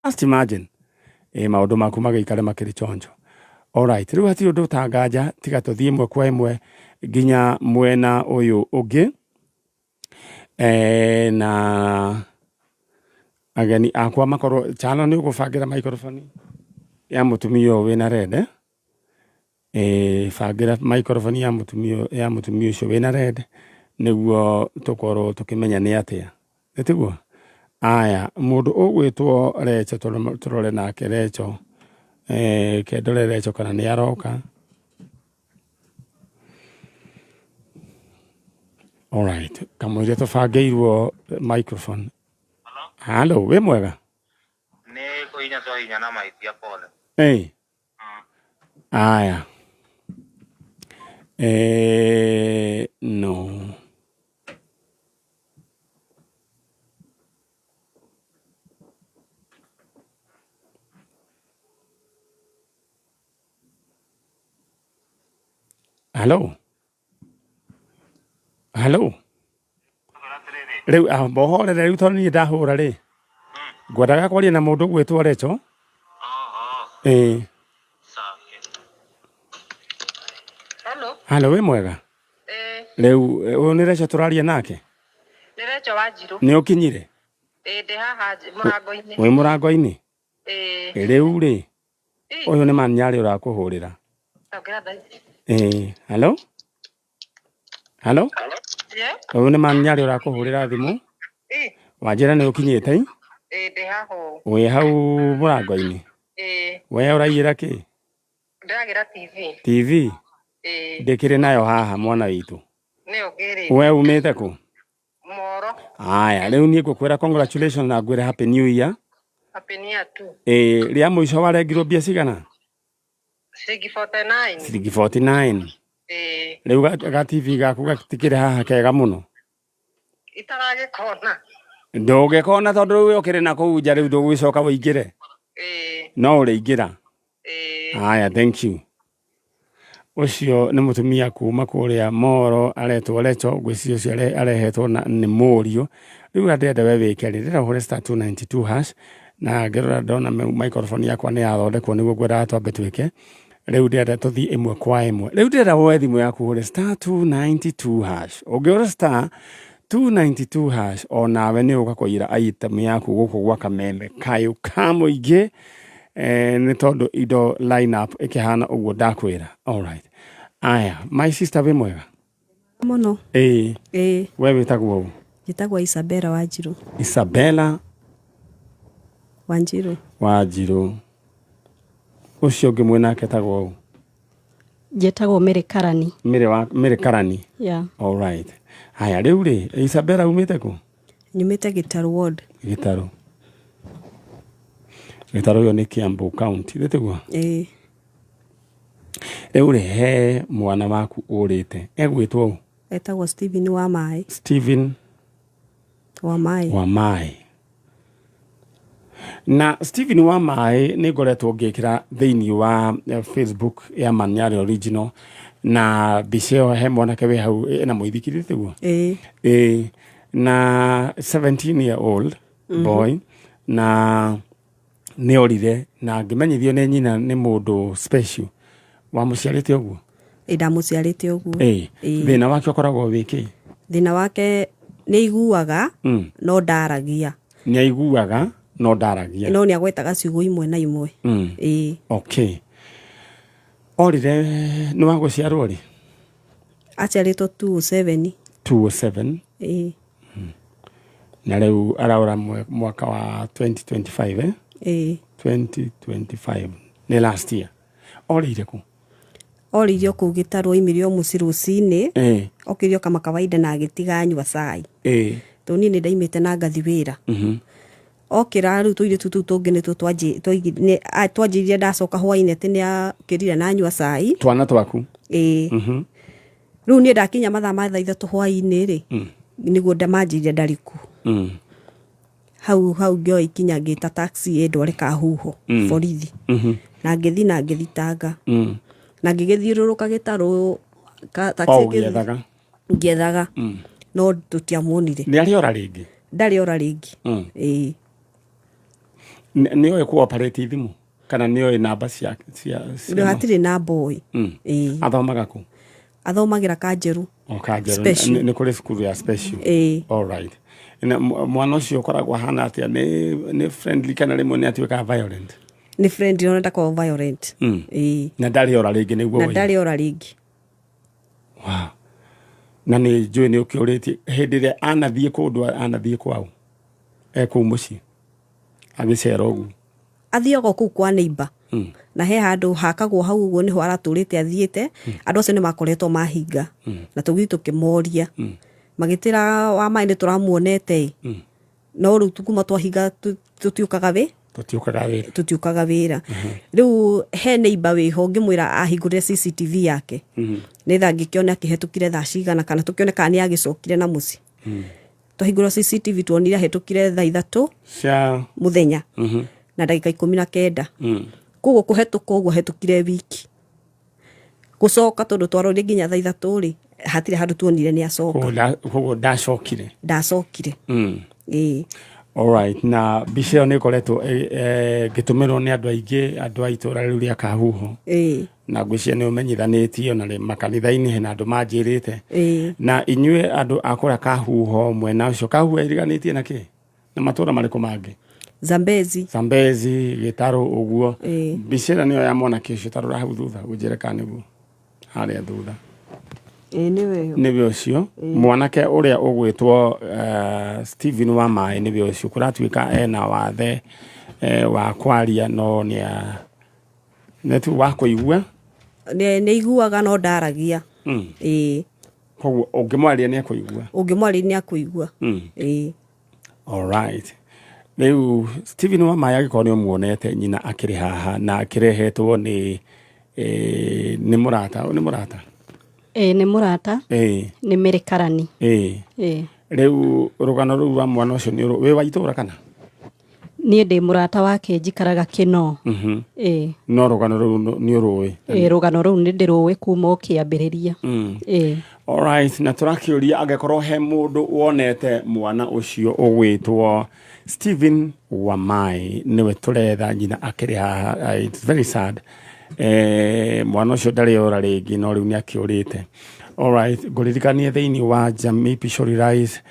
Just imagine. Ĩ maũndũ maku magĩikare makĩrĩ chonjo. Alright, rĩu hatirĩ ũndũ ũtanganja tiga tũthiĩ ĩmwe kwa ĩmwe nginya mwena ũyũ ũngĩ. E, na ageni akwa makorwo chano nĩ ũgũbangĩra microphone ya mũtumia ũyũ wĩna red eh? Ĩĩ bangĩra microphone ya mũtumia ũcio wĩna red nĩguo tũkorwo tũkĩmenya nĩ atĩa, ĩ tiguo? Aya, mũndũ ũgwĩtwo Recho tũrore nake Recho, reke ndore Recho kana nĩ aroka. Alright, kamũira tũbangĩirwo microphone. Hello, wĩ mwega? Nĩ kũhinya twahinya na mahĩtia pole. Ĩĩ. Aya. Eh, no. Hello. Hello. Rĩu amba ũhorere rĩu tondũ niĩ ndahũra rĩ ngwendaga kwaria na mũndũ ũgwĩtwo Recho. Ĩĩ. Hello. Halo, wĩ mwega? Ĩĩ, Rĩu ũyũ nĩ Recho tũraria nake? nĩ Recho Wanjirũ. Nĩ ũkinyire? Ĩĩ, ndĩ haha mũrango-inĩ. Wĩ mũrango-inĩ? Ĩĩ. Rĩu rĩ, Ĩĩ, ũyũ nĩ Manyarĩ ũrakũhũrĩra. cokera thaa ici. Ĩĩ. Halo? Halo? Yeah? Ũyũ nĩ Manyarĩ ũrakũhũrĩra thimũ. Ĩĩ, Wanjĩra nĩ ũkinyĩte? ĩĩ, ndĩ haha ũũ. Wĩ hau mũrango-inĩ? Ĩĩ, We ũraiyĩra kĩ? ndĩragĩra TV. TV? Ĩĩ, Ndĩkĩrĩ nayo haha mwana witũ. nĩyo ngĩrĩte. We umĩte kũ? Moro. Aya, rĩu niĩ ngũkwĩra congratulations na ngwĩre happy new year. Happy New Year too. Ĩĩ, rĩa mũico warengirwo mbia cigana? Ciringi 49. Ciringi 49. Ĩĩ, Rĩu ga TV gaku gatikĩrĩ haha kega mũno. itaragĩkona. Ndũngĩkona tondũ rĩu ũkĩrĩ na kũu nja rĩu ndũgũgĩcoka ũingĩre. Ĩĩ, No ũrĩingĩra. ĩĩ. Aya, thank you. Ũcio nĩ mũtumia kuma kũrĩa Moro aretwo Recho, ngwĩciria ũcio arehetwo nĩ mũriũ. Rĩu ũrĩa ndĩrenda we wĩke rĩ, ndĩrenda ũhũre *292# na ngĩrora ndona microphone yakwa nĩ yathondekwo nĩguo ngwendaga twambe twĩke. Rĩu ndĩrenda tũthiĩ ĩmwe kwa ĩmwe. Rĩu ndĩrenda woe thimũ yaku ũhũre *292#. Ũngĩhũra *292# onawe nĩ ũgũka kũiyĩra item yaku gũkũ gwa Kameme kayũ ka mũingĩ. Eh, nĩ tondũ indo line up ĩkĩhana ũguo ndakwĩra. Alright. Aya, my sister wĩ mwega? Mũno. Ĩĩ. Ĩĩ. We wĩtagwo ũ? Njĩtagwo Isabella Wanjirũ. Isabella Wanjirũ. Wanjirũ. Ũcio ũngĩ mwĩ nake etagwo ũ? Njĩtagwo Mary Karani. Mary wa Mary Karani. Yeah. All right. Haya rĩu rĩ, Isabella umĩte kũ? Nyumĩte Gĩtarũ ward. Gĩtarũ. Gĩtarũ ĩyo nĩ Kiambu County, thĩ tiguo? Ĩĩ. Rĩu rĩ, he mwana waku ũrĩte. Egwĩtwo ũ? Etagwo Stephen wa Maĩ. Stephen wa Maĩ. Wa Maĩ. Na Stephen wa Maĩ nĩ ngoretwo ngĩkĩra thĩinĩ wa Facebook ya Manyarĩ Original na mbica ĩyo he mwanake wĩ hau ena mũithikiri tiguo? Ĩĩ. Ĩĩ. Na 17 year old boy na nĩ orire na ngĩmenyithio nĩ nyina nĩ mũndũ special wamũciarĩte ũguo. Ĩĩ ndamũciarĩte ũguo. Ĩĩ. Ĩĩ. Thĩna wake ũkoragwo wĩ kĩ? Thĩna wake nĩ aiguaga no ndaragia. Nĩ aiguaga no ndaragia. No nĩ agwetaga ciugo imwe na imwe. Ĩĩ. Okay. Orire nĩ wa gũciarwo rĩ? Aciarĩtwo 207. 207. Ĩĩ. Na rĩu araũra mwaka wa 2025 eh? Ĩĩ. 2025 nĩ last year. Orĩire kũ? Orĩirio kũu Gĩtarũ oimire o mũciĩ rũcinĩ. Ĩĩ. Okĩrio kama kawaida na agĩtiga anyua cai. Ĩĩ. Tondũ niĩ nĩ ndaimĩte na ngathi wĩra. Okĩra rĩu tũirĩtu tũu tũngĩ nĩtuo twanjĩrire ndacoka hwainĩ atĩ nĩ okĩrire na anyua cai. Twana twaku? Ĩĩ. Rĩu niĩ ndakinya mathaa ma thaa ithatũ hwainĩ rĩ, nĩguo manjĩrire ndarĩ kuo. Hau hau ngĩoya ikinya ngĩta taxi ĩndware Kahuho borithi. Na ngĩthiĩ na ngĩthitanga. Na ngĩgĩthiũrũrũka Gĩtarũ taxi O ũgĩethaga? Ngĩethaga. No tũtiamuonire. Nĩ arĩ ora rĩngĩ? Ndarĩ ora rĩngĩ. Ĩĩ. Nĩ oĩ kũ operate thimũ kana nĩ oĩ namba cia cia cia Rĩu hatirĩ namba oĩ. Ĩĩ. Athomaga kũ? Athomagĩra Kanjeru. O Kanjeru. Special. Nĩ kũrĩ cukuru ya special? Ĩĩ. All right. Na mwana ũcio ũkoragwo ahana atĩa? Nĩ friendly kana rĩmwe nĩ atuĩkaga violent? Nĩ friendly, ona ndakoragwo violent. Ĩĩ. Na ndarĩ ora rĩngĩ nĩguo? Na woiga. Ndarĩ ora rĩngĩ. Wow. Na nĩ njũĩ nĩ ũkĩũrĩtie hĩndĩ ĩrĩa anathiĩ kũndũ, anathiĩ kwao e kũu mũciĩ agĩcera ũguo? Athiaga o kũu kwa neighbor, na he handũ hakagwo hau ũguo, nĩho aratũrĩte athiĩte. Andũ acio nĩ makoretwo mahinga, na tũgĩthiĩ tũkĩmoria, magĩtĩra wa maĩ nĩ tũramuonete ĩ, no rĩu kuma twahinga tũtiũkaga wĩ Tũtiũkaga wĩra. Tũtiũkaga wĩra. Rĩu he neighbor wĩho, ngĩmwĩra ahingũrĩre CCTV yake nĩgetha ngĩkĩone akĩhetũkire thaa cigana, kana tũkĩone kana nĩ agĩcokire na mũciĩ. Twahingũra CCTV, tuonire ahĩtũkire thaa 3 cia mũthenya na ndagĩka 19. Koguo kũhetũka ũguo ahĩtũkire wiki, gũcoka, tondũ twarorire nginya thaa 3 rĩ, hatirĩ handũ tuonire nĩ acoka. Koguo ndacokire? Ndacokire. Ĩĩ. Alright, na mbica ĩyo nĩ ĩkoretwo ngĩtũmĩrwo nĩ andũ aingĩ, andũ a itũra rĩu rĩa Kahuho. Na ngwĩciria nĩ ũmenyithanĩtio na makanitha-inĩ, hena andũ manjĩrĩte. Na inyuĩ andũ a kũrĩa Kahuho, mwena ũcio Kahuho ĩriganĩtie na kĩ, na matũra marĩkũ mangĩ? Zambezi. Zambezi, Gĩtarũ ũguo? Ĩĩ. Mbica ĩrĩa nĩyo ya mwanake ũcio, tarora hau thutha ũnjĩre kana nĩguo harĩa thutha. Ĩĩ, nĩwe ĩyo. Nĩwe ũcio mwanake ũrĩa ũgwĩtwo Stephen wa maĩ, nĩwe ũcio kũratuĩka ena wathe wa kwaria, no nĩ nĩ wa kũigua. Nĩ iguaga no ndaragia. Ĩĩ. Koguo ũngĩmwaria nĩ ekũigua? Ũngĩmwarĩria nĩ akũigua. Ĩĩ. Alright. Rĩu Stephen wa maĩ, angĩkorwo nĩ ũmuonete, nyina akĩrĩ haha na akĩrehetwo nĩ mũrata, nĩ mũrata? Ĩĩ, nĩ mũrata. Nĩ Mary Karani. Ĩĩ. Rĩu rũgano rũu rwa mwana ũcio nĩ wĩ wa itũra kana? Niĩ ndĩ mũrata wake, njikaraga Kĩno. Ĩĩ. No rũgano rũu nĩ ũrũĩ? Ĩĩ, rũgano rũu nĩ ndĩrũĩ kuma o kĩambĩrĩria. Ĩĩ. Alright, na tũrakĩũria angĩkorwo he mũndũ wonete mwana ũcio ũgwĩtwo Stephen Wamai, nĩwe tũretha, nyina akĩrĩ haha. It's very sad. Mwana ũcio ndarĩ ora rĩngĩ, no rĩu nĩ akĩũrĩte. Alright, ngũririkanie thĩinĩ wa Jamii Pishori Rice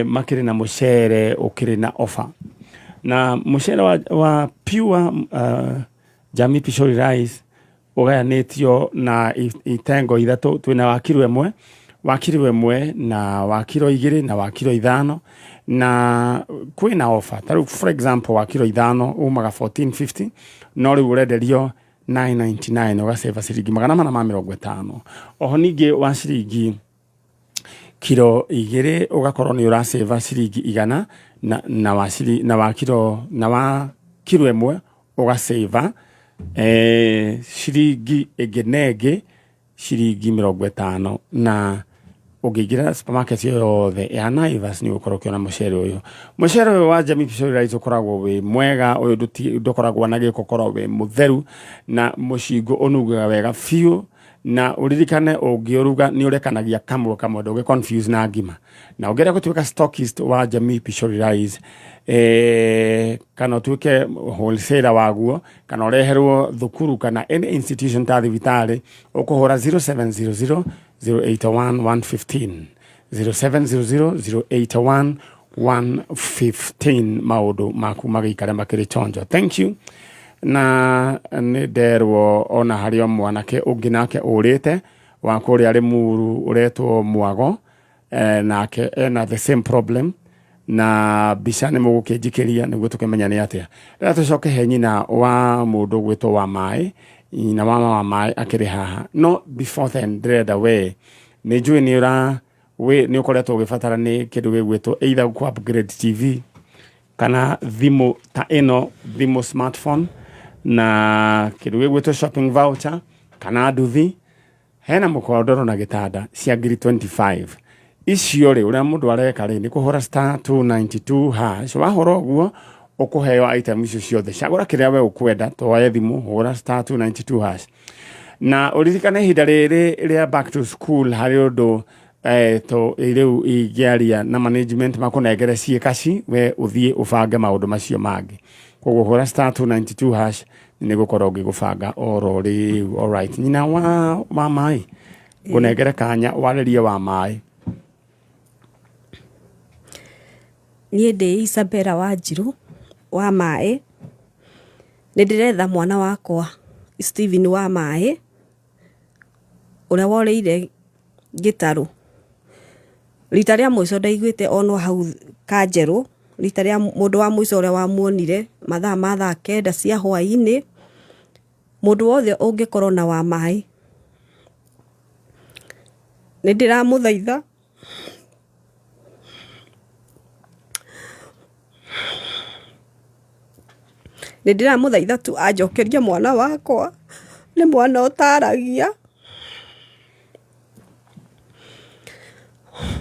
makĩrĩ na mũcere ũkĩrĩ na offer, na mũcere wa pure Jamii Pishori Rice ũgayanĩtio na itengo ithatũ. Twĩna wa kiro 1, wa kiro 1 na wa kiro 2 na wa kiro 5, na kwĩna offer. Ta rĩu, for example, wa kiro 5 umaga 1450, no rĩu ũrenderio 999, ũgaceba ciringi 450. Oho ningĩ wa ciringi kiro 2 ũgakorwo nĩ ũracĩva ciringi 100, na wa kiro 1 ũgacĩva ciringi ĩngĩ na ĩngĩ ciringi 50. Na ũngĩingĩra supermarket ĩyo yothe ya Naivas, nĩ ũgũkorwo ũkĩona mũcere ũyũ. Mũcere ũyũ wa Jamii Pishori Rice ũkoragwo wĩ mwega, ũyũ ndũkoragwo na gĩko, ũkoragwo wĩ mũtheru na mũcingũ ũnungaga wega biũ. Na ũririkane ũngĩũruga nĩ ũrekanagia kamwe kamwe, ndũngĩ confuse na ngima. Na ũngĩenda gũtuĩka stockist wa Jamii Pishori Rice, kana ũtuĩke wholesaler waguo, kana ũreherwo thukuru kana any institution ta thibitarĩ, ũkũhũra 0700 081 115, 0700 081 115, maũndũ maku magĩikare makĩrĩ chonjo. Thank you. Na nĩ nderwo ona harĩ o mwanake ũngĩ nake ũrĩte wa kũrĩa Rĩmuru, ũretwo Mwago, nake ena the same problem, na mbica nĩ mũgũkĩnjikĩria nĩguo tũkĩmenya nĩ atĩa. Rĩrĩa tũcoke he nyina wa mũndũ gwĩtwo wa maĩ, nyina wa maĩ akĩrĩ haha, no before then ndĩrenda we nĩ njũĩ nĩ ũra wĩ nĩ ũkoretwo ũgĩbatara nĩ kĩndũ gĩgwĩtwo either kũ upgrade TV kana thimũ ta ĩno, thimũ smartphone, na kĩndũ gĩgwĩtwo shopping voucher kana nduthi, hena mũkondoro na gĩtanda cia ngiri 25 icio rĩ, ũrĩa mũndũ areka rĩ nĩ kũhũra *292#. Wahũra ũguo, ũkũheo item icio ciothe, cagũra kĩrĩa we ũkwenda. Twoe thimũ, hũra *292# na ũririkane ihinda rĩrĩ rĩa back to school harĩ ũndũ to rĩu ingĩaria na management makũnengere ciĩkaci, we ũthiĩ ũbange maũndũ macio mangĩ. Koguo hũra star 292 hash nĩ gũkorwo ngĩgũbanga oro rĩu. Alright, nyina wa maĩ ngũnengere kanya warĩrie wa maĩ. Niĩ ndĩ Isabella Wanjirũ wa maĩ, nĩ ndĩretha mwana wakwa Stephen wa maĩ, ũrĩa worĩire gĩtarũ. Rita rĩa mũico ndaiguĩte onwo hau Kanjerũ, rita rĩa mũndũ wa mũico ũrĩa wamuonire mathaa ma thaa 9 cia hwaĩ-inĩ, mũndũ wothe ũngĩkorwo na wa maĩ, nĩ ndĩramũthaitha nĩ ndĩramũthaitha tu anjokerie mwana wakwa, nĩ mwana ũtaragia,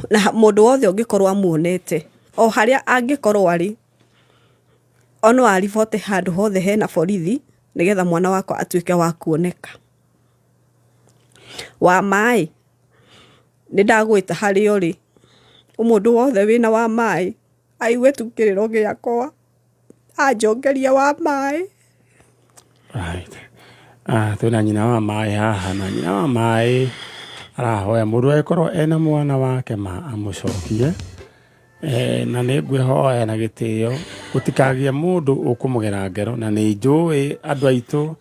na mũndũ wothe ũngĩkorwo amuonete o harĩa angĩkorwo arĩ, o no aribote handũ hothe hena borithi nĩgetha mwana wakwa atuĩke wa kuoneka. Wa maĩ nĩ ndagwĩta harĩa ũrĩ, mũndũ wothe wĩna wa maĩ aigue tu kĩrĩro gĩakwa anjokerie wa maĩ. Right. Twĩna nyina wa maĩ haha na nyina wa maĩ arahoya mũndũ angĩkorwo ena mwana wake ma amũcokie. Na nĩ ngwĩhoya na gĩtĩo gũtikagĩe mũndũ ũkũmũgera ngero, na nĩ njũĩ andũ aitũ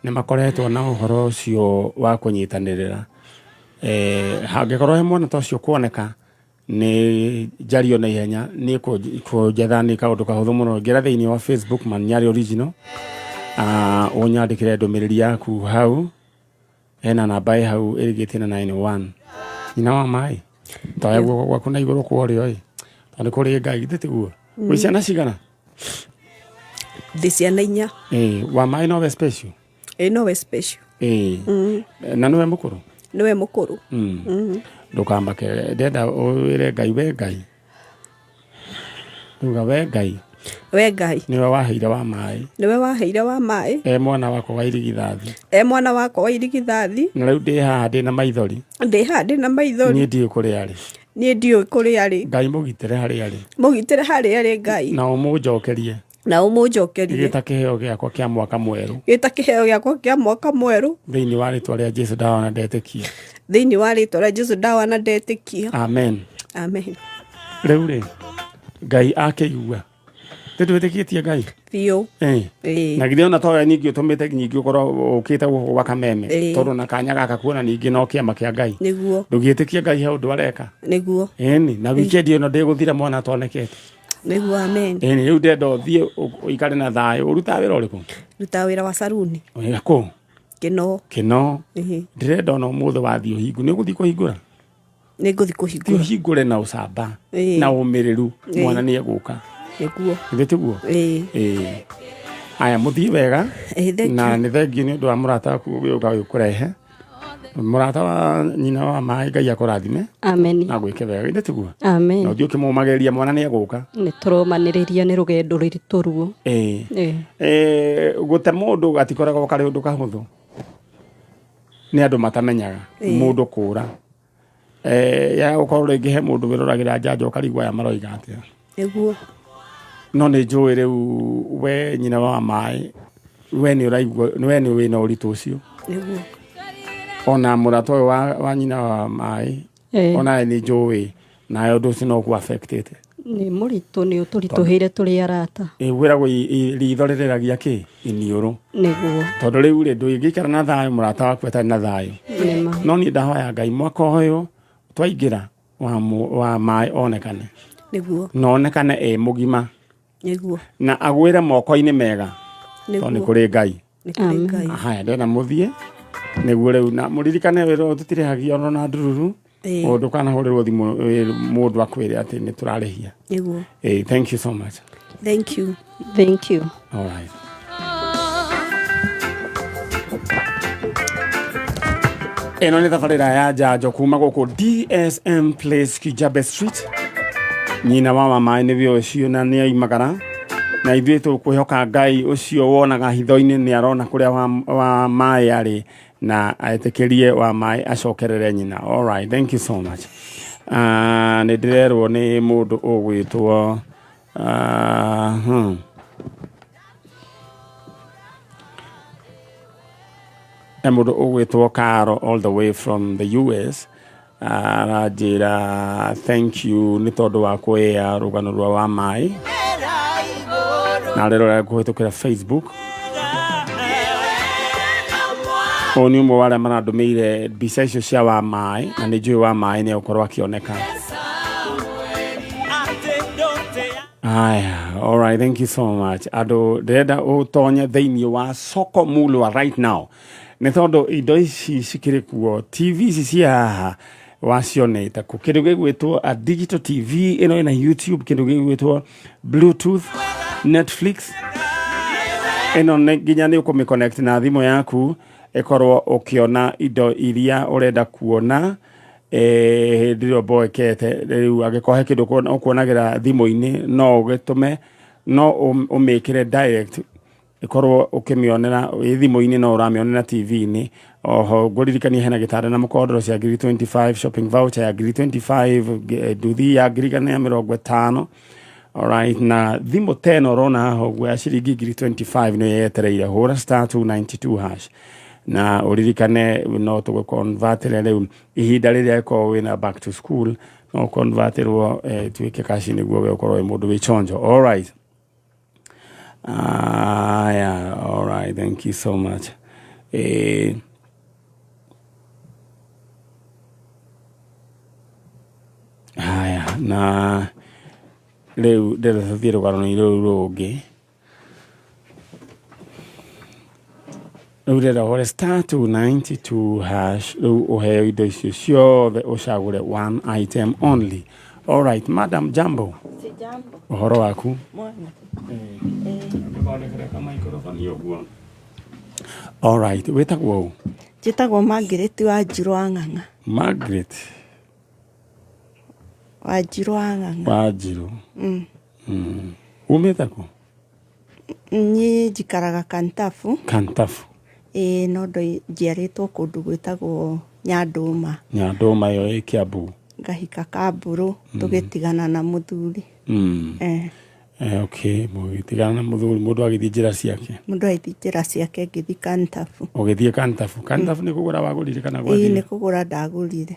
nĩ makoretwo na ũhoro ũcio wa kũnyitanĩrĩra. Hangĩkorwo he mwana ta ũcio kuoneka nĩ njario na ihenya, nĩ kũnjetha nĩ kaũndũ kahũthũ mũno. Ngĩra thĩinĩ wa Facebook Manyari Original, ũnyandĩkĩre ndũmĩrĩri yaku hau, hena namba ĩ hau ĩrigĩtie na 91. Nyina wa maĩ toya guoko gwaku na igũrũ kwa ũrĩo ĩ, tondũ nĩ kũrĩ Ngai, githĩ tiguo? Wĩ ciana cigana? Ndĩ ciana 4. Wa maĩ nowe special? Ĩ, nowe special. Na nĩwe mũkũrũ? Nĩwe mũkũrũ. Ndũkamake, ndenda wĩre Ngai, we Ngai. Uga we Ngai. We Ngai. Nĩwe waheire wa maĩ. Nĩwe waheire wa maĩ. E mwana wakwa wa irigithathi. E mwana wakwa wa irigithathi. Na rĩu ndĩ haha ndĩ na maithori. Ndĩ haha ndĩ na maithori. Niĩ ndiũĩ kũrĩa arĩ. Niĩ ndiũĩ kũrĩa arĩ. Ngai mũgitĩre harĩa arĩ. Mũgitĩre harĩa arĩ Ngai. Na ũmũnjokerie. Na ũmũnjokerie. Gĩta kĩheo gĩakwa kĩa mwaka mwerũ. Gĩta kĩheo gĩakwa kĩa mwaka mwerũ. Thĩinĩ wa rĩtwa rĩa Jesũ ndawa na ndetĩkia. Thĩinĩ wa rĩtwa rĩa Jesũ ndawa na ndetĩkia. Amen. Amen. Rĩu rĩ, Ngai akĩigua. Nĩ twĩtĩkĩtie Ngai? Biũ. Na githĩ ona towe ningĩ ũtũmĩte ningĩ ũkorwo ũkĩte gũkũ gwa Kameme. Tondũ na kanya gaka kuona ningĩ no kĩama kĩa Ngai. Nĩguo. Ndũgĩtĩkia Ngai he ũndũ areka? Nĩguo. Ĩni, na weekend ĩno ndĩgũthira mwana atonekete. Nĩguo, amen. Ĩni, rĩu ndenda ũthiĩ ũikare na thayũ. Ũrutaga wĩra ũrĩkũ? Rutaga wĩra wa saruni. Wĩra kũ? Kĩno. Kĩno. Ndĩrenda ona ũmũthĩ wathiĩ ũhingũre. Nĩ ũgũthiĩ kũhingũra? Nĩ ngũthiĩ kũhingũra. Thiĩ ũhingũre na ũcamba na ũmĩrĩru, mwana nĩ egũka. Nĩguo. Githĩ tiguo? Aya, mũthiĩ wega. Na nĩ thengiũ nĩ ũndũ wa mũrata waku ũgĩũka gũkũrehe. Mũrata wa nyina wa maĩ, Ngai akũrathime. Amen. Na gwĩke wega, githĩ tiguo? Amen. Na ũthiĩ ũkĩmũmagĩrĩria mwana nĩ egũka. Nĩ tũromanĩrĩria nĩ rũgendo rũritũ ruo. Gũte mũndũ gatikoragwo karĩ ũndũ kahũthũ. Nĩ andũ matamenyaga mũndũ kũra. Ya gũkorwo rĩngĩ he mũndũ wĩroragĩra njanjo ũkarigwo aya maroiga atĩa. Nĩguo. No nĩ njũĩ rĩu we nyina wa maĩ, we nĩ ũraigua, we nĩ wĩna ũritũ ũcio. Nĩguo. Ona mũrata ũyũ wa nyina wa maĩ, ona nĩ njũĩ nawe ũndũ ũcio no ũkũ affectĩte. Nĩ mũritũ, nĩ ũtũritũhĩire tũrĩ arata. Wĩragwo ritho rĩrĩragia kĩ? Iniũrũ. Nĩguo. Tondũ rĩu rĩ, ndũngĩikara na thayũ mũrata waku atarĩ na thayũ. Nĩma. No niĩ ndahoya Ngai mwaka ũyũ twaingĩra wa maĩ onekane. Nĩguo. Na onekane e mũgima. Nĩguo. Na agwĩre moko-inĩ mega. Nĩguo. Tondũ nĩ kũrĩ Ngai. Nĩ kũrĩ Ngai. Haya, ndĩrenda mũthiĩ. Nĩguo rĩu na mũririkane wĩra ũyũ tũtirĩhagia ona na ndururu. Ũndũ kana hũrĩrwo thimũ mũndũ akwĩre atĩ nĩ tũrarĩhia. Nĩguo. Thank you so much. Thank you. Thank you. All right. Ĩno nĩ thabarĩra ya njanjo kuma gũkũ DSM Place Kijabe Street. Nyina wa mamaĩ nĩwe ũcio na nĩ oimagara. Na ithuĩ tũkwĩhoka Ngai ũcio wonaga hitho-inĩ nĩ arona kũrĩa wa maĩ arĩ na etĩkĩrie wa maĩ acokerere nyina. All right, thank you so much. Nĩ ndĩrerwo nĩ mũndũ ũgwĩtwo, He mũndũ ũgwĩtwo Caro all the way from the US aranjĩra thank you nĩ tondũ wa kũĩa rũgano rwa wa maĩ na arerora kũhĩtũkĩra Facebook. Ũyũ nĩ ũmwe wa arĩa marandũmĩire mbica icio cia wa maĩ na nĩ njũĩ wa maĩ nĩ egũkorwo akĩoneka. Aya, all right, thank you so much. Andũ ndĩrenda ũtonye thĩinĩ wa soko mulwa right now nĩ tondũ indo ici cikĩrĩ kuo, TV ici cia haha wacionete kũ? Kĩndũ gĩgwĩtwo a digital TV ĩno ĩna YouTube, kĩndũ gĩgwĩtwo Bluetooth, Netflix ĩno nĩ nginya nĩ ũkũmĩ na thimũ yaku ĩkorwo ũkĩona indo iria ũrenda kuona hĩndĩ ĩrĩa ũmboekete. Rĩu angĩkorwo he kĩndũ ũkuonagĩra thimũ-inĩ, no ũgĩtũme, no ũmĩkĩre direct ĩkorwo ũkĩmĩonera ĩ thimũ-inĩ, no ũramĩonera TV-inĩ. Oho ngũririkanie hena gĩtanda na mũkondoro cia ngiri 25, shopping voucher ya ngiri 25, nduthi ya ngiri 150. Alright, na thimũ ta ĩno ũrona haha ũguo ya ciringi ngiri 25 nĩyo yetereire. Hũra star 292 hash na ũririkane no tũgũconvertĩre rĩu ihinda rĩrĩa ĩkorwo wĩna back to school, no convertĩrwo ĩtuĩke cash nĩguo we ũkorwo wĩ mũndũ wĩ chonjo. Alright. Ah, yeah, all right, thank you so much. Haya, na rĩu ndĩrenda tũthiĩ rũgano-inĩ rũu rũngĩ. Rĩu ndĩrenda ũhũre star 292 hash, rĩu ũheo indo icio ciothe, ũcagũre one item only. All right, madam, jambo. Sijambo. Ũhoro waku? Mwega. Ngĩthondekere ka microphone ũguo. All right, wĩtagwo ũ? Njĩtagwo Margaret Wanjirũ wa Ng'ang'a. Margaret Wanjirũ wa Ng'ang'a. Wanjirũ. Umĩte kũ? Niĩ njikaraga Kantafu. Kantafu. Ĩĩ, no njiarĩtwo kũndũ gwĩtagwo Nyandũma. Nyandũma ĩyo ĩ Kiambu. Ngahika Kambũrũ, tũgĩtigana na mũthuri. Okay, mũgĩtigana na mũthuri, mũndũ agĩthiĩ njĩra ciake. Mũndũ agĩthiĩ njĩra ciake, ngĩthiĩ Kantafu. Ũgĩthiĩ Kantafu. Kantafu nĩ kũgũra wagũrire kana Ĩĩ, gwathire? nĩ kũgũra ndagũrire.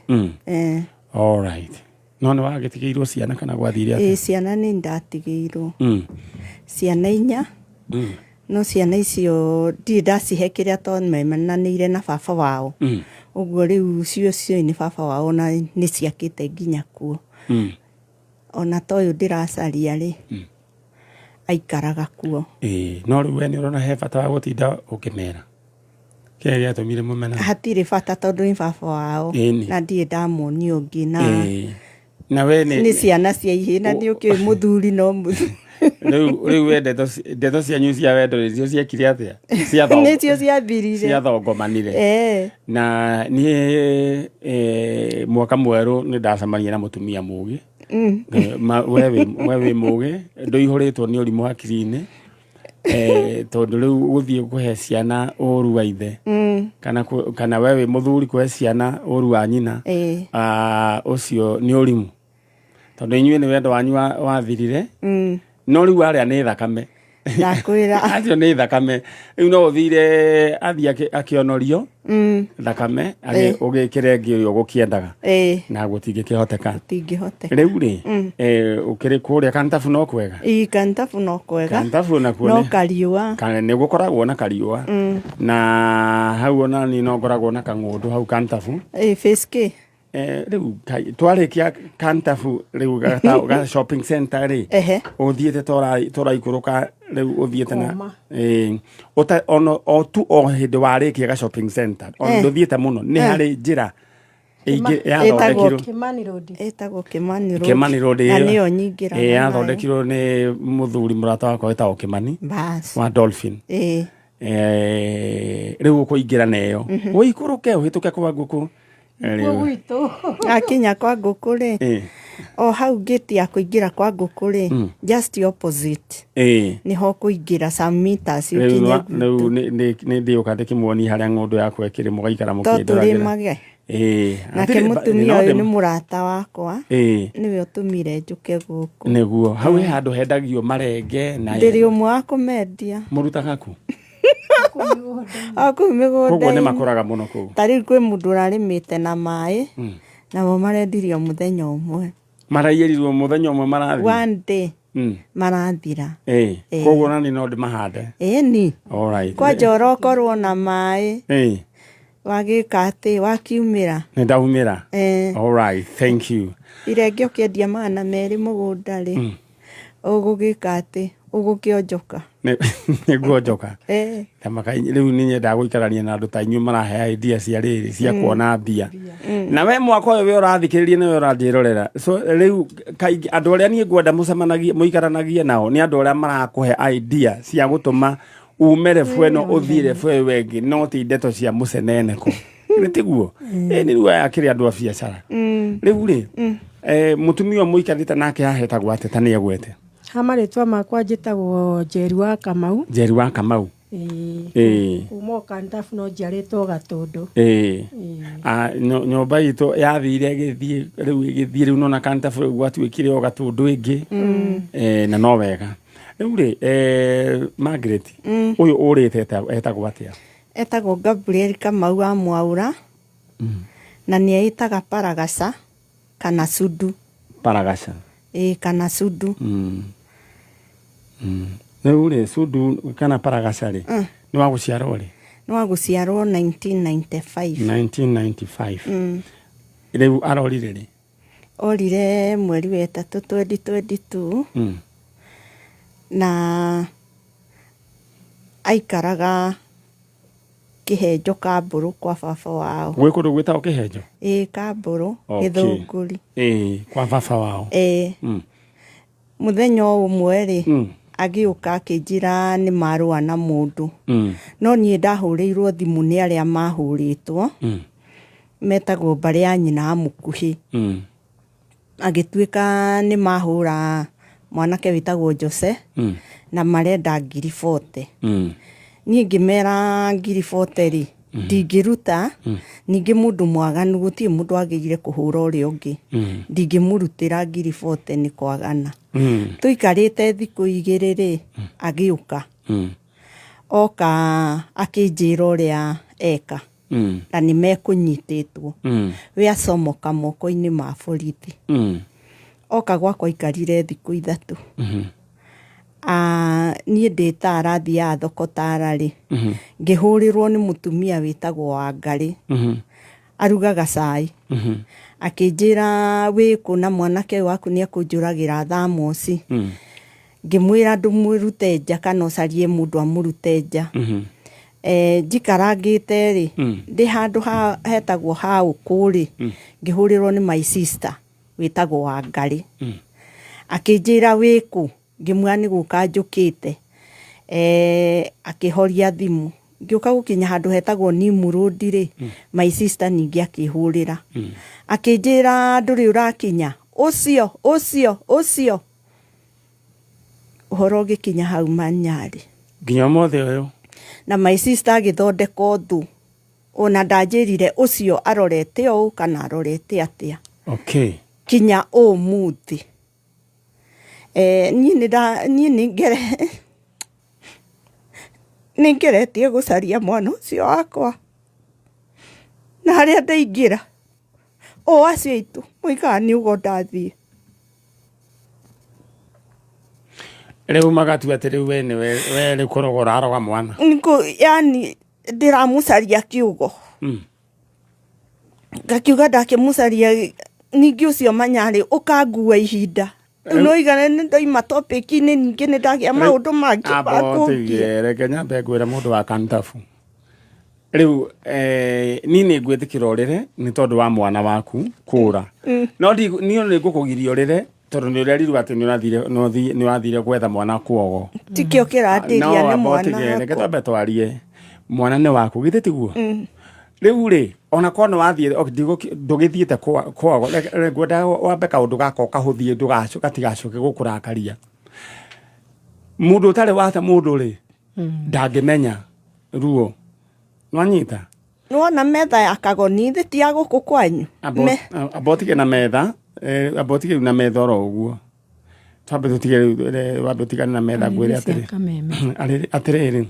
All right. No nĩ wagĩtigĩirwo ciana kana gwathire Ĩĩ, atĩa? ciana nĩ ndatigĩirwo. Ciana inya. No ciana icio ndirĩ ndacihe kĩrĩa tondũ memenanĩire na baba wao. Ũguo rĩu cio ciũĩ nĩ baba wao na nĩ ciakĩte nginya kuo. Ona ta ũyũ ndĩracaria rĩ, aikaraga kuo. Ĩĩ, no rĩu we nĩ ũrona he bata wa gũtinda ũkĩmera? Kĩrĩa gĩatũmire mũmenane? Hatirĩ bata tondũ nĩ baba wao. Ĩni. Na ndirĩ ndamuonia ũngĩ na Ĩĩ. Na we nĩ nĩ ciana cia ihĩĩ na nĩ ũkĩũĩ mũthuri no mũthuri. Rĩu we ndeto cianyu cia wendo nĩcio ciekire atĩa? Nĩcio ciathirire. Ciathongomanire. Na niĩ mwaka mwerũ nĩ ndacemania na mũtumia mũgĩ. We wĩ mũgĩ, ndũihũrĩtwo nĩ ũrimũ hakiri-inĩ. Tondũ rĩu gũthiĩ kũhe ciana ũru wa ithe kana we wĩ mũthuri kũhe ciana ũru wa nyina, ũcio nĩ ũrimũ, tondũ inyuĩ nĩ wendo wanyu wathirire, no rĩu arĩa nĩ thakame. Ndakwĩra. Acio nĩ thakame. Rĩu no ũthire athiĩ akĩonorio thakame ũgĩkĩre ĩngĩ ũrĩa ũgũkĩendaga, na gũtingĩkĩhoteka. Gũtingĩhoteka. Rĩu rĩ, ũkĩrĩ kũrĩa Kantabu no kwega? Ĩĩ, Kantabu no kwega. Kantabu nakuo no kariũa. Nĩ gũkoragwo na kariũa, na hau ona niĩ no ngoragwo na kang'ũndũ hau Kantabu. Ĩĩ, face K. Rĩu twarĩkia Kantabu rĩu ga shopping center rĩ, ũthiĩte tũraikũrũka rĩu ũthiĩte na ũta ono o tu o hĩndĩ warĩkia ga shopping center ona ndũthiĩte mũno, nĩ harĩ njĩra ĩngĩ yathondekirwo. Kimani Road. Ĩtagwo Kimani Road. Kimani Road. Na nĩyo nyingĩraga nayo. Yathondekirwo nĩ mũthuri mũrata wakwa wĩtagwo Kimani wa Dolphin. Rĩu ũkũingĩra na ĩyo ũikũrũke ũhĩtũke kwa ngũkũ. Gwitũ. Akinya kwa ngũkũ rĩ, o hau gate ya kũingĩra kwa ngũkũ rĩ, just opposite nĩho ũkũingĩra some meters ũkinye rĩu gwitũ. Nĩ ndĩũka ndĩkĩmuonie harĩa ng'ũndũ yakwa ĩkĩrĩ, mũgaikara To mũkĩndoragĩra. tũrĩmage. Nake mũtumia ũyũ nĩ mũrata wakwa, nĩwe ũtũmire njũke gũkũ. Nĩguo hau he handũ hendagio marenge na Ndĩrĩ ũmwe wa kũmendia. Mũrutaga kũ? O kũu Koguo nĩ mĩgũnda-inĩ. makũraga mũno kũu. Ta rĩu kwĩ mũndũ ũrarĩmĩte na maĩ, namo marendirio mũthenya ũmwe. Maraiyĩrirwo mũthenya ũmwe marathiĩ. One day marathira. Ĩĩ. Koguo nani no ndĩmahande. Ĩni. Alright. Kwanja ũrokorwo na maĩ, Ĩĩ. wagĩka atĩ wakiumĩra. Nĩ ndaumĩra. Eh. Alright, thank you. Irenge ũkĩendia 200 mũgũnda rĩ, ũgũgĩka atĩ ũgũkĩonjoka. Nĩ nguonjoka. Eh. Thamaka rĩu nĩ nyendaga gũikarania na andũ ta inyuĩ marahe idea cia rĩrĩ cia kuona mbia. Na we mwaka ũyũ we ũrathikĩrĩria na we ũranjĩrorera. So rĩu kaingĩ andũ arĩa niĩ ngwenda mũcemanagie mũikaranagie nao nĩ andũ arĩa marakũhe idea cia gũtũma ume rebu ĩno ũthiĩ rebu ĩyo ĩngĩ no ti ndeto cia mũceneneko. Nĩ tiguo? Ĩ nĩ rĩu aya akĩrĩ andũ a biacara. Rĩu rĩ mũtumia ũyũ mũikarĩte nake haha etagwo atĩa ta nĩ egwete? Ha marĩtwa makwa njĩtagwo Njeri wa Kamau. Njeri wa Kamau. Ĩĩ. Ĩĩ. Kuma o Kantabu no njiarĩtwo Gatũndũ. Ĩĩ. Nyũmba itũ yathire ĩgĩthiĩ rĩu ĩgĩthiĩ rĩu nona Kantabu rĩu gwatuĩkire o Gatũndũ ĩngĩ. Na no wega. Rĩu rĩ Margaret, ũyũ ũrĩte etagwo atĩa? Etagwo Gabriel Kamau wa Mwaũra. Na nĩ eĩtaga Paragaca kana Sudu. Paragaca. Ĩĩ, kana Sudu. Rĩu rĩ Sudu kana Paragaca rĩ, nĩ wa gũciarwo rĩ? Nĩ wa gũciarwo 1995. 1995. Rĩu arorire rĩ? Orire mweri wa ĩtatũ 2022. Na aikaraga Kĩhenjo Kambũrũ kwa baba wao. Gwĩ kũndũ gwĩtagwo Kĩhenjo? Ĩĩ, Kambũrũ, Okay. Gĩthũngũri. Ĩĩ, kwa baba wao. Ĩĩ. Mũthenya o ũmwe rĩ, agĩũka akĩnjĩra nĩ marũa na mũndũ. No niĩ ndahũrĩirwo thimũ nĩ arĩa mahũrĩtwo, metagwo mbarĩ ya nyina wa mũkuhĩ. Agĩtuĩka nĩ mahũra mwanake wĩtagwo Jose, na marenda ngiri 40. Niĩ ngĩmera ngiri 40 rĩ, ndingĩruta, ningĩ mũndũ mwaganu gũtirĩ mũndũ wagĩrĩire kũhũra ũrĩa ũngĩ. Ndingĩmũrutĩra ngiri 40 nĩ kwagana. Tũikarĩte thikũ igĩrĩ rĩ, agĩũka. Oka akĩnjĩra ũrĩa eka. Na nĩ mekũnyitĩtwo. We acomoka moko-inĩ ma borithi. Oka gwakwa aikarire thikũ ithatũ. Niĩ ndĩ Tara, thiaga thoko Tara rĩ, ngĩhũrĩrwo nĩ mũtumia wĩtagwo Wangarĩ. Arugaga cai. Akĩnjĩra wĩkũ na mwanake ũyũ waku nĩ ekũnjũragĩra thamoci. Ngĩmwĩra ndũmũrute nja kana ũcarie mũndũ amũrute nja. Njikarangĩte rĩ, ndĩ handũ hetagwo ha ũkũ rĩ, ngĩhũrĩrwo nĩ my sister wĩtagwo Wangarĩ. Akĩnjĩra wĩkũ, ngĩmwĩra nĩ gũka njũkĩte. Akĩhoria thimũ. Ngĩũka gũkinya handũ hetagwo Nimrod rĩ, my sister ningĩ akĩhũrĩra. Akĩnjĩra ndũrĩ ũrakinya, ũcio, ũcio, ũcio. Ũhoro ũgĩkinya hau Manyarĩ. Nginya ũmũthĩ ũyũ. Na my sister agĩthondeka ũthũ. Ona ndanjĩrire ũcio arorete ũũ kana arorete atĩa. Okay. Kinya ũmũthĩ. Niĩ nĩ nda, niĩ nĩ ngere, nĩ ngeretie gũcaria mwana ũcio wakwa. Na harĩa ndaingĩra, o acio aitũ moigaga nĩ ũgo ndathiĩ. Rĩu magatua atĩ rĩu we nĩwe, we rĩu kũroga ũraroga mwana. Nĩkũ, yani ndĩramũcaria kiugo. Ngakiuga ndakĩmũcaria ningĩ ũcio Manyarĩ ũkangua ihinda. Rĩu no igana nĩ ndoima topic-inĩ ningĩ nĩ ndagĩa maũndũ mangĩ Amba ma kũngia. ũtige, reke nyambe ngwĩre mũndũ wa Kantabu. Rĩu niĩ nĩ ngwĩtĩkĩra ũrĩre nĩ tondũ wa mwana waku kũra. No niĩ nĩ ngũkũgiria ũrĩre tondũ nĩ ũrerirwo atĩ nĩ ũrathire gwetha mwana kwogo. Tikĩo kĩrandĩria No, nĩ amba mwana ũtige, reke wakwa. twambe twarie. Mwana nĩ waku, githĩ tiguo? Rĩu rĩ, ona korwo nĩ wathiĩ, ok, ndũgĩthiĩte kwago, ngwenda wambe kaũndũ gaka ũkahũthie, gatigacoke gũkũrakaria. Mũndũ ũtarĩ wate mũndũ rĩ, ndangĩmenya ruo. Nwanyita? Nĩwona metha ya kagoni thĩ ti ya gũkũ kwanyu? Amba ũtige na metha, amba ũtige na metha oro ũguo. Twambe tũtige rĩu, wambe ũtigane na metha ngwĩre Arĩrĩ cia atĩrĩ. kameme. Arĩrĩ, atĩrĩrĩ.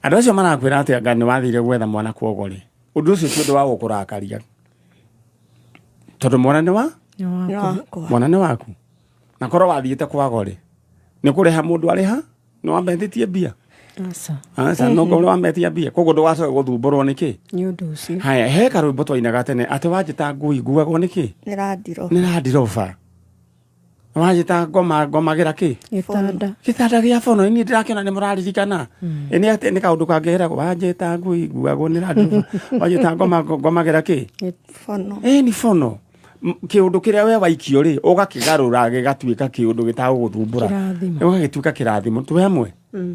Andũ acio marakwĩra atĩ anga nĩ wathire gwetha mwana kwogo rĩ, ũndũ ũcio ti ũndũ wa gũkũrakaria, tondũ mwana nĩ wa Nĩ Nĩ wakwa. wakwa. Mwana nĩ waku, na korwo wathiĩte kwago rĩ, nĩ kũrĩha mũndũ arĩha, nĩ wambetĩtie mbia? Aca. Aca, no korwo wametia mbia, koguo ndũgacoke gũthumbũrwo nĩ kĩ. Nĩ ũndũ ũcio. Haya, he karwĩmbo twainaga tene atĩ wanjĩta ngui nguagwo nĩ kĩ? Nĩ randiro. Nĩ randiroba. Wanjĩta ngoma ngomagĩra kĩ? Gĩtanda. Gĩtanda gĩa bono. Niĩ ndĩrakĩona nĩ mũraririkana. Ĩ nĩ atĩ nĩ kaũndũ kangĩragwo, wanjĩta ngui nguagwo nĩ randiroba, wanjĩta ngoma ngomagĩra kĩ? Bono. Ĩ nĩ bono. Kĩũndũ kĩrĩa we waikio rĩ, ũgakĩgarũra gĩgatuĩka kĩũndũ gĩtagũgũthumbũra. Kĩrathimo. Ũgagĩtuĩka kĩrathimo. Twĩ hamwe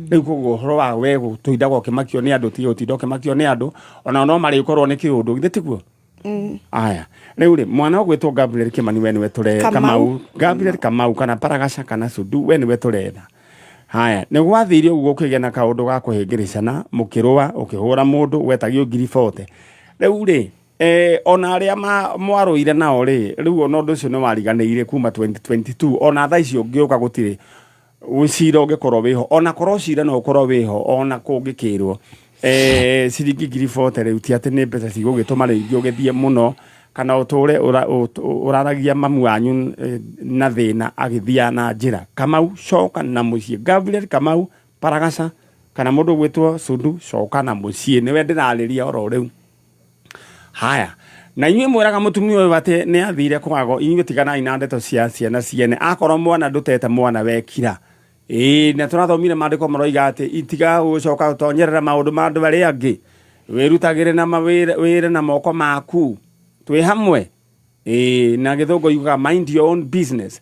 rĩu, koguo ũhoro wa we gũtindaga ũkĩmakio nĩ andũ, ti gũtinda ũkĩmakio nĩ andũ, ona no marĩkorwo nĩ kĩũndũ, githĩ tiguo? Aya, rĩu rĩ, mwana ũgwĩtwo Gabriel Kimani, we nĩwe tũre Kamau. Kamau, Gabriel Kamau kana Paragaca kana Sudu, we nĩwe tũretha. Haya, nĩ gwathire ũguo, ũkĩgĩa na kaũndũ ga kũhĩngĩrĩcana, mũkĩrũa, ũkĩhũra mũndũ wetagio 40,000. Rĩu rĩ, ona arĩa mwarũire nao rĩ, rĩu ona ũndũ ũcio nĩ wariganĩire kuma 2022, ona thaa icio ũngĩũka gũtirĩ cira ũngĩkorwo wĩho, ona korwo cira no ũkorwo wĩho, ona kũngĩkĩrwo ciringi 40,000 rĩu ti atĩ nĩ mbeca cigũgĩtũma rĩngĩ ũgĩthiĩ mũno kana ũtũre ũraragia mamu wanyu na thĩna agĩthiaga na njĩra. Kamau, coka na mũciĩ. Gabriel Kamau Paragaca kana mũndũ ũgwĩtwo Sundu, coka na mũciĩ, nĩwe ndĩrarĩria oro rĩu. Haya, na inyuĩ mwĩraga mũtumia ũyũ atĩ nĩ athire kwago, inyuĩ tiganai na ndeto cia ciana ciene. Akorwo mwana ndũtete mwana wekira, ĩĩ, na tũrathomire maandĩko maroiga atĩ itiga gũcoka gũtonyerera maũndũ ma andũ arĩa angĩ, wĩrutagĩre na mawĩra wĩre na moko maku. Twĩ hamwe? Ĩĩ, na gĩthũngũ yugaga "mind your own business".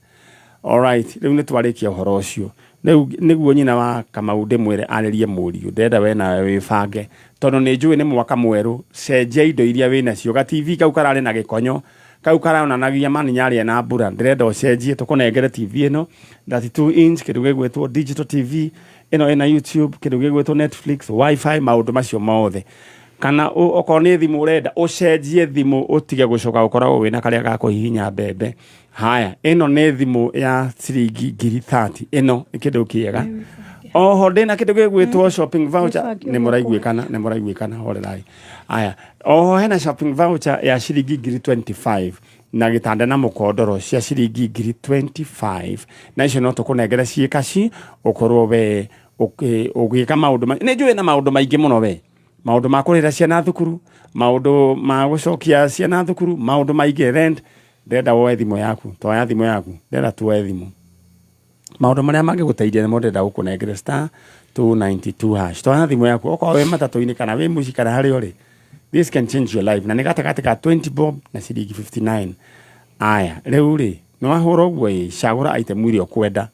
Alright, rĩu nĩ twarĩkia ũhoro ũcio. Rĩu nĩguo nyina wa Kamau ndĩmwĩre arĩrie mũriũ, ndĩrenda we nawe wĩbange, tondũ nĩ njũĩ nĩ mwaka mwerũ. Cenjia indo iria wĩ nacio. Ga TV kau kararĩ na gĩkonyo, kau karonanagia maninya arĩa na mbura, ndĩrenda ũcenjie, tũkũnengere TV ĩno 32 inch, kĩndũ gĩgwĩtwo digital TV ĩno ĩna YouTube, kĩndũ gĩgwĩtwo Netflix, WiFi, maũndũ macio mothe. Kana okorwo nĩ thimũ ũrenda, ũcenjie thimũ, ũtige gũcoka gũkoragwo wĩna karĩa ga kũhihinya mbembe. Haya, ĩno nĩ thimũ ya ciringi 30,000. Ĩno nĩ kĩndũ kĩega. Oho ndĩna kĩndũ gĩgwĩtwo shopping voucher. Wĩbange. Nĩ mũraiguĩkana? Nĩ mũraiguĩkana? Horerai. Aya, oho hena shopping voucher ya ciringi 25,000 na gĩtanda na mũkondoro cia ciringi 25,000, na icio no tũkũnengere ciĩ kaci, ũkorwo we ũgĩka maũndũ nĩ njũĩ na maũndũ maingĩ mũno we, maũndũ ma kũrĩhĩra ciana thukuru, maũndũ ma gũcokia ciana thukuru, maũndũ maingĩ, rent. Ndĩrenda woe thimũ yaku, toya thimũ yaku, ndĩrenda tuoe thimũ. Maũndũ marĩa mangĩgũteithia nĩmo ndĩrenda gũkũnengere. Star 292 hash, toya thimũ yaku, okorwo wĩ matatũ-inĩ kana wĩ mũciĩ kana harĩa ũrĩ. This can change your life, na nĩ gatagatĩ ka 20 bob na ciringi 59. Aya, rĩu rĩ, nĩ wahũra ũguo, ĩ cagũra item iria ũkwenda.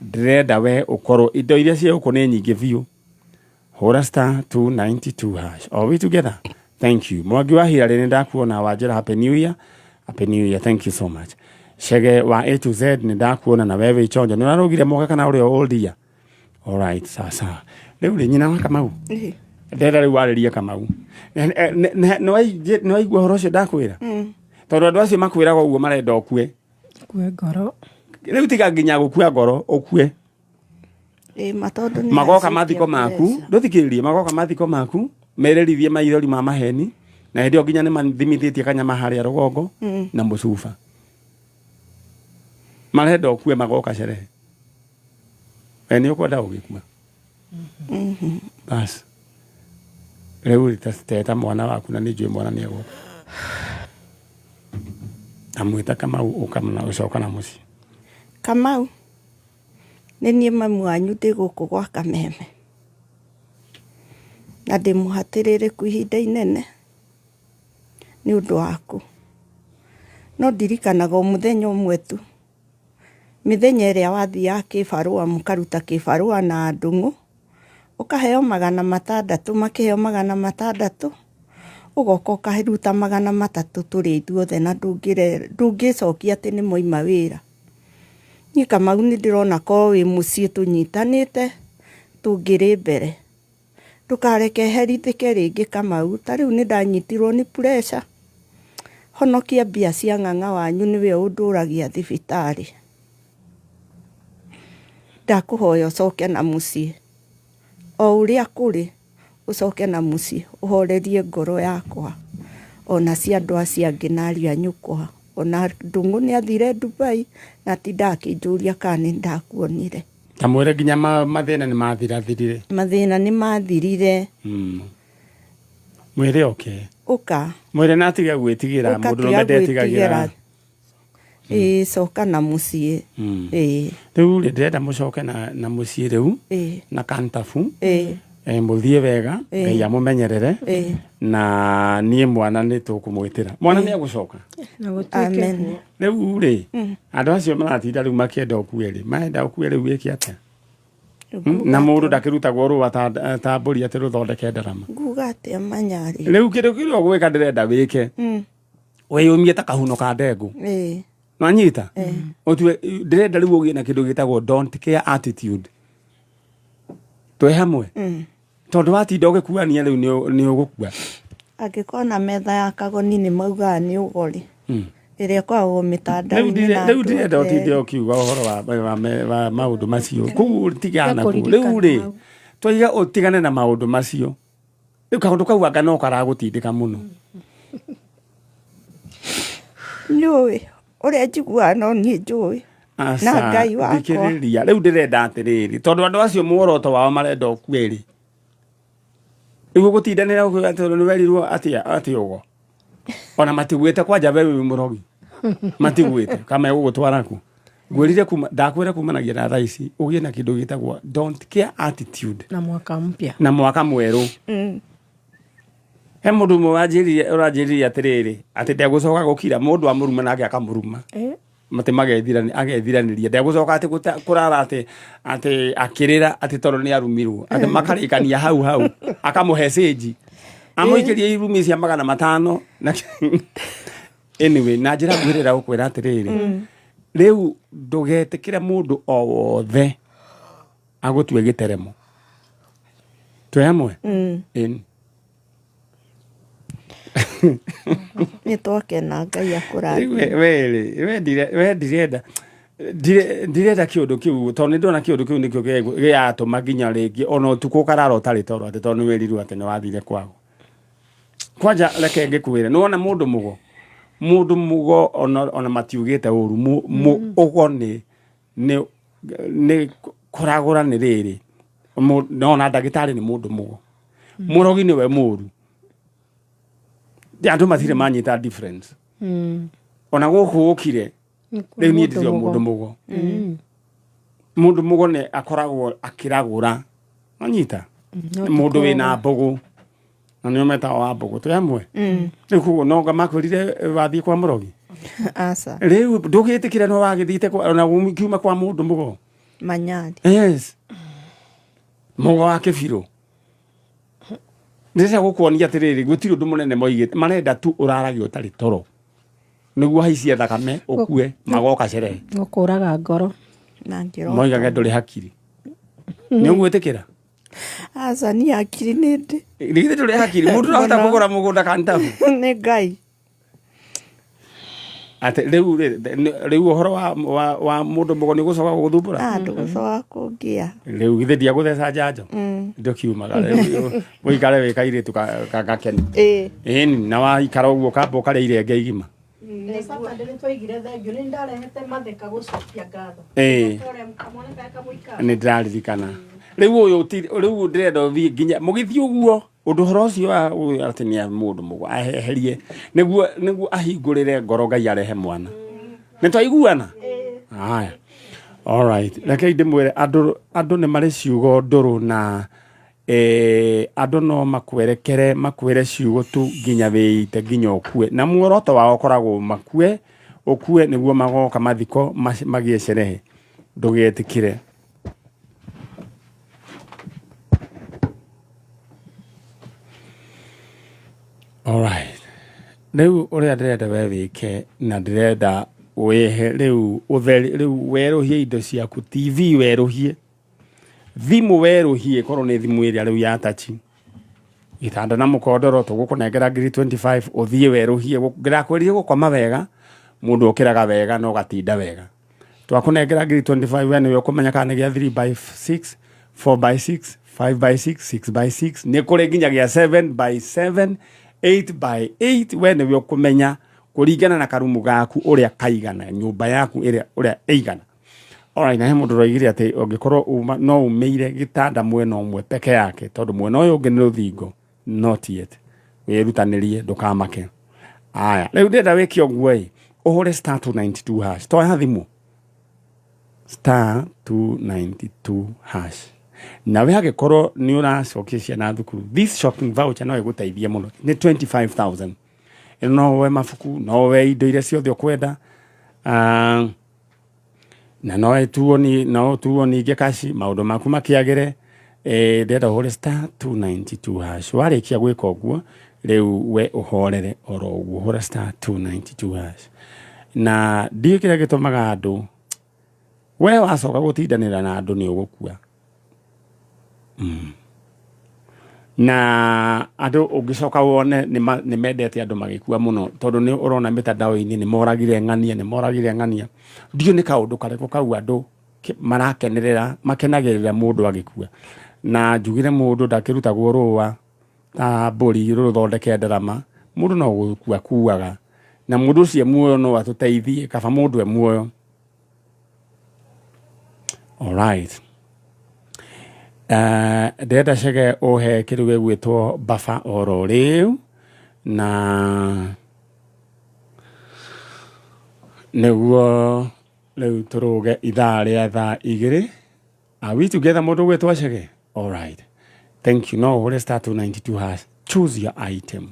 Ndĩrenda we ũkorwo indo iria ciĩ gũkũ nĩ nyingĩ biũ. Hũra star 292 hash. Are we together? Thank you. Mwangi wa Hirarĩ, nĩ ndakuona wanjĩra happy new year. Happy new year, thank you so much. Chege wa A to Z, nĩ ndakuona. Na we wĩ chonjo, nĩ ũrarũgire mwaka kana ũrĩa old year? Alright, sawa sawa. Rĩu rĩ, nyina wa Kamau, ndĩrenda rĩu warĩrie Kamau. Nĩ waigua ũhoro ũcio ndakwĩra, tondũ andũ acio makwĩraga ũguo marenda ũkue. Kue ngoro. Rĩu tiga nginya gũkua ngoro, ũkue. Ĩ ma, tondũ nĩ Magoka haicĩtie mathiko maku. pressure. Ndũthikĩrĩrie, magoka mathiko maku mererithie maithori ma maheni, na hĩndĩ ĩyo nginya nĩ mathimithĩtie kanyama harĩa rũgongo na mũcuba. Marenda ũkue, magoka sherehe. We nĩ ũkwenda ũgĩkua? Bas, rĩu teta mwana waku, na nĩ njũĩ mwana nĩ egũka. Amwĩta Kamau, ũka na ũcoka na mũciĩ. Kamau, nĩ niĩ mamu wanyu, ndĩ gũkũ gwa Kameme na ndĩ mũhatĩrĩrĩku ihinda inene nĩ ũndũ waku, no ndirikanaga o mũthenya ũmwe tu, mĩthenya ĩrĩa wathiaga kĩbarũa, mũkaruta kĩbarũa na ndũng'ũ, ũkaheo 600, makĩheo 600, ũgoka ũkaruta 300 tũrĩ ithuothe, na ndũngĩcokia atĩ nĩ mwaima wĩra. Niĩ Kamau nĩ ndĩrona korwo wĩ mũciĩ tũnyitanĩte tũngĩrĩ mbere. Ndũkareke herithĩke rĩngĩ, Kamau. Ta rĩu nĩ ndanyitirwo nĩ pressure. Honokia mbia cia ng'ang'a wanyu, nĩwe ũndũragia thibitarĩ. Ndakũhoya ũcoke na mũciĩ o ũrĩa kũrĩ. Ũcoke na mũciĩ ũhorerie ngoro yakwa ona cia andũ acio angĩ na ariũ a nyũkwa. Ona Ndung'u nĩ athire Dubai na atindaga akĩnjũria kana nĩ ndakuonire. Ta mwĩre nginya mathĩna nĩ mathirathirire. Mathĩna nĩ mathirire. Mwĩre oke. Ũka. Mwĩre na atige gwĩtigĩra, Ũka mũndũ tiga rũme ndetigagĩra. gwĩtigĩra. Ĩĩ coka na mũciĩ. Ĩĩ. Rĩu rĩ ndĩrenda mũcoke na mũciĩ rĩu na kantabu. Ĩĩ. Mũthiĩ wega, Ngai amũmenyerere na niĩ mwana nĩ tũkũmwĩtĩra. Mwana nĩ egũcoka. Na gũtuĩke Amen. guo. Rĩu rĩ andũ acio maratinda rĩu makĩenda ũkue rĩ, marenda ũkue rĩu wĩke atĩa? Na mũndũ ndakĩrutagwo rũa ta mbũri atĩ rũthondeke ndarama. Nguga atĩa manyarĩ? Rĩu kĩndũ kĩrĩa ũgwĩka ndĩrenda wĩke, wĩyũmie ta kahuno ka ndengũ. Nwanyita? Ũtue ndĩrenda rĩu ũgĩe na kĩndũ gĩtagwo don't care attitude. Twĩ hamwe? Tondũ watinda ũgĩkuania rĩu nĩ ũgũkua. Angĩkorwo na metha ya kagoni nĩ maugaga nĩ ũgori. Ĩrĩa ĩkoragwo mĩtandao-inĩ na Rĩu andũ ndirenda othe. ũtinde ũkiuga ũhoro wa maũndũ macio. Koguo tigana naguo. Kũririkana Rĩu rĩ, hau. twaiga ũtigane na maũndũ macio. Rĩu kaũndũ kau anga no karagũtindĩka mũno. Nĩũĩ ũrĩa njiguaga no niĩ njũĩ. Aca, Na Ngai wakwa. thikĩrĩria. Rĩu ndĩrenda atĩrĩrĩ, tondũ andũ acio muoroto wao marenda ũkue rĩ, rĩu ũgũtindanĩra ũkiuga atĩ nĩ werirwo atĩa atĩ ũgo. Ona matigwĩte kwanja we wĩ mũrogi. Matigwĩte kama megũgũtwara kũ. Ngwĩrire kuma ndakwĩra kumanagia na thaa ici ũgĩe na kĩndũ gĩtagwo don't care attitude. Na mwaka mpya. Na mwaka mwerũ. He mũndũ ũmwe wanjĩrire ũranjĩrire atĩrĩrĩ atĩ ndegũcoka gũkira mũndũ amũruma nake akamũruma. Atĩ agethiranĩria ndegũcoka atĩ kũrara atĩ atĩ akĩrĩra atĩ tondũ nĩ arumirwo atĩ makarĩkania hau hau akamũhe cĩnji amũikĩrie irumi cia 500 na anyway na njĩra ngwĩrĩra gũkwĩra atĩrĩrĩ rĩu ndũgetĩkĩre mũndũ o wothe agũtue gĩteremo. Twĩ hamwe? Ĩni. Nĩ twakena Ngai akũrathime. We rĩ, we ndirenda ndirenda kĩũndũ kĩu tondũ nĩ ndona kĩũndũ kĩu nĩkĩo gĩatũma nginya rĩngĩ ona ũtukũ ũkarara ũtarĩ toro atĩ tondũ nĩ wĩrirwo atĩ nĩ wathire kwago. Kwanja reke ngĩkwĩre, nĩ wona mũndũ mũgo, mũndũ mũgo ona matiugĩte ũru, ũgo nĩ kũragũra nĩ rĩrĩ, no ona ndagĩtarĩ nĩ mũndũ mũgo. Mũrogi nĩwe mũru. Andũ matirĩ manyita difference. Ona gũkũ ũkire, rĩu niĩ ndirĩ o mũndũ mũgo. Mũndũ mũgo nĩ akoragwo akĩragũra. Wanyita? Mũndũ wĩna mbũgũ. Na nĩo metagwo wa mbũgũ. Twĩ hamwe? Rĩu koguo no nga makwĩrire wathiĩ kwa mũrogi? Aca. Rĩu ndũgĩtĩkĩre no wagĩthiĩte kwa, ona ũkiuma kwa mũndũ mũgo. Manyari. Yes. Mũgo wa kĩbirũ. Ndĩrenda gũkuonia atĩrĩrĩ, gũtirĩ ũndũ mũnene moigĩte, marenda tu ũrarage ũtarĩ toro. Nĩguo haicie thakame ũkue magoka sherehe. Gũkũraga ngoro. Na ngĩroto. Moigage ndũrĩ hakiri. Nĩ ũgwĩtĩkĩra? Aca, niĩ hakiri nĩ ndĩ. Githĩ ndũrĩ hakiri? Mũndũ ũrahota Mũno. kũgũra mũgũnda kantabu. Nĩ Ngai. Atĩ rĩu rĩ, rĩu ũhoro wa mũndũ mũgo nĩ ũgũcoka gũgũthumbũra? Ah, ndũgũcoka kũngia. Rĩu githĩ ndiagũtheca njanjo? Ndũkiumaga rĩu ũikare wĩ kairĩtu gakenu. Ĩni, na waikara ũguo ũkamba ũkarĩa irenge igima. Nĩ Saturday nĩ twaigire thengiũ, nĩ ndarehete matheka gũcokia ngatho. Kamwana karĩa kamũikara. Nĩ ndĩraririkana. Rĩu ũyũ ti, rĩu ndĩrenda ũthiĩ nginya mũgĩthiĩ ũguo ũndũ ũhoro ũcio wa ũyũ atĩ nĩ mũndũ mũgo aheherie nĩguo ahingũrĩre ngoro Ngai arehe mwana. Nĩ twaiguana? Haya. All right. Rekei ndĩmwĩre andũ nĩ marĩ ciugo ndũrũ na andũ no makwerekere makwĩre ciugo tu nginya wĩite nginya ũkue. Na muoroto wao ũkoragwo makue, ũkue nĩguo magoka mathiko magĩe sherehe. Ndũgetĩkĩre. All right. Rĩu ũrĩa ndĩrenda we wĩke na ndĩrenda wĩhe rĩu ũtheri rĩu werũhie indo ciaku, TV werũhie, thimũ werũhie, korwo nĩ thimũ ĩrĩa rĩu ya touch, gĩtanda na mũkondoro tũgũkũnengera ngiri 25 ũthiĩ werũhie. Ndĩrakwĩrire gũkoma wega, mũndũ ũkĩraga wega na ũgatinda wega. Twakũnengera ngiri 25 we nĩwe ũkũmenya kana nĩ gĩa 3 by 6, 4 by 6, 5 by 6, 6 by 6, nĩ kũrĩ nginyagia 7 by 7, 8 by 8. We nĩwe ũkũmenya kũringana na karumu gaku ũrĩa kaigana, nyũmba yaku ĩrĩa ũrĩa ĩigana. Alright, na he mũndũ ũroigire atĩ ũngĩkorwo uma, no umĩire gĩtanda mwena ũmwe peke yake tondũ mwena ũyũ ũngĩ nĩ rũthingo. Not yet, wĩrutanĩrie, ndũkamake. Aya, rĩu ndĩrenda wĩke ũguo ĩ, ũhũre star 292 hash, toya thimũ star 292 hash. Nawe angĩkorwo nĩ ũracokia ciana thukuru, this shopping voucher no ĩgũteithie mũno. Nĩ 25000. Ĩno no woe mabuku, no woe indo iria ciothe ũkwenda. Na no ĩtuo ni no tuo ningĩ kaci maũndũ maku makĩagĩre. Ndĩrenda ũhũre star 292 hash. Warĩkia gwĩka ũguo, rĩu we ũhorere oro ũguo, hũra star 292 hash. Na ndiũĩ kĩrĩa gĩtũmaga andũ, we wacoka gũtindanĩra na andũ nĩ ũgũkua. Na andũ ũngĩcoka wone nĩ mendete andũ magĩkua mũno, tondũ nĩ ũrona mĩtandao-inĩ nĩ moragire ng'ania, nĩ moragire ng'ania. Ndiũĩ nĩ kaũndũ karĩkũ kau andũ marakenerera, makenagĩrĩra mũndũ agĩkua. Na njugire mũndũ ndakĩrutagwo rũa ta mbũri rũthondeke ndarama, mũndũ no gũkua akuaga. Na mũndũ ũcio e muoyo no atũteithie, kaba mũndũ e muoyo. Alright. Ndĩrenda Chege ũhe kĩndũ gĩgwĩtwo baba oro rĩu, na nĩguo rĩu tũrũge ithaa rĩa thaa igĩrĩ. Are we together, mũndũ ũgwĩtwo Chege? Alright. Thank you. No ũhũre star 292 hash. Choose your item.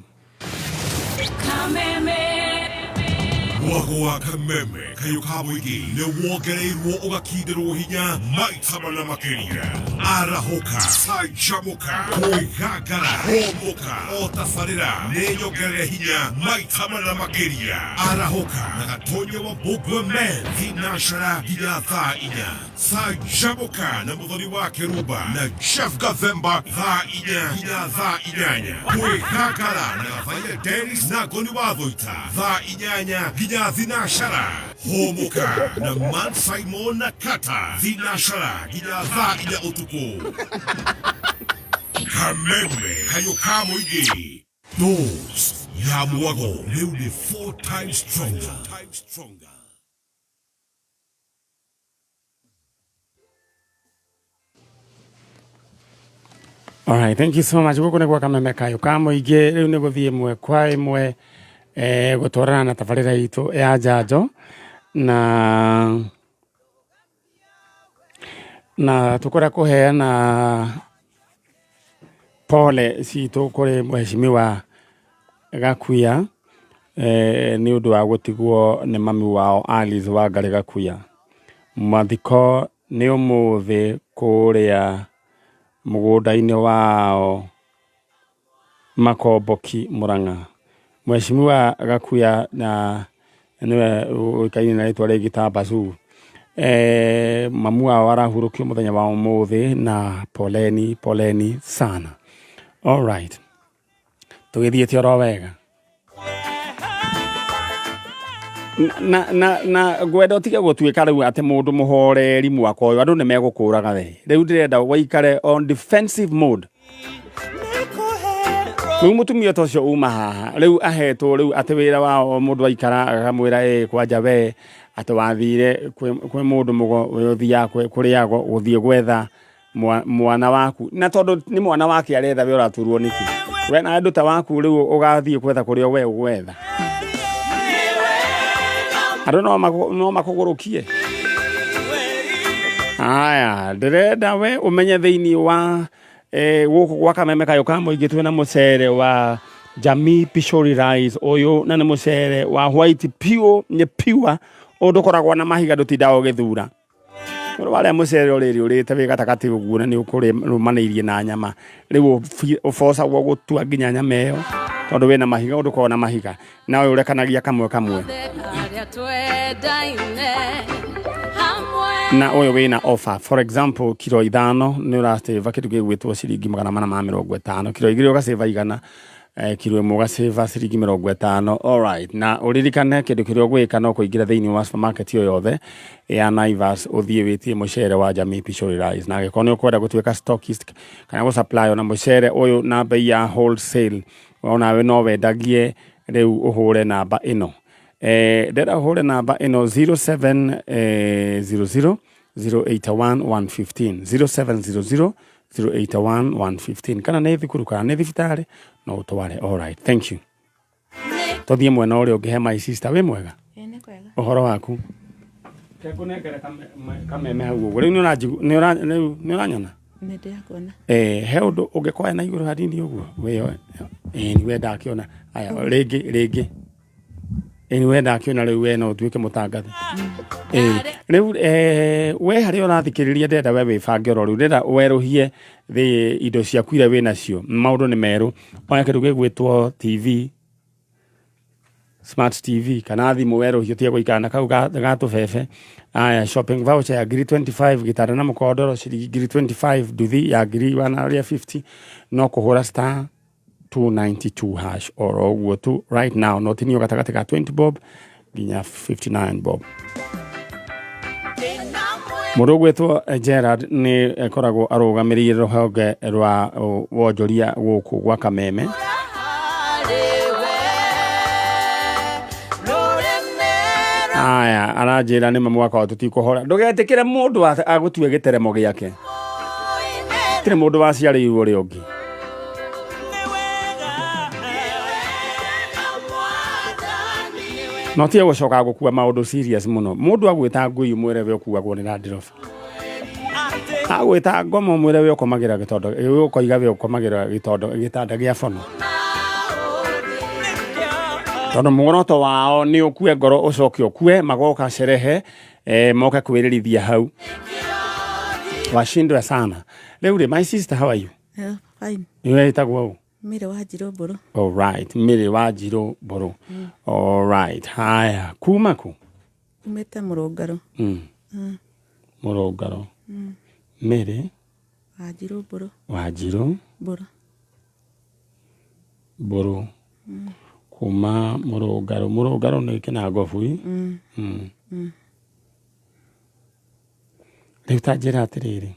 Mwago wa Kameme kayũ ka mũingĩ nĩ wongereirwo ũgakindĩrwo hinya maita mana makĩria. Arahũka, canjamũka, kwĩgangara, hũmũka, o tabarĩra nĩ nyongerere hinya maita mana makĩria. Arahũka na Gatonye wa Mbũngwe Men thinacara nginya thaa inya. Canjamũka na Mũthoni wa Kĩrumba na Jeff Gathemba thaa inya nginya thaa inyanya. Kwĩgangara na Gathaiya Dennis na Ngoni wa Thũita thaa inyanya nginya thinacara. Hũmũka na Man Simon na Kata thinacara nginya thaa inya ũtukũ. Kameme kayũ ka mũingĩ. Dose ya mwago rĩu nĩ 4 times stronger. All right, thank you so much. Gũkũ nĩ gwa Kameme kayũ ka mũingĩ. Rĩu nĩ gũthiĩ ĩmwe kwa ĩmwe, gũtwarana na tabarĩra itũ ya njanjo, na tũkũrĩa kũheana pole citũ kũrĩ mheshimiwa Gakuya, nĩ ũndũ wa gũtigwo nĩ mami wao Alice Wangari Gakuya. Mathiko nĩ ũmũthĩ kũrĩa mũgũnda-inĩ wao Makomboki, Murang'a. Mheshimiwa Gakuya na nĩwe ũĩkaine na rĩtwa rĩngĩ ta Bazuu. Mamu wao arahurũkio mũthenya wa ũmũthĩ, na poleni poleni sana. All right. Tũgĩthiĩte oro wega. Na ngwenda ũtige gũtuĩka rĩu atĩ mũndũ mũhoreri mwaka ũyũ, andũ nĩ megũkũraga we. Rĩu ndĩrenda waikare on defensive mode. Rĩu mũtumia ta ũcio uma haha rĩu ahetwo rĩu atĩ wĩra wao mũndũ aikara akamwĩra ĩ kwanja we atĩ wathire kwĩ mũndũ mũgo ũyũ ũthiaga kũrĩagwo gũthiĩ gwetha mwana waku, na tondũ nĩ mwana wake aretha, we ũraturwo nĩkĩ? We na andũ ta waku rĩu ũgathiĩ gwetha kũrĩa we ũgwetha, andũ no makũgũrũkie. Aya, ndĩrenda we ũmenye thĩinĩ wa gũkũ gwa Kameme kayũ ka mũingĩ twĩna mũcere wa Jamii Pishori Rice ũyũ, na nĩ mũcere wa white pure, nĩ pure ũndũ ũkoragwo na mahiga, ndũtindaga ũgĩthura. Ũrĩ warĩa mũcere ũrĩrĩ ũrĩte wĩ gatagatĩ ũguo, na nĩ ũkũrũmanĩirie na nyama, rĩu ũbocagwo gũtua nginya nyama ĩyo tondũ wĩna mahiga, ũndũ ũkoragwo na mahiga, na ũyũ ũrekanagia kamwe kamwe. Na ũyũ wĩna offer, for example, kiro 5 nĩ ũracĩva kĩndũ gĩgwĩtwo ciringi 450, kiro 2 ũgacĩva 100. Kiro ĩmwe ũgacĩva ciringi 50. Alright, na ũririkane kĩndũ kĩrĩa ũgwĩka no kũingĩra thĩinĩ wa supermarket o yothe ya Naivas ũthiĩ wĩtie mũcere wa Jamii Pishori Rice, na angĩkorwo nĩ ũkwenda gũtuĩka stockist kana gũ supply ona mũcere ũyũ na bei ya wholesale, onawe no wendagie rĩu ũhũre namba ĩno. Ndĩrenda ũhũre namba ĩno 0700 081 115, 0700 081 115, kana nĩ thukuru kana nĩ thibitarĩ no ũtware. Alright, thank you. Tũthiĩ mwena ũrĩa ũngĩ he my sister. Wĩ mwega? Ĩĩ, nĩ kwega. Ũhoro waku? Ngũnengere kameme hau ũguo rĩu. Rĩu nĩ ũranyona? Nĩ ndĩrakuona. He ũndũ ũngĩkwaya na igũrũ hanini ũguo wĩyoe. Ĩĩ, nĩ we ndakĩona. Aya, rĩngĩ rĩngĩ. Ĩĩ, nĩ we ndakĩona. Rĩu we no ũtuĩke mũtangathi. Ĩĩ, rĩu we harĩa ũrathikĩrĩria, ndĩrenda we wĩbange oro rĩu, ndĩrenda werũhie thĩ indo ciaku iria wĩ nacio. Maũndũ nĩ merũ. Oya kĩndũ gĩgwĩtwo TV, smart TV kana thimũ, werũhie ũtige gũikara na kau ga tũbebe. Aya, shopping voucher ya ngiri 25, gĩtanda na mũkondoro ciringi ngiri 25, nduthi ya ngiri 150, no kũhũra star 292 hash oro ũguo tu right now. No tinio gatagatĩ ka 20 bob nginya 59 bob. Mũndũ ũgwĩtwo Gerard nĩ akoragwo arũgamĩrĩire rũhonge rwa wonjoria gũkũ gwa Kameme. Aya, aranjĩra nĩ mwaka wa tũtikũhora. Ndũgetĩkĩre mũndũ agũtue gĩteremo gĩake. Tirĩ mũndũ waciarĩirwo ũrĩa ũngĩ. No tige gũcoka gũkua maũndũ serious mũno. Mũndũ agwĩta ngui, mwĩre we ũkuagwo nĩ Land Rover. Agwĩta ngoma, mwĩre we ũkomagĩra gĩtondo, we ũkoiga we ũkomagĩra gĩtondo gĩtanda gĩa bono, tondũ muoroto wao nĩ ũkue ngoro ũcoke ũkue. Magoka cerehe, moke kwĩrĩrithia hau washindwe sana. Rĩu rĩ, my sister, how are you? Yeah, fine. Nĩ wĩtagwo ũ? Mĩrĩ wa Njirũ Mbũrũ. Alright, Mĩrĩ wa Njirũ Mbũrũ. Alright, haya, kuma kũ? Umĩte Mũrũngarũ. Mũrũngarũ. Mĩrĩ wa Njirũ Mbũrũ. Wa Njirũ Mbũrũ. Mbũrũ, kuma Mũrũngarũ. Mũrũngarũ nĩ Kĩnangobui. Rĩu ta njĩra atĩrĩrĩ,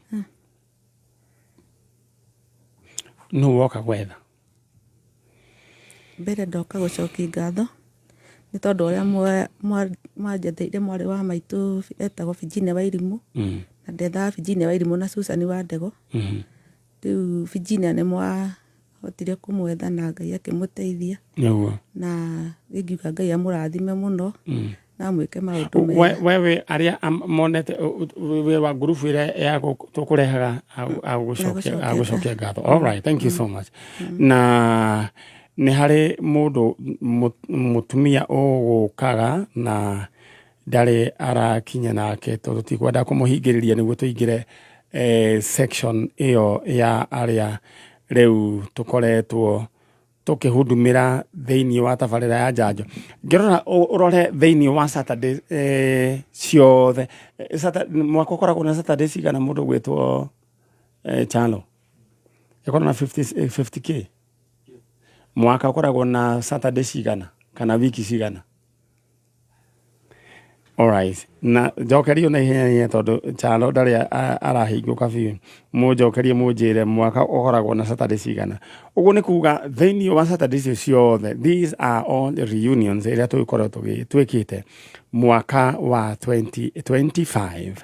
nũ woka gwetha? Mbere ndoka gũcokia ngatho nĩ tondũ ũrĩa mwanjetheire mwarĩ wa maitũ etagwo Virginia Wairimũ, na ndethaga Virginia Wairimũ na Susan wa Ndego. Rĩu Virginia nĩ mwahotire kũmwetha na Ngai akĩmũteithia, na ingiuga Ngai amũrathime mũno na amwĩke maũndũ mega. We wĩ arĩa monete wĩ wa ngurubu ĩrĩa ya tũkũrehaga a gũcokia gũcokia ngatho. All right, thank you so much. Na nĩ harĩ mũndũ mũtumia ũgũkaga na ndarĩ arakinya nake, tondũ tikwenda kũmũhingĩrĩria nĩguo tũingĩre section ĩyo ya arĩa rĩu tũkoretwo tũkĩhudumĩra thĩinĩ wa tabarĩra ya njanjo. Ngĩrora ũrore thĩinĩ wa Saturday ciothe, mwaka ũkoragwo na Saturday cigana? Mũndũ gwĩtwo Chalo ĩkorwo na 50, 50K. Mwaka ũkoragwo na Saturday cigana kana wiki cigana? Alright. Na njokerio na ihenya ihenya, tondũ Chalo ndarĩ arahingũka biũ. Mũnjokerie mũnjĩre mwaka ũkoragwo na Saturday cigana. Ũguo nĩ kuga thĩinĩ wa Saturday icio ciothe, these are all the reunions iria tũgĩkoretwo twĩkĩte mwaka wa 2025,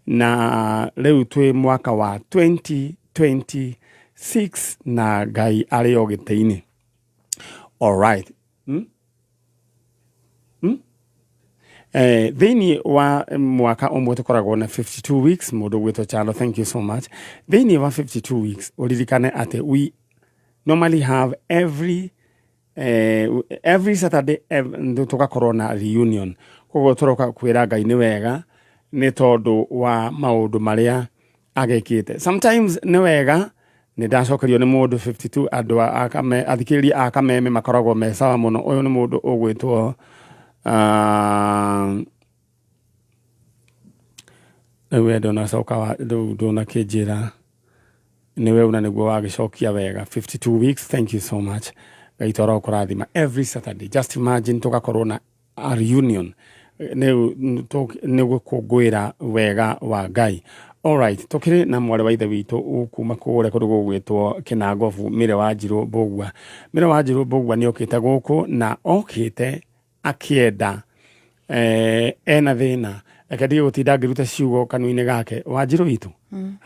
na rĩu twĩ mwaka wa 2026, na Ngai arĩ o gĩtĩ-inĩ. Alright. Thĩinĩ wa mwaka ũmwe tũkoragwo na 52 weeks. Mũndũ gwĩtwo Chalo, thank you so much. Thĩinĩ wa 52 weeks, ũririkane atĩ we normally have every Saturday tũgakorwo na reunion. Koguo tũroka kwĩra Ngai nĩ wega nĩ tondũ wa maũndũ marĩa agĩkĩte. Sometimes nĩ wega nĩ ndacokerio nĩ mũndũ 52. Andũ athikĩrĩria a Kameme makoragwo me sawa mũno. Ũyũ nĩ mũndũ ũgwĩtwo rĩu we ndũnacoka rĩu ndũnakĩnjĩra nĩwe una nĩguo wagĩcokia wega. 52 weeks, thank you so much. Ngai witũ arokũrathima. Every Saturday, just imagine tũgakorwo na a reunion nĩ gũkũngũĩra wega wa Ngai. Alright, tũkĩrĩ na mwarĩ wa ithe witũ kuma kũrĩa kũndũ gũgwĩtwo Kĩnangobu, Mĩrĩ wa Njirũ Mbũgua. Mĩrĩ wa Njirũ Mbũgua nĩ okĩte gũkũ na okĩte akĩenda ena thĩna. Reke ndige gũtinda ngĩruta ciugo kanua-inĩ gake. Wanjirũ witũ,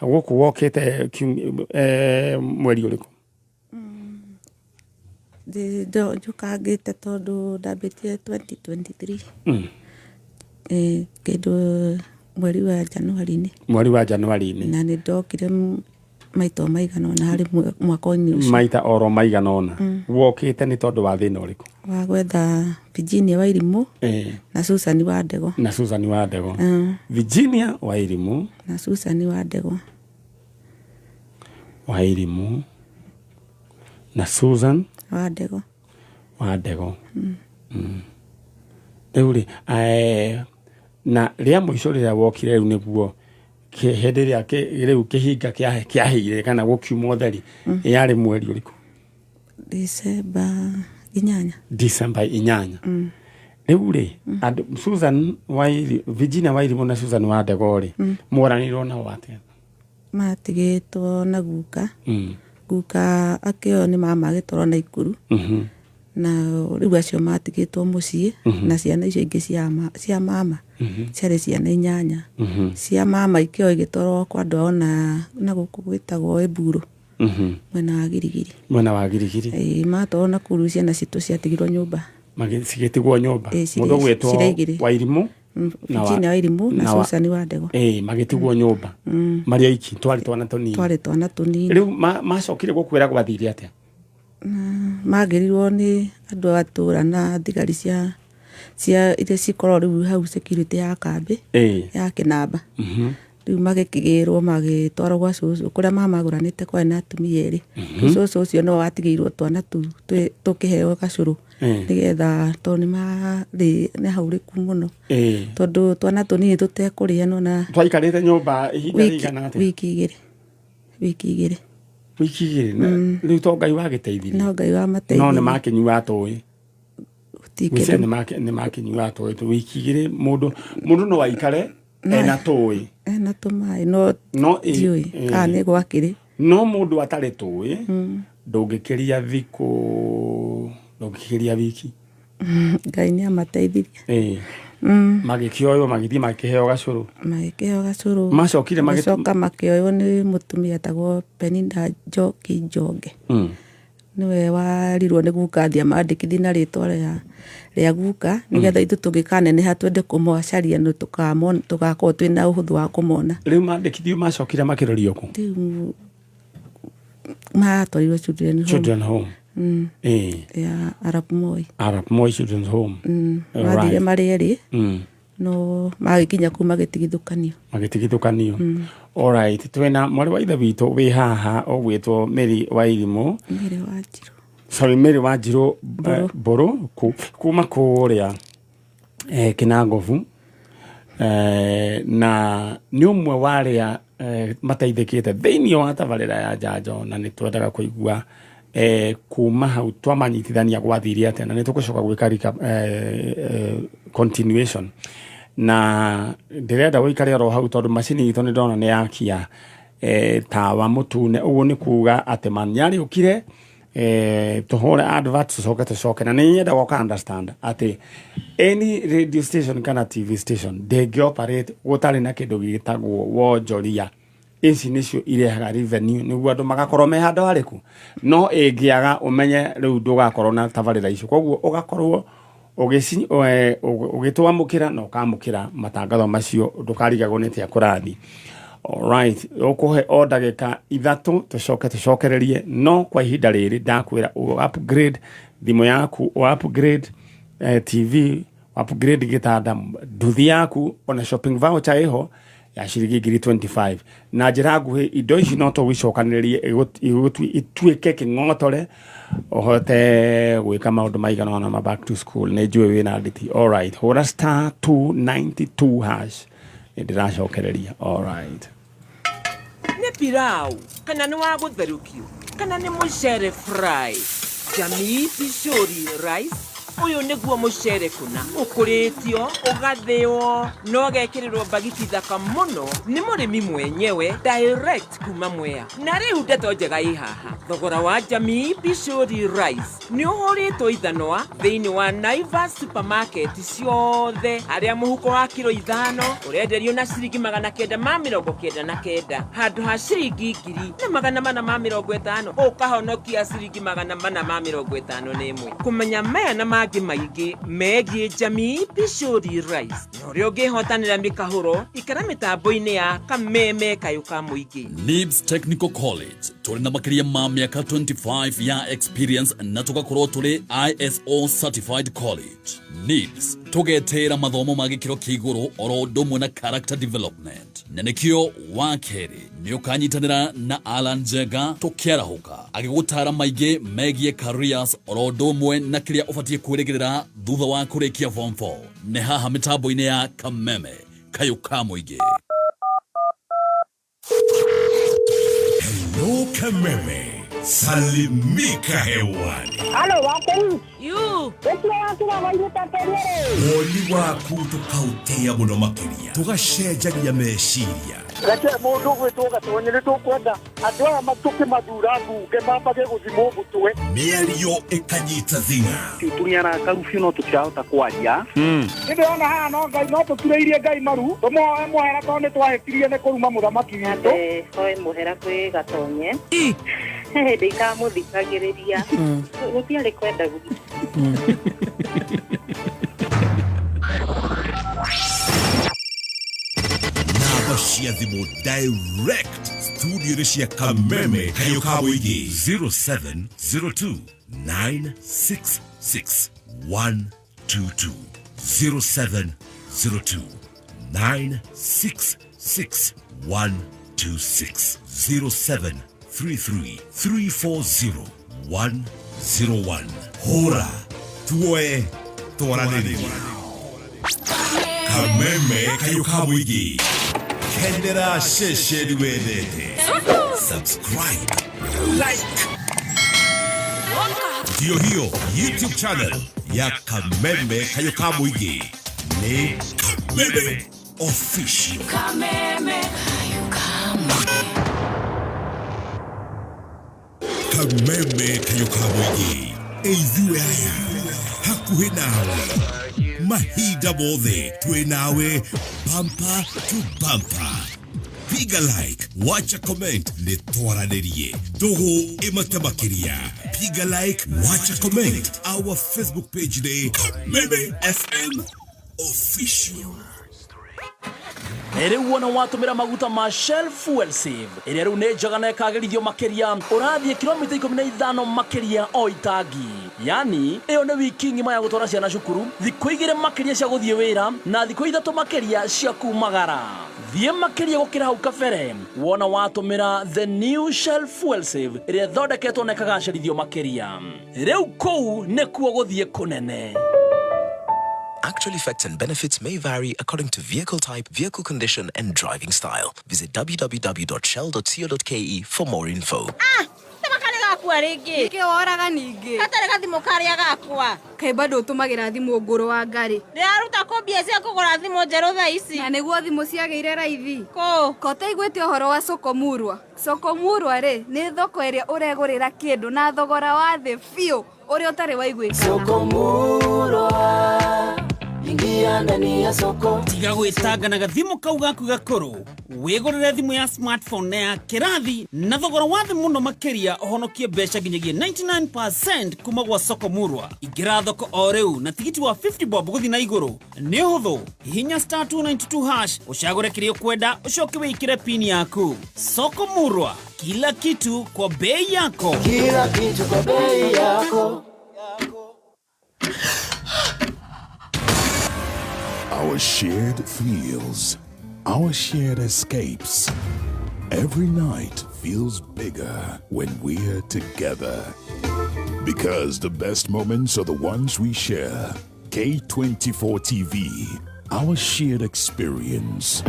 gũkũ wokĩte mweri ũrĩkũ? Njũkangĩte tondũ ndambĩtie 2023. Kĩndũ mweri wa Januari-inĩ. Mweri wa Januari-inĩ. Na nĩ ndokire maita maigana ũna harĩ mwaka-inĩ ũcio. Maita oro maigana ũna. Wokĩte nĩ tondũ wa thĩna ũrĩkũ? Wa gwetha Virginia Wairimũ na Susan wa Ndego. Na Susan wa Ndego. Virginia Wairimũ na Susan wa Ndego. Wairimũ na Susan wa Ndego. Wa Ndego. Rĩu rĩ, na rĩa mũico rĩrĩa wokire rĩu nĩguo hĩndĩ ĩrĩa rĩu kĩhinga kĩahĩire kana gũkiuma ũtheri, yarĩ mweri ũrĩkũ? December 8. December 8. Rĩu rĩ, andũ Susan Wairi, Virginia Wairimũ na Susan wa Ndego rĩ, mworanirwo nao atĩa? Matigĩtwo na guka. Guka akĩoywo nĩ mama agĩtwarwo Naikuru. Na rĩu acio matigĩtwo mũciĩ na ciana icio ingĩ cia mama ciarĩ ciana 8. Cia mama ikĩoywo igĩtwarwo kwa andũ ao na gũkũ gwĩtagwo Ĩmburu. Mwena wa Girigiri. Mwena wa Girigiri. Ĩĩ, matwarwo Nakuru ciana citũ ciatigirwo nyũmba. Cigĩtigwo nyũmba. Mũndũ ũgwĩtwo Cirĩ igĩrĩ. Wairimũ na Virginia Wairimũ na Susan wa Ndego. Ĩĩ, magĩtigwo nyũmba. Marĩ aiki, twarĩ twana tũnini. Twarĩ twana tũnini. Rĩu macokire gũkwĩra gwathire atĩa? Magĩrirwo nĩ andũ a itũũra na thigari cia iria cikoragwo rĩu hau security ya kambĩ ya Kĩnamba. Rĩu magĩkĩgĩrwo magĩtwarwo gwa cũcũ kũrĩa mama agũranĩte kwarĩ na atumia erĩ. Rĩu cũcũ ũcio nĩwe watigĩirwo twana tũu tũkĩheo gacũrũ nĩgetha tondũ nĩ marĩ nĩ haurĩku mũno. Tondũ twana tũnini tũtekũrĩa nĩwona. Twaikarĩte nyũmba ihinda rĩigana atĩa? Wiki igĩrĩ. Wiki igĩrĩ. Wiki igĩrĩ. Rĩu to Ngai wagĩteithirie. No Ngai wamateithirie. No nĩ makĩnyuaga tũĩ. Gũtikĩndũ. Gwĩciria nĩ makĩnyuaga tũĩ. Wiki igĩrĩ mũndũ no aikare ena tũĩ. Ena tũmaĩ no No ndiũĩ kana nĩ gwakĩrĩ. No mũndũ atarĩ tũĩ ndũngĩkĩria thikũ, ndũngĩkĩria wiki. Ngai nĩ amateithirie. Magĩkĩoywo magĩthiĩ makĩheo gacũrũ. Magĩkĩheo gacũrũ. Macokire magĩcoka makĩoywo nĩ mũtumia etagwo Penina Njoki Njonge. Nĩwe warirwo nĩ guka athiĩ amandĩkithie na rĩtwa rĩa guka nĩgetha ithuĩ tũngĩkaneneha twende kũmacaria nĩ tũgakorwo twĩna ũhũthũ wa kũmona. Rĩu mandĩkithio macokire makĩrorio kũ? Rĩu matwarirwo Children Home. Children Home. Ya Arap Moi. Arap Moi Children's Home. Mathire marĩ erĩ. No magĩkinya kũu magĩtigithũkanio. Magĩtigithũkanio. Alright, twĩna mwarĩ wa ithe witũ wĩ haha ũgwĩtwo Mary Wairimũ. Mary wa Njirũ. Sorry, Mary wa Njirũ Mbũrũ kuma kũrĩa Kĩnangobu. Na nĩ ũmwe wa arĩa mateithĩkĩte thĩinĩ wa tabarĩra ya njanjo, na nĩ twendaga kũigua kuma hau twamanyitithania gwathire atĩa, na nĩ tũgũcoka gwĩka recap, continuation. Na ndĩrenda ũikare oro hau tondũ macini itũ nĩ ndona nĩ yakia tawa mũtune, ũguo nĩ kuga atĩ manyarĩũkire tũhũre advert tũcoke tũcoke. Na nĩ nyendaga ũka understand atĩ any radio station kana TV station ndĩngĩ operate gũtarĩ na kĩndũ gĩtagwo wonjoria. Ici nĩcio irehaga revenue nĩguo andũ magakorwo me handũ harĩkũ, no ĩngĩaga ũmenye rĩu ndũgakorwo na tabarĩra icio, koguo ũgakorwo ũgĩtwamũkĩra na ũkamũkĩra matangatho macio, ndũkarigagwo nĩ atĩa kũrathiĩ. Alright, ũkũhe o ndagĩka 3 tũcoke tũcokererie, no kwa ihinda rĩrĩ ndakwĩra ũ upgrade thimũ yaku, ũ upgrade TV, upgrade gĩtanda, nduthi yaku, ona shopping voucher ĩho ya ciringi ngiri 25. Na njĩra nguhĩ indo ici no tũgĩcokanĩrĩrie ituĩke kĩng'otore ũhote gwĩka maũndũ maigana ũna ma back to school. Nĩ njũĩ wĩna nditi. Alright, hũra star 292 hash. Nĩ ndĩracokereria. Alright. Nĩ pilau kana nĩ wa gũtherũkio kana nĩ mũcere fry. Jamii Pishori Rice ũyũ nĩguo mũcere kũna ũkũrĩtio ũgathĩo na ũgekĩrĩrwo mbagiti thaka mũno nĩ mũrĩmi mwenyewe direct kuma Mwea. Na rĩu ndeto njega ĩ haha, thogora wa Jamii Pishori Rice nĩ ũhũrĩtwo ithanwa thĩinĩ wa Naivas supermarket ciothe, harĩa mũhuko wa kiro 5 ũrenderio na ciringi 999 handũ ha ciringi 1450, ũkahonokia ciringi 451. Kũmenya maya na mangĩ maingĩ megiĩ Jamii Pishori Rice na ũrĩa ũngĩhotanĩra mĩkahũro, ikara mĩtambo-inĩ ya Kameme Kayũ ka Mũingĩ. NIBS Technical College tũrĩ na makĩria ma mĩaka 25 ya experience na tũgakorwo tũrĩ ISO certified college. NIBS tũgetĩĩra mathomo ma gĩkĩro kĩa igũrũ oro ũndũ ũmwe na character development, na nĩkĩo wa kerĩ nĩ ũkanyitanĩra na Alan Njenga tũkĩarahũka agĩgũtara maingĩ megiĩ careers oro ũndũ ũmwe na kĩrĩa ũbatiĩ kwĩrĩgĩrĩra thutha wa kũrĩkia form 4. Nĩ haha mĩtambo-inĩ ya Kameme Kayũ ka Mũingĩ. Hello Kameme, salimika hewani. Halo, wakeri. You. Woni waku tũkaũtĩa mũno makĩria, tũgacenjania meciria. Reke mũndũ gwĩtwo Gatonye, nĩ tũkwenda andũ aya tũkĩmathura mbunge mambage gũthimwo mũtwe. Mĩario ĩkanyita thing'a. Tũnĩarakaru biũ no tũtirahota kwaria. Nĩndĩrona haha no Ngai no tũturĩirie Ngai maru, tũmũhoe mũhera tondũ nĩtwahĩtirie nĩ kũruma mũthamaki witũ. Hoe mũhera kwĩ Gatonye. He hĩndĩ itamũthikagĩrĩria. Gũtiarĩ kwenda gwitũ. Namba cia thimũ direct studio-inĩ cia Kameme Kayũ ka Mũingĩ 0702 966 122, 0702 966 126, 0733 340 101. Hũra tuoe twaranĩrie. Kameme Kayũ ka Mũingĩ, kenera ceceni wendete, subscribe, like, ndio hiyo YouTube channel ya Kameme Kayũ ka Mũingĩ nĩ Kameme Official. Kameme Kayũ ka Mũingĩ. Kameme Kayũ ka Mũingĩ, ithuĩ aya hakuhĩ nawe mahinda mothe, twĩ nawe bumper to bumper. Piga like, wacha comment, nĩ twaranĩrie ndũgũ ĩmate makĩria. Piga like, wacha comment, our Facebook page nĩ Kameme FM Official. Rĩu wona watũmĩra maguta ma Shell Fuel Save ĩrĩa rĩu nĩ njega na ĩkagĩrithio makĩria, ũrathiĩ kilomita 15 makĩria o itangi. Yani ĩyo nĩ wiki ng'ima ya gũtwara ciana cukuru, thikũ 2 makĩria cia gũthiĩ wĩra na thikũ 3 makĩria cia kumagara. Thiĩ makĩria gũkĩra hau kabere wona watũmĩra the new Shell Fuel Save ĩrĩa ĩthondeketwo na ĩkagacĩrithio makĩria. Rĩu kũu nĩkuo gũthiĩ kũnene. Actual effects and benefits may vary according to vehicle type, vehicle condition, and driving style. Visit www.shell.co.ke for more info. Karĩ gakua rĩngĩ. Nĩkĩ woraga ningĩ? Gatarĩ gathimũ karĩa gakwa. Kaĩ bado ũtũmagĩra thimũ ngũrũ wa ngarĩ? Ndĩraruta kũ mbia cia kũgũra thimũ njerũ thaa ici? Na nĩguo thimũ ciagĩire raithi. Kũ? Ko ũtaiguĩte ũhoro wa Soko Murwa? Soko Murwa rĩ, nĩ thoko ĩrĩa ũregũrĩra kĩndũ na thogora wa thĩ biũ ũrĩa ũtarĩ waiguĩkana. Soko Murwa, ingia ndani ya soko. Tiga gwĩtanga na gathimũ kau gaku gakũrũ, wĩgũrĩre thimũ ya smartphone na ya kĩrathi na thogora wa thĩ mũno makĩria, ũhonokie mbeca nginyagia 99% kuma gwa Soko Murwa. Ingĩra thoko o rĩu na tigiti wa 50 bob gũthiĩ na igũrũ. Nĩ ũhũthũ, hihinya star 292 hash ũcagũre kĩrĩa ũkwenda, ũcoke wĩkĩre pin yaku. Soko Murwa, kila kitu kwa bei yako. Kila kitu kwa bei yako. Our shared feels, our shared escapes. Every night feels bigger when we're together. Because the best moments are the ones we share. K24 TV, our shared experience.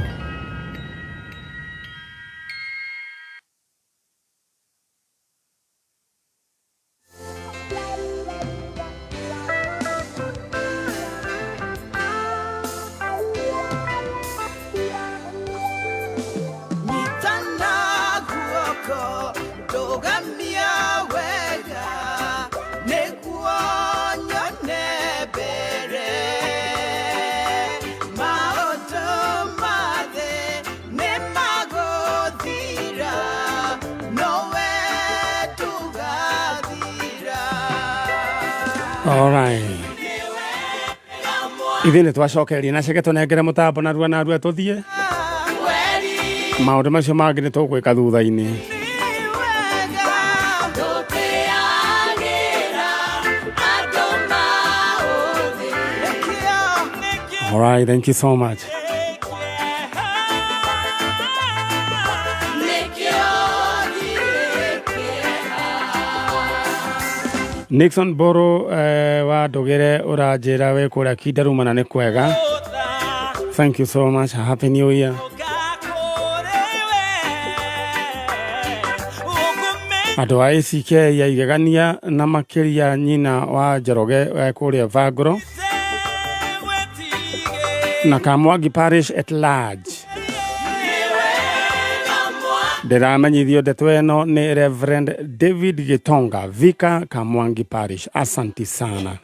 Alright. Ithuĩ nĩ twacokereria na ceke tũnengere mũtambo narua narua tũthiĩ maũndũ macio mangĩ nĩ tũgwĩka thutha-inĩ. Alright, thank you so much. Nixon Boro eh, wa ndũgĩre ũranjĩra wĩ kũrĩa Kindaruma na nĩ kwega. Thank you so much. Happy New Year. Andũ a ACK ya Igegania na makĩria nyina wa Njoroge eh, kũrĩa Vangũro na Kamwangi Parish at large. Ndĩramenyithio ndeto ĩno nĩ Reverend David Gitonga, Vicar Kamwangi Parish. Asanti sana.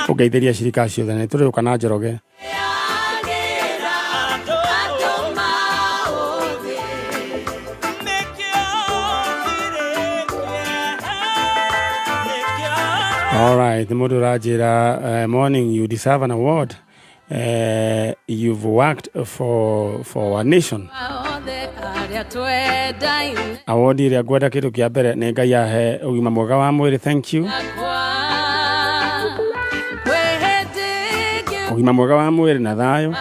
Ũngeithĩria cirika ciothe nĩ tũrĩũka na Njoroge. All right, mũndũ ũranjĩra uh, morning you deserve an award. Uh, you've worked for, for our nation. Award ĩrĩa ngwenda kĩndũ kĩa mbere nĩ Ngai ahe ũgima mwega wa mwĩrĩ, thank you. Ũgima mwega wa mwĩrĩ na thayũ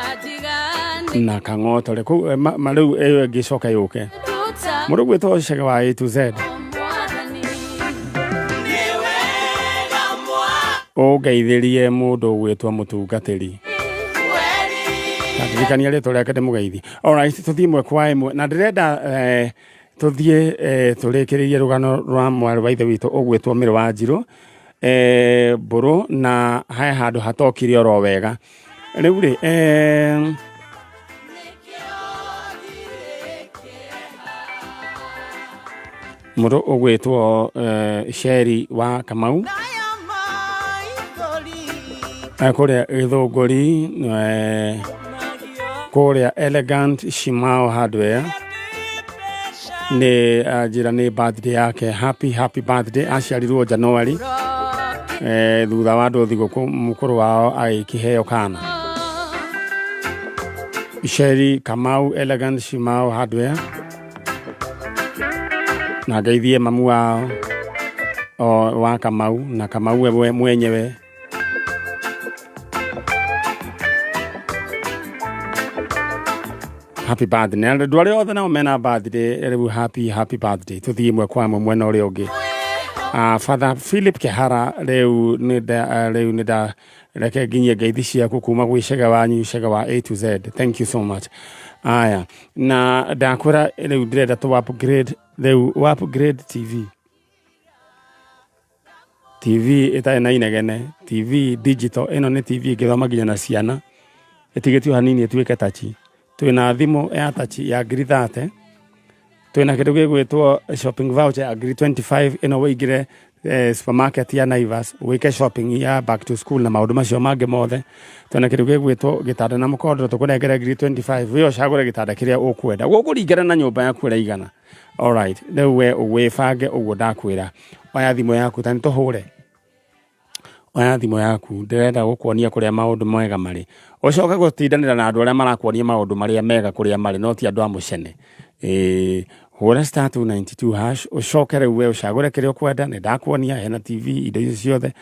na kang'otore kũu eh, ma- ma- rĩu ĩyo ĩngĩ ĩcoke yũke mũndũ gwĩtwo Chege wa A to Z ũngeithĩrie mũndũ ũgwĩtwo mũtungatĩri ndirikania rĩtwa rĩake ndĩmũgeithi alright tũthiĩ ĩmwe kwa ĩmwe na ndĩrenda eh, tũthiĩ eh, tũrĩkĩrĩrie rũgano rwa mwarĩ wa ithe witũ ũgwĩtwo Mĩrĩ wa Njirũ eh, Mbũrũ na he handũ hatokire oro wega rĩu rĩ eh, Mũndũ ũgwĩtwo eh, Sheri wa Kamau eh, kũrĩa Gĩthũngũri eh, kũrĩa Elegant Shimao Hardware nĩ anjĩra nĩ birthday yake happy happy birthday aciarirwo January eh, thutha wa andũ thigũkũ mũkũrũ wao agĩkĩheo kana Sheri Kamau Elegant Shimao Hardware na ngeithie mamu wao o wa Kamau na Kamau we mwenyewe happy birthday na andũ arĩa othe nao mena birthday rĩu happy happy birthday tũthiĩ ĩmwe kwa ĩmwe mwena ũrĩa ũngĩ Uh, Father Philip Kehara rĩu nĩ nda rĩu nĩ nda reke nginyie ngeithi ciaku kuma gwĩ cege wanyu cege wa A to Z thank you so much aya na ndakwĩra rĩu ndĩrenda tũ upgrade rĩu upgrade TV TV ĩtarĩ na inegene TV digital ĩno nĩ TV ĩngĩthoma nginya na ciana ĩtigĩtio hanini ĩtuĩke tachi twĩna thimũ ya tachi ya ngiri 30 twĩna kĩndũ gĩgwĩtwo shopping voucher ya ngiri 25 ĩno wĩingĩre eh, supermarket ya Naivas wĩke shopping ya back to school na maũndũ macio mangĩ mothe twĩna kĩndũ gĩgwĩtwo gĩtanda na mũkondoro tũkũnengere ngiri 25 wĩ ũcagũre gĩtanda kĩrĩa ũkwenda gũkũringana na nyũmba yaku ũrĩa ĩigana alright rĩu we wĩbange ũguo ndakwĩra oya thimũ yaku ta nĩtũhũre Oya thimũ yaku, ndĩrenda gũkuonia kũrĩa maũndũ mega marĩ. Ũcoke gũtindanĩra na andũ arĩa marakuonia maũndũ marĩa mega kũrĩa marĩ, no ti andũ a mũcene. Ĩĩ, hũra star 292 hash, ũcoke rĩu we ũcagũre kĩrĩa ũkwenda, nĩ ndakuonia, hena TV, indo icio ciothe,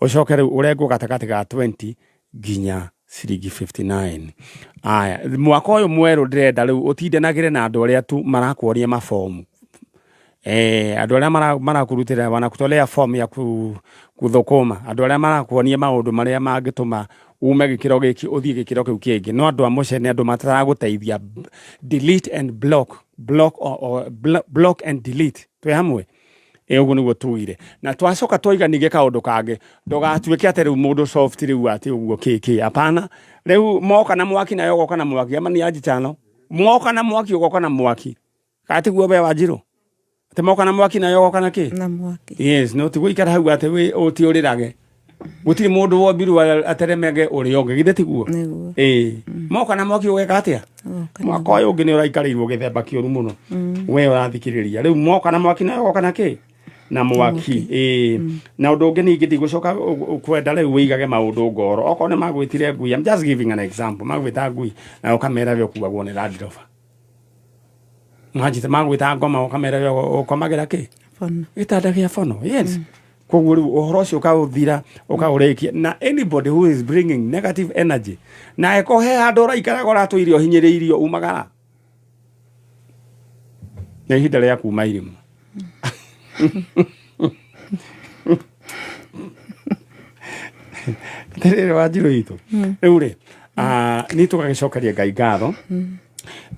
ũcoke rĩu ũrengwo gatagatĩ ga 20 nginya ciringi 59. Aya, mwaka ũyũ mwerũ ndĩrenda rĩu ũtindanagĩre na andũ arĩa tu marakuonia mabomu. Eh, andũ arĩa marakurutĩra wanakutolea form ya kuthũkũma andũ arĩa marakuonia maũndũ marĩa mangĩtũma ume gĩkĩro gĩkĩ ũthiĩ gĩkĩro kĩu kĩngĩ no andũ a mũcene andũ mataragũteithia delete and block block or, or, block and delete twĩ hamwe ĩ ũguo nĩguo tugire na twacoka twaiga ningĩ kaũndũ kangĩ ndũgatuĩke atĩ rĩu mũndũ soft rĩu atĩ ũguo kĩ kĩ hapana rĩu moka na mwaki nayo ũgoka na mwaki ama ni anjitano moka na mwaki ũgoka na mwaki Kana tiguo we Wanjirũ? Atĩ moka na mwaki nayo goka na kĩ? Na mwaki. Yes, no tiguo ikara hau atĩ wĩ ũti ũrĩrage. Gũtirĩ mũndũ wombirwo ateremege ũrĩa ũngĩ, githĩ tiguo? Nĩguo. Ĩĩ. Moka na mwaki ũgeka atĩa? Mwaka ũyũ ũngĩ nĩ ũraikarĩirwo gĩthemba kĩũru mũno. We ũrathikĩrĩria. Rĩu moka na mwaki nayo goka na kĩ? Na mwaki. Ĩĩ, na ũndũ ũngĩ ningĩ ndigũcoka kwenda rĩu wĩigage maũndũ ngoro. Okorwo nĩ magwĩtire ngui, I'm just giving an example, magwĩta ngui na ũkamera we ũkuagwo nĩ Land Rover, manjite magwĩta ngoma ũkamera we ũkomagĩra kĩ? Bono. Gĩtanda gĩa bono, yes. Koguo rĩu ũhoro ũcio ũkaũthira, ũkaũrĩkia, na anybody who is bringing negative energy na eko he handũ ũraikaraga ũratũire ũhinyĩrĩirio, umagara, nĩ ihinda rĩa kuma irimũ. Atĩrĩrĩ, Wanjirũ itũ, rĩu rĩ nĩ tũgagĩcokeria Ngai ngatho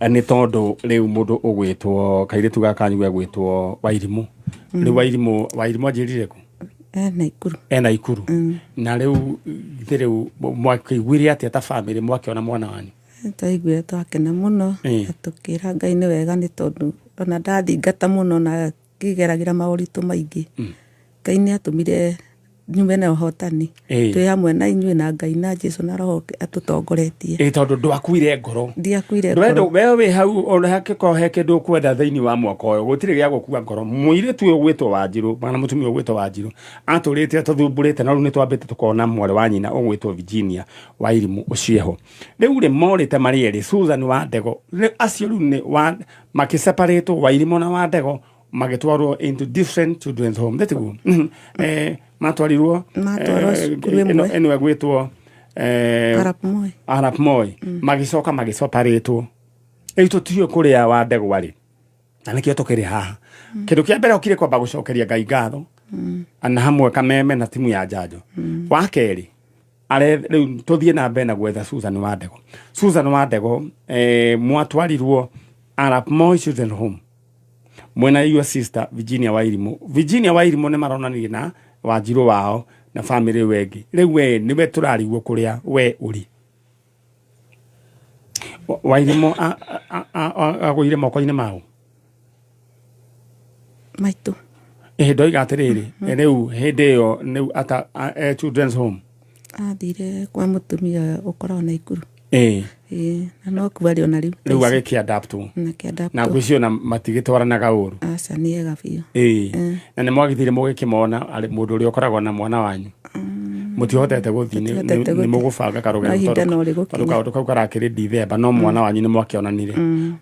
nĩ tondũ rĩu mũndũ ũgwĩtwo kairĩtu gaka kanyu gegwĩtwo Wairimũ, rĩu Wairimũ anjĩrire kũ? E Naikuru. E Naikuru. Na rĩu githĩ rĩu mwakĩiguire atĩa ta bamĩrĩ mwakĩona mwana wanyu? Twaiguire twakena mũno na tũkĩra Ngai nĩ wega, nĩ tondũ ona ndathingata mũno na ngĩgeragĩra maũritũ maingĩ, Ngai nĩ atũmire nyume na ũhotani. Twĩ hamwe na inyuĩ na Ngai na Jesu na Roho atũtongoretie. Ĩ, tondũ ndwakuire ngoro. Ndiakuire Ndwenda ngoro. We wĩ hau ona hakĩkorwo he kĩndũ ũkwenda thĩinĩ wa mwaka ũyũ, gũtirĩ gĩa gũkua ngoro. Mũirĩtu ũyũ ũgwĩtwo Wanjirũ kana mũtumia ũgwĩtwo Wanjirũ atũrĩte atũthumbũrĩte, no rĩu nĩ twambĩte tũkona mwarĩ wa nyina ũgwĩtwo Virginia wa Irimũ ũcio eho. Rĩu rĩ morĩte marĩ erĩ, Susan wa Ndego, rĩu acio rĩu nĩ wa makĩseparatwo, wa Irimũ na wa Ndego magĩtwarwo into different children's home, ndĩtiguo? Matwarirwo Matwarwo cukuru ĩmwe. Ĩno ĩgwĩtwo Arap Moi. Arap Moi. Magĩcoka magĩseparatwo. Rĩu tũtiũĩ kũrĩa wa Ndegwa rĩ, na nĩkĩo tũkĩrĩ haha. Kĩndũ kĩa mbere ũkire kwamba gũcokeria Ngai ngatho na hamwe kameme na timu ya njanjo. Wa kerĩ are rĩu tũthiĩ na mbere na gwetha Susan wa Ndego. Susan wa Ndego, mwatwarirwo Arap Moi Children Home mwena your sister Virginia Wairimu. Virginia Wairimu nĩ maronanirie na Wanjirũ wao na family ĩyo ĩngĩ. Rĩu we nĩwe tũrarigwo kũrĩa we ũrĩ. Wairimu agũire moko-inĩ mao? Maitũ. Ĩhĩ, ndoiga atĩrĩrĩ, rĩu hĩndĩ ĩyo rĩu ata children's home. Athire kwa mũtumia ũkoragwo Naikuru. Ĩĩ, na no kuo arĩ ona rĩu. Rĩu agĩkĩadaptwo. Na kĩadaptwo. Na ngwĩciria ona matigĩtwaranaga ũru. Aca, nĩ ega biũ. Ĩĩ, na nĩ mwagĩthire mũgĩkĩmona arĩ mũndũ ũrĩa ũkoragwo na mwana wanyu? Mũtihotete gũthiĩ? Tũtihotete nĩ gũthiĩ. Mũgũbanga karũgendo. No ihinda tondũ no rĩgũkinya. Tondũ kaũndũ kau karakĩrĩ Dithemba, no mwana wanyu nĩ mwakĩonanire.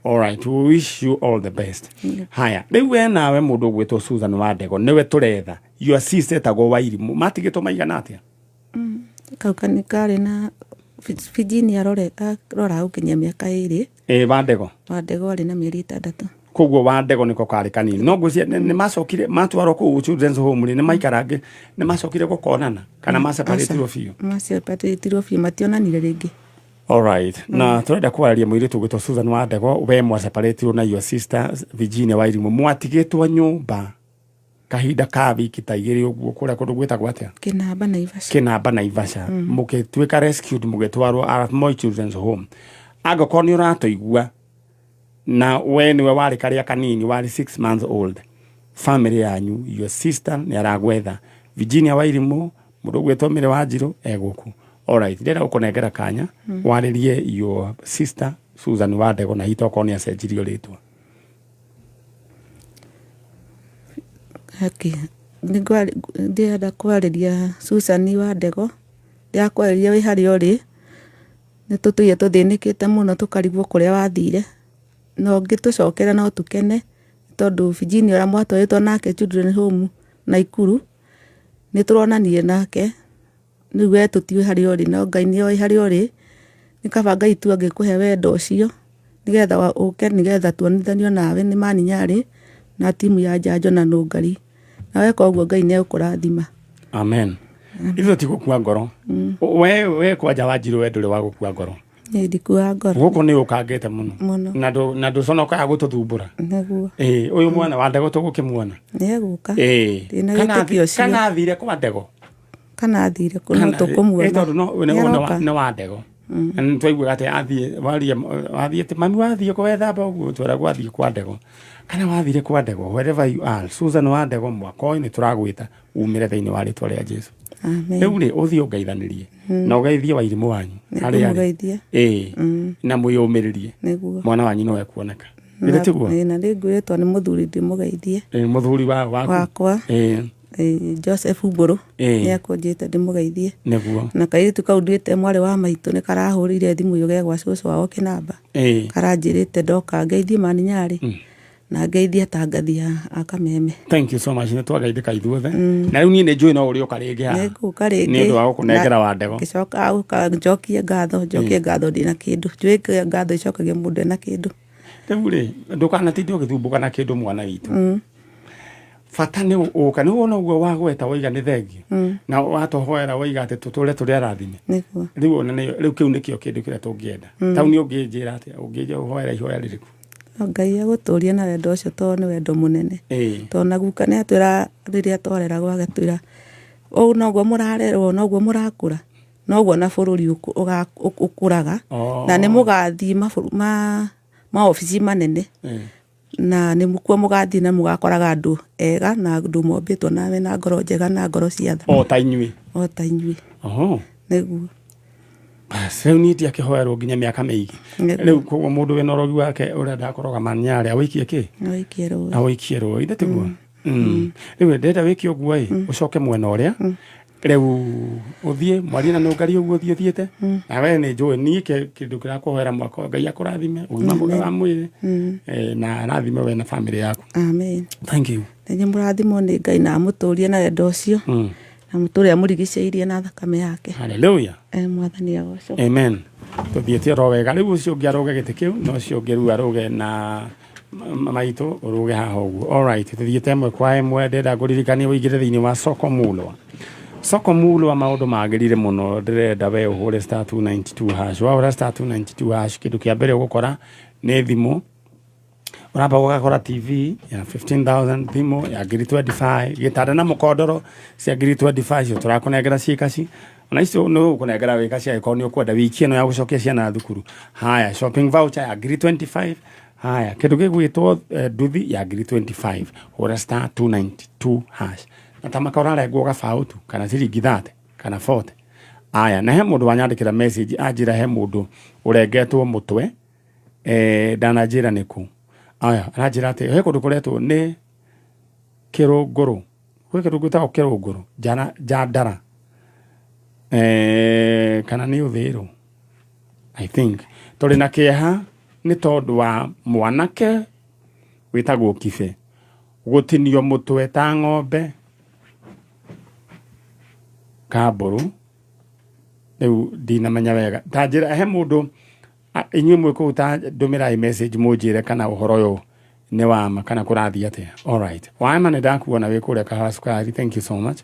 All right, we wish you all the best. Haya, rĩu we nawe mũndũ ũgwĩtwo Susan wa Ndego nĩwe tũretha. Your sister etagwo Wairimũ, matigĩtwo maigana atĩa? Kau karĩ na Virginia arora gũkinyia mĩaka 2. Ĩ, wa Ndego. Wa Ndego arĩ na mĩeri 6. Koguo wa Ndego nĩko karĩ kanini, no ngwĩciria nĩ macokire matwarwo kũu children's home rĩ, nĩ maikarangĩ, nĩ macokire gũkonana kana maseparĩtirwo biũ? Maseparĩtirwo biũ, mationanire rĩngĩ. Alright. Na tũrenda kwararia mũirĩtu ũgwĩtwo Susan wa Ndego, we mwaseparĩtirwo na your sister Virginia Wairimu, mwatigĩtwo nyũmba kahinda ka wiki ta 2 ũguo kũrĩa kũndũ gwĩtagwo atĩa? Kĩnamba, Naivasha. Kĩnamba, Naivasha. Mũgĩtuĩka rescued, mũgĩtwarwo Arap Moi Children's Home. Angĩkorwo nĩ ũratũigua na we nĩwe warĩ karĩa kanini, warĩ 6 months old, family yanyu, your sister nĩ aragwetha, Virginia Wairimu, mũndũ ũgwĩtwo Mĩrĩ wa Njirũ e gũkũ. Alright, ndĩrenda gũkũnengera kanya warĩrie your sister Susan wa Ndego, na hihi tokorwo nĩ acenjirio rĩtwa. Okay. Ndĩrenda kwarĩria Susan wa Ndego, ndĩrakwarĩria wĩ harĩa ũrĩ, nĩ tũtũire tũthĩnĩkĩte mũno tũkarigwo kũrĩa wathire, na ũngĩtũcokera no tũkene, tondũ Virginia ũrĩa mwatwarĩtwo nake children home Naikuru, nĩ tũronanire nake, rĩu we tũtiũĩ harĩa ũrĩ, no Ngai nĩ oĩ harĩa ũrĩ, nĩ kaba Ngai tu angĩkũhe wendo ũcio, nĩgetha ũke, nĩgetha tuonithanio nawe nĩ Mani Nyarĩ na timu ya Njanjo na Nũngari, na weka ũguo Ngai nĩ egũkũrathima. Amen. Ithuĩ ti gũkua ngoro. We kwanja Wanjirũ, we ndũrĩ wa gũkua ngoro. Niĩ ndikuaga ngoro. Gũkũ nĩ ũkangĩte mũno. Mũno. Na ndũconokaga gũtũthumbũra. Nĩguo. Ĩĩ, ũyũ mwana wa Ndego tũgũkĩmuona. Nĩ egũka. Ĩĩ. Ndĩna Kana wĩtĩkio ũcio. Kana athire kwa Ndego. Kana athire kũ, no Kana- tũkũmuona. Ĩ, tondũ no Nĩ aroka. nĩ wa Ndego. Na nĩ twaiguaga atĩ athiĩ waria wathiĩ atĩ mami wathiĩ kwethamba ũguo tweragwo athiĩ kwa Ndego. Kana wathire kwa Ndego, wherever you are, Susan wa Ndego, mwaka ũyũ nĩ tũragwĩta umĩre thĩinĩ wa rĩtwa rĩa Jesu. Amen. Rĩu rĩ, ũthiĩ ũngeithanĩrie na ũgeithie Wairimũ wanyu Nĩ harĩa arĩ. ngũmũgeithia. Ĩĩ, na mwĩyũmĩrĩrie. Nĩguo. Mwana wanyu no ekuoneka. Githĩ tiguo? Ĩĩ, na nĩngwĩrĩtwo nĩ mũthuri ndĩmũgeithie. Ĩĩ, mũthuri wa waku Wakwa. Ĩĩ. Ĩĩ, Joseph Mbũrũ. Ĩĩ. Nĩ akũnjĩte ndĩmũgeithie. Nĩguo. Na kairĩtu kau nduĩte mwarĩ wa maitũ nĩ karahũrĩire thimũ ĩyo ge gwa cũcũ wao kĩnamba. Ĩĩ. Karanjĩrĩte ndoka ngeithie Maninyarĩ na ngeithie atangathi a Kameme. Thank you so much nĩ twageithĩka ithuothe. Na rĩu niĩ nĩ njũĩ no ũrĩũka rĩngĩ haha. Nĩngũka rĩngĩ. Nĩ ũndũ wa gũkũnengera Na wa ndego. Ngĩcoka gũka njokie ngatho, njokie ngatho ndĩna kĩndũ. Njũĩ ngatho icokagio mũndũ ena kĩndũ. Rĩu rĩ, ndũkanatinde ũgĩthumbũka na kĩndũ mwana witũ. Bata nĩ ũka nĩ wona ũguo wagweta waiga nĩ thengiũ. Na watũhoera waiga atĩ tũtũre tũrĩ arathime. Nĩguo. Rĩu ona nĩ rĩu kĩu nĩkĩo kĩndũ kĩrĩa tũngĩenda. Tau nĩ ũngĩnjĩra atĩa? Ũngĩnjĩra ihoya rĩrĩkũ? No Ngai agũtũrie na wendo ũcio tondũ nĩ wendo mũnene. Ĩĩ. Tondũ na guka nĩ atwĩra rĩrĩa twareragwo agatwĩra ũũ noguo mũrarerwo noguo mũrakũra noguo na bũrũri ũkũraga. Na nĩ mũgathiĩ maobici manene. Na nĩ kuo mũgathiĩ na mũgakoraga andũ ega na andũ mombĩtwo na mena ngoro njega na ngoro cia tha. O ta inyuĩ. O ta inyuĩ. Oho. Nĩguo. Bas, rĩu niĩ ndiakĩhoerwo nginya mĩaka mĩingĩ. Nĩguo. Rĩu koguo mũndũ wĩna ũrogi wake ũrenda kũroga Maninyarĩ awĩikie kĩ? Awĩikie rũĩ. Awĩikie rũĩ, ithe tiguo? Rĩu ndĩrenda wĩke ũguo ĩ, ũcoke mwena ũrĩa. Rĩu ũthiĩ mwarie na nũngari ũguo ũthiĩ ũthiĩte. Na we nĩ njũĩ niĩ kĩndũ kĩrakũhoera mwaka ũyũ Ngai akũrathime ũgima mwega wa mwĩrĩ. Na arathime we na bamĩrĩ yaku. Amen. Thank you. Nĩ mũrathimwo nĩ Ngai na amũtũrie na wendo ũcio. Na mũtũre amũrigicĩirie na thakame yake. Hallelujah. Mwathani agocwo. Amen. Tũthiĩte oro wega. Rĩu ũcio ũngĩ arũge gĩtĩ kĩu na ũcio ũngĩ rĩu arũge na maitũ ũrũge haha ũguo. All right, tũthiĩte ĩmwe kwa ĩmwe. Ndĩrenda ngũririkanie ũingĩre thĩinĩ wa Soko Mulwa. Soko Mulwa maũndũ magĩrire mũno. Ndĩrenda we ũhũre star 292 hash. Wahũra star 292 hash, kĩndũ kĩa mbere ũgũkora nĩ thimũ. Ũramba ũgakora TV ya 15,000, thimũ ya ngiri 25, gĩtanda na mũkondoro cia ngiri 25, icio tũrakũnengera ciĩ kaci. Ona icio nĩ ũgũkũnengera wĩ kaci angĩkorwo nĩ ũkwenda wiki ĩno ya gũcokia ciana thukuru. Haya, shopping voucher ya ngiri 25. Haya, kĩndũ gĩgwĩtwo nduthi ya ngiri 25. Hũra star 292 hash. Na ta maka ũrarengwo gabaũ tu, kana ciringi 30, kana 40. Aya, na he mũndũ wanyandĩkĩra message anjĩra he mũndũ ũrengetwo mũtwe. Ndananjĩra nĩ kũ. Aya, aranjĩra atĩ he kũndũ kũretwo nĩ Kĩrũngũrũ. Gwĩ kĩndũ gwĩtagwo Kĩrũngũrũ, Njandara. Kana nĩ Ũthĩrũ. I think. Tũrĩ na kĩeha nĩ tondũ wa mwanake wĩtagwo Kibe gũtinio mũtwe ta ng'ombe Kambũrũ. Rĩu ndinamenya wega. Ta njĩra he mũndũ inyuĩ mwĩ kũu ta ndũmĩrai message mũnjĩre kana ũhoro ũyũ nĩ wa ma kana kũrathiĩ atĩa. All right. Waema nĩ ndakuona wĩ kũrĩa Kahawa Sukari. Thank you so much.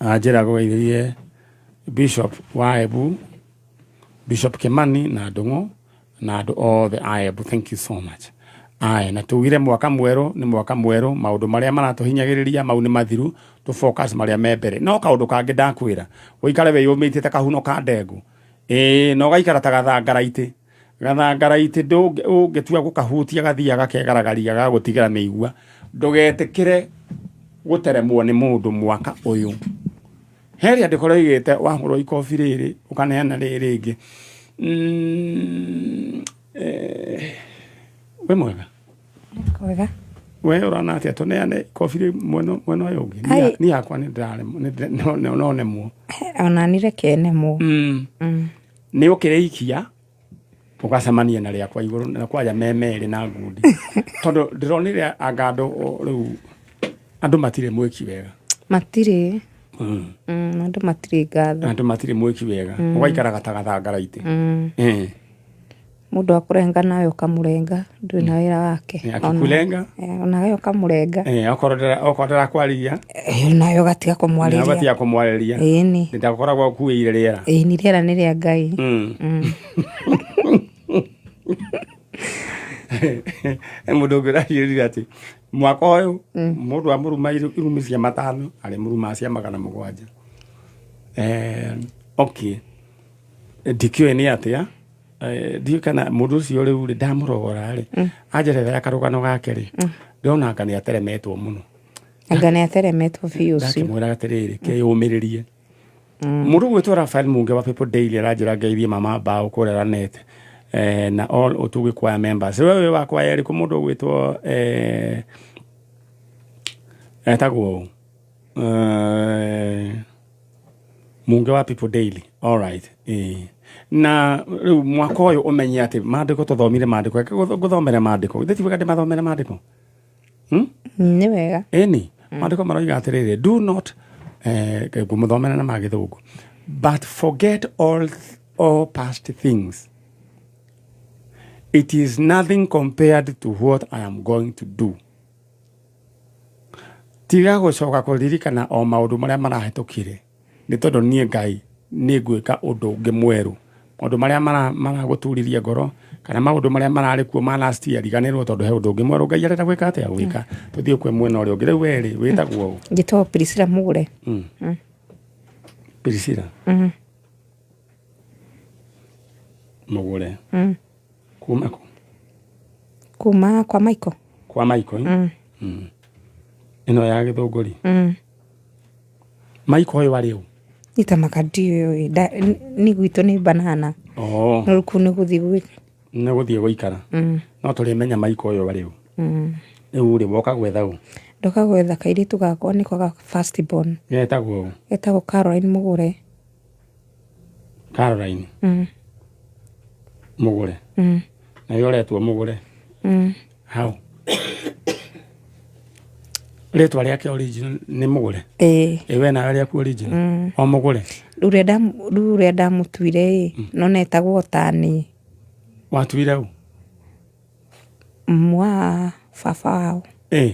Anjĩra ngũgeithĩrie Bishop wa Embu, Bishop Kimani na Ndung'u na andũ othe a Embu. Thank you so much. Aya, na tugire mwaka mwerũ nĩ mwaka mwerũ, maũndũ marĩa maratũhinyagĩrĩria mau nĩ mathiru, tũ focus marĩa me mbere. No kaũndũ kangĩ ndakwĩra, ũikare wĩyũmĩtie ta kahuno ka ndengũ. Ĩĩ, na ũgaikara ta gathangaraitĩ. Gathangaraitĩ ũngĩtua gũkahutia gathiaga kegaragaria gagũtigĩra mĩigua. Ndũgetĩkĩre gũteremwo nĩ mũndũ mwaka ũyũ. He rĩandĩko rĩoigĩte wahũrwo ikobi rĩrĩ, ũkaneana rĩrĩ rĩngĩ. Wĩ mwega? Kwega. We ũrona atĩa tũneane ikobi rĩ mwena ũyũ ũngĩ? Ai. Niĩ hakwa nĩ ndĩraremwo, nĩ ndĩre-, no, no, no nemwo. Ona niĩ reke nemwo. Nĩ ũkĩrĩikia ũgacemania na rĩakwa igũrũ na kwanja me merĩ na ngundi. Tondũ ndĩronire anga andũ rĩu andũ matirĩ mwĩki wega. Matirĩ. Andũ matirĩ ngatho. Andũ matirĩ mwĩki wega. Ũgaikara ta gathangaraitĩ. Mũndũ akũrenga nawe ũkamũrenga, ndũrĩ na wĩra wake. Akĩkũrenga? Onawe ũkamũrenga. Okorwo ndĩrakwarĩria. Nawe ũgatiga kũmwarĩria. Nawe ũgatiga kũmwarĩria. Ĩni. Ndakoragwo ũkuĩire rĩera. Ĩni, rĩera nĩ rĩa Ngai. Mũndũ ũngĩ ũranjĩrire atĩ mwaka ũyũ mũndũ amũruma irumi cia matano arĩ mũruma cia magana mũgwanja. Okay. Ndikĩũĩ nĩ atĩa. Ndiũĩ kana mũndũ ũcio rĩu rĩ, ndamũrora rĩ, anjerethera karũgano gake rĩ, ndĩrona anga nĩ ateremetwo mũno. Anga nĩ ateremetwo biũ ũcio. Ndakĩmwĩra atĩrĩrĩ, kĩyũmĩrĩrie. Mũndũ ũgwĩtwo Raphael Munge wa People Daily aranjĩra ngeithie mama Mbaũ kũrĩa Ranete. Na all Ũtugi choir members. We wĩ wa kwaya ĩrĩkũ? Mũndũ ũgwĩtwo etagwo ũ? Munge wa People Daily. All right. Na rĩu mwaka ũyũ ũmenye atĩ maandĩko tũthomire maandĩko. Reke ngũthomere maandĩko. Githĩ ti wega ndĩmathomere maandĩko? Nĩ wega. Ĩni maandĩko maroiga atĩrĩrĩ, do not, ngũmũthomera na magĩthũngũ, "But forget all past things. It is nothing compared to what I am going to do." Tiga gũcoka kũririkana o maũndũ marĩa marahĩtũkire, nĩ tondũ niĩ Ngai nĩ ngwĩka ũndũ ũngĩ mwerũ. Maũndũ marĩa maragũturirie ngoro kana maũndũ marĩa mararĩ kuo ma last year, riganĩrwo, tondũ he ũndũ ũngĩ mwerũ Ngai arenda gwĩka atĩa? Gwĩka. Tũthiĩ kwĩ mwena ũrĩa ũngĩ. Rĩu werĩ wĩtagwo ũ? Njĩtagwo Priscilla Mũgũre. Priscilla Mũgũre. Kuma kũ? Kuma kwa Michael. Kwa Michael? Ĩno ya Gĩthũngũri? Michael ũyũ arĩ ũ? Nitamaka ndiũĩ. Ni gwitũ nĩ banana. Oh. No rĩu kũu nĩ gũthiĩ gwĩka. Nĩ gũthiĩ gũikara. No tũrĩmenya Michael ũyũ arĩ ũ. Rĩu rĩ, woka gwetha ũ? Ndoka gwetha kairĩtu gakwa, nĩko ga first born. Getagwo ũ? Getagwo Caroline Mũgũre. Caroline Mũgũre? Na yo ũretwo Mũgũre? Hau rĩtwa rĩake original nĩ Mũgũre? Ĩĩ. Ĩ we nawe rĩaku original o Mũgũre? Rĩu ũrĩa ndamũtuire ĩ, no netagwo tani. Watuire ũ? Mwa baba wao. Ĩ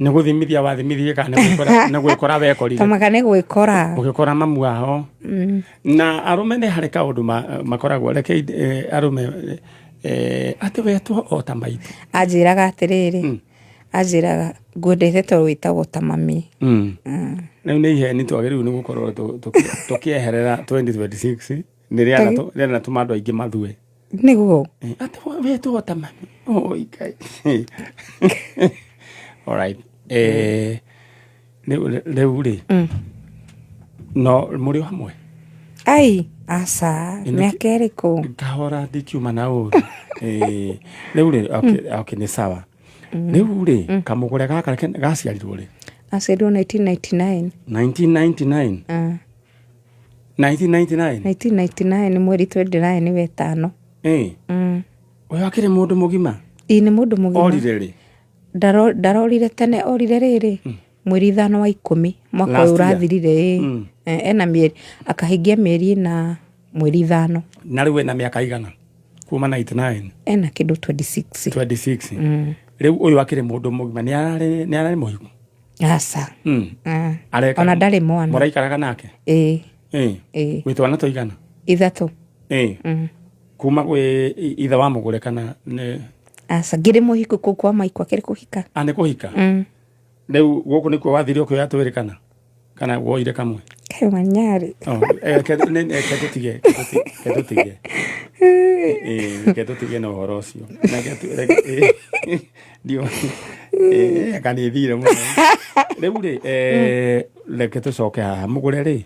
nĩ gũthimithia wathimithirie kana nĩ gwĩkora wekorire? Tamaka nĩ gwĩkora. Ũgĩkora mamu wao. Na arũme nĩ harĩ kaũndũ makoragwo, reke arũme atĩ wetwo o ta maitũ. Anjĩraga atĩrĩrĩ, anjĩraga ngwendete tondũ wĩtagwo ta mami. Rĩu nĩ iheni twagĩrĩirwo nĩ gũkorwo tũkĩeherera 2026, nĩ rĩanatũma andũ aingĩ mathue. Nĩguo. Atĩ wetwo ta mami. Oi Ngai. Alright. Rĩu rĩ, no mũrĩ o hamwe? Ai, aca. Mĩaka ĩrĩkũ? Kahora, ndikiuma na ũru. Rĩu rĩ, okay, nĩ sawa. Rĩu rĩ, kamũgũre gaka gaciarirwo rĩ? Aciarirwo 1999. 1999? 1999? 1999 mweri 29 nĩ wetano. Ũyũ akĩrĩ mũndũ mũgima? Ĩ, nĩ mũndũ mũgima. Orire rĩ? Ndarorire tene, orire rĩrĩ mweri 5 wa 10 mwaka Last ũyũ year. ũrathirire ĩ. Ena mĩeri, akahingia mĩeri ĩna mweri 5. Na rĩu ena mĩaka igana kuma 99? Ena kĩndũ 26. 26. Rĩu ũyũ akĩrĩ mũndũ mũgima, nĩ ararĩ mũhiku? Aca. Areka Ona ndarĩ mwana. Mũraikaraga nake? Ĩĩ. Ĩ Ĩĩ. Gwĩ twana tũigana? Ithatũ. Ĩ kuma gwĩ ithe wa mũgũre kana nĩ? Aca, ngĩrĩ mũhiku kũu kwa Maiko, akĩrĩ kũhika. A nĩ kũhika. Rĩu gũkũ nĩkuo wathire ũkĩoya twĩrĩ kana woire kamwe? Kaĩ manyarĩ. Oh, reke tũtige. Reke tũtige na ũhoro ũcio. Reke nĩ thire mũno. Rĩu rĩ, reke tũcoke haha mũgũre rĩ,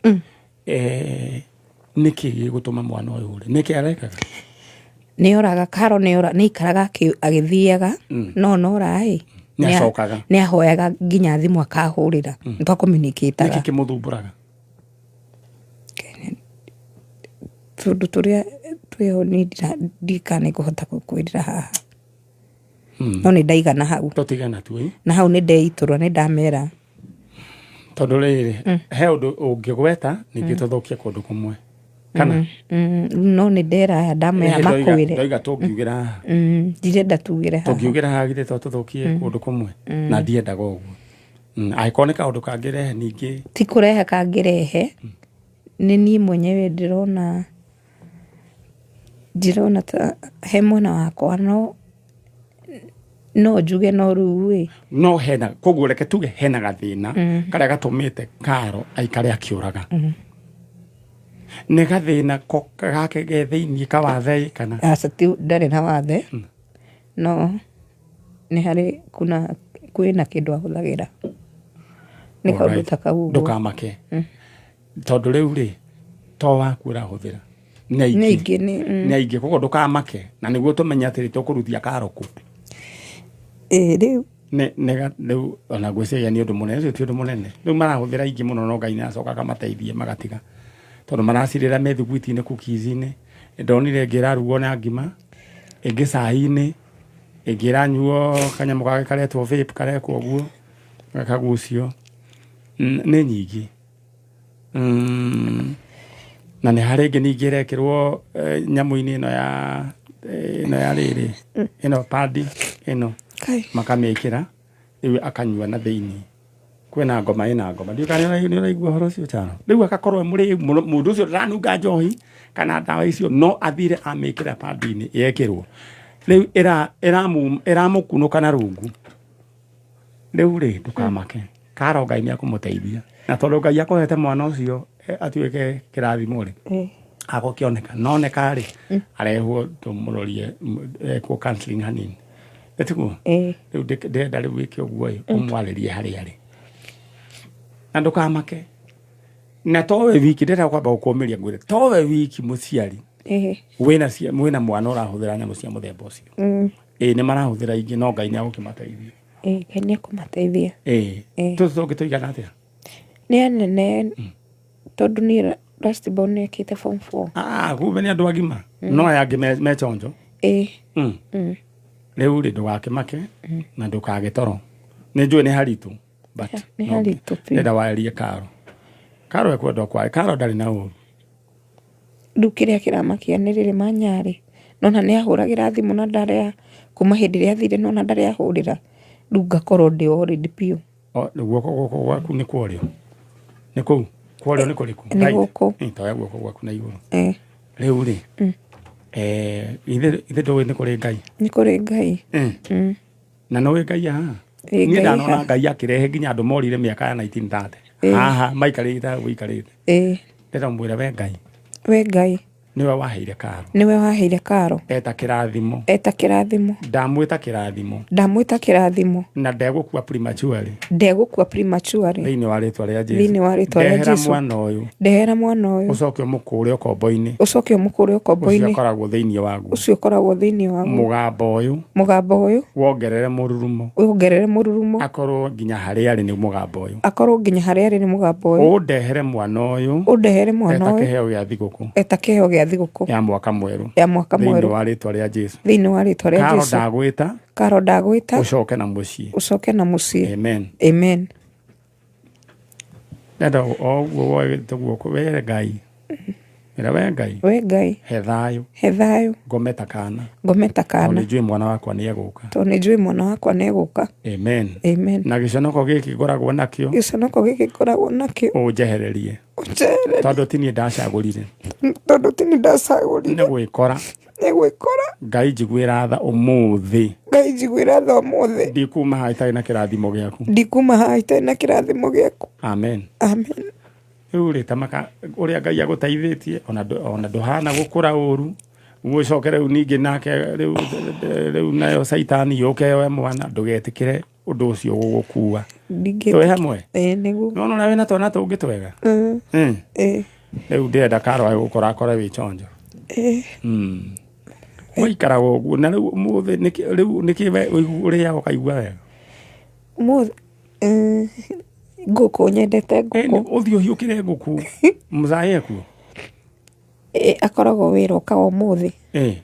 nĩkĩ gĩgũtũma mwana ũyũ rĩ, nĩkĩ arekaga? Nĩ oraga Karo, nĩ ora, nĩ ikaraga agĩthiaga, no nora ĩ. Nĩ acokaga. Nĩ ahoyaga nginya thimũ akahũrĩra, nĩ twakomunicataga. Nĩkĩ kĩmũthumbũraga? Tũndũ tũrĩa twĩho niĩ ndikana nĩ ngũhota gũkwĩrĩra haha, no nĩ ndaigana hau. Tũtigana tu ĩ. Na hau nĩ ndeitũrũra, nĩ ndamera. Tondũ rĩrĩ, he ũndũ ũngĩgweta ningĩ tũthũkie kũndũ kũmwe kana? No nĩ ndera aya, ndamera makwĩre. Ndoiga tũngiugĩra haha. Ndirenda tugĩre haha. Tũngiugĩra haha githĩ to tũthũkie kũndũ kũmwe? Na ndiendaga ũguo. Angĩkorwo nĩ kaũndũ kangĩrehe ningĩ. Ti kũrehe kangĩrehe, nĩ niĩ mwenyewe ndĩrona ta he mwena wakwa, no njuge no rĩu ĩ. No hena, koguo reke tuge hena gathĩna karĩa gatũmĩte Karo aikare akĩũraga. Nĩ gathĩna ko gake ge thĩiniĩ kawathe kana? Aca, ti ndarĩ na wathe, no nĩ harĩ kuna kwĩna kĩndũ ahũthagĩra, nĩ kaũndũ ta kau ũguo. Ndũkamake, tondũ rĩu rĩ, to waku ũrahũthĩra. Nĩ Nĩ aingĩ. aingĩ nĩ. Nĩ aingĩ, koguo ndũkamake, na nĩguo tũmenye atĩrĩ tũkũrutia karo kũ. Ĩĩ rĩu. Rĩu ona ngwĩciria nĩ ũndũ mũnene ũcio, ti ũndũ mũnene. Rĩu marahũthĩra aingĩ mũno, no Ngai nĩacoka akamateithia magatiga, tondũ maracirĩra mĩthiguiti-inĩ, cookies-inĩ. Ndonire ĩngĩ ĩrarugwo na ngima, ĩngĩ cai-inĩ, ĩngĩ ĩranyuo kanyamũ kangĩ karetwo vape, karekwo ũguo gakagucio. Nĩ nyingĩ. Na nĩ harĩ ĩngĩ ningĩ ĩrekĩrwo nyamũ-inĩ ĩno ya ĩno ya rĩrĩ ĩno padi ĩno. Kai. Makamĩkĩra rĩu akanyua na thĩinĩ. Kwĩna ngoma, ĩna ngoma, ndiũĩ kana nĩ ũraigua ũhoro ũcio, Charo. Rĩu agakorwo e mũrĩu mũno, mũndũ ũcio ndaranunga njohi kana ndawa icio, no athire amĩkĩra padi-inĩ, yekĩrwo rĩu ĩramũkunũka na rungu. Rĩu rĩ, ndũkamake Karo, Ngai nĩ akũmũteithia, na tondũ Ngai akũhete mwana ũcio atuĩke kĩrathimo rĩ, agũkĩoneka noneka rĩ, arehwo tũmũrorie, ekwo counseling hanini, ĩtiguo? Rĩu ndĩrenda rĩu wĩke ũguo ĩ, ũmwarĩrie harĩa arĩ na ndũkamake. Na towe wiki, ndĩrenda kwamba gũkũmĩria ngwĩre, towe wiki mũciari wĩna mwana ũrahũthĩra nyamũ cia mũthemba ũcio. Ĩĩ, nĩ marahũthĩra ingĩ, no Ngai nĩ agũkĩmateithia. Ĩĩ, Ngai nĩ ekũmateithia. Ĩĩ. Tũtũ tũngĩ tũigana atĩa? Nĩ anene, tondũ niĩ last born nĩ ekĩte form 4. Ah, kumbe nĩ andũ agima. No aya angĩ me chonjo. Ĩĩ. Rĩu rĩ, ndũgakĩmake na ndũkage toro. Nĩ njũĩ nĩ haritũ, but Nĩ no haritũ biũ. Ndĩrenda warĩrie Karo. Karo ekwenda kwaria. Karo ndarĩ na ũru. Rĩu kĩrĩa kĩramakia nĩ rĩrĩ manyarĩ, nona nĩ ahũragĩra thimũ na ndarĩa kuma hĩndĩ ĩrĩa athire, nona ndarĩ ahũrĩra, rĩu ngakorwo ndĩ worried biũ. O, guoko guoko gwaku nĩ kworĩo. Nĩ kũu. Kworĩo nĩ kũrĩkũ? Nĩ Right. gũkũ. Toya guoko gwaku na igũrũ. Eh. Rĩu rĩ, ithe ndũĩ nĩ kũrĩ Ngai? Nĩ kũrĩ Ngai. Na nĩ ũĩ Ngai haha? Ĩ, Niĩ Ngai ndanona haha. Ngai akĩrehe nginya andũ morire mĩaka ya 1930. Haha maikarĩte hau ũikarĩte. Ndĩrenda mwĩre we Ngai. We Ngai. Nĩwe waheire Karo. Nĩwe waheire Karo. Eta kĩrathimo. Eta kĩrathimo. Ndamwĩta kĩrathimo. Ndamwĩta kĩrathimo. Na ndegũkua prematurely. Ndegũkua prematurely. Thĩinĩ wa rĩtwa rĩa Jesu. Thĩinĩ wa rĩtwa rĩa Ndehera Jesu. mwana ũyũ. Ndehera mwana ũyũ. Ũcoke ũmũkũre ũkombo-inĩ. Ũcoke ũmũkũre Ũcio ũkombo-inĩ. ũkoragwo thĩinĩ waguo. Ũcio ũkoragwo thĩinĩ waguo. Mũgambo ũyũ. Mũgambo ũyũ. Wongerere mũrurumo. Wongerere mũrurumo. Akorwo nginya harĩa arĩ nĩ mũgambo ũyũ. Akorwo nginya harĩa arĩ nĩ mũgambo ũyũ. Ũndehere mwana ũyũ. Ũndehere mwana Eta ũyũ. kĩheo gĩa thigũkũ. Eta kĩheo gĩa thigũkũ. Ya mwaka mwerũ. Ya mwaka Thĩinĩ mwerũ. wa rĩtwa rĩa Jesu. Thĩinĩ wa rĩtwa rĩa Karo Jesu. ndagwĩta. Karo ndagwĩta. Ũcoke na mũciĩ. Ũcoke na mũciĩ. Amen. Amen. Ndenda o ũguo woete guoko were Ngai. Ĩra we Ngai. We Ngai. He thayũ. He thayũ. Ngome ta kana. Ngome ta Tondũ kana. nĩ njũĩ mwana wakwa nĩ egũka. Tondũ nĩ njũĩ mwana wakwa nĩ egũka. Amen. Amen. Na gĩconoko gĩkĩ ngoragwo nakĩo. Gĩconoko gĩkĩ ngoragwo nakĩo. Ũnjehererie. Ũnjehererie. Tondũ ti niĩ ndacagũrire. Tondũ ti niĩ ndacagũrire. Nĩ gwĩkora. Nĩ gwĩkora. Ngai njiguĩra tha ũmũthĩ. Ngai njiguĩra tha ũmũthĩ. Ndikuma haha itarĩ na kĩrathimo gĩaku. Ndikuma haha itarĩ na kĩrathimo gĩaku. Amen. Amen. Rĩu rĩ, tamaka ũrĩa Ngai agũteithĩtie, ona ndũhana gũkũra ũru. Ũcoke rĩu ningĩ nake rĩu nayo caitani yũke yoe mwana, ndũgetĩkĩre ũndũ ũcio gũgũkua. Ndingĩ. Twĩ hamwe? Ĩĩ nĩguo. Nĩwona ũrĩa wĩna twana tũngĩ twega? Ĩĩ. Rĩu ndĩrenda Karo agĩgũkora akore wĩ chonjo. Ĩĩ. Waikaraga ũguo na rĩu ũmũthĩ rĩu nĩkĩ we ũrĩaga ũkaigua wega? Ũmũthĩ ngũkũ, nyendete ngũkũ. Ũthiĩ ũhiũkĩre ngũkũ. Mũzaĩ ekuo? Ĩĩ, akoragwo wĩra okaga ũmũthĩ. Ĩĩ.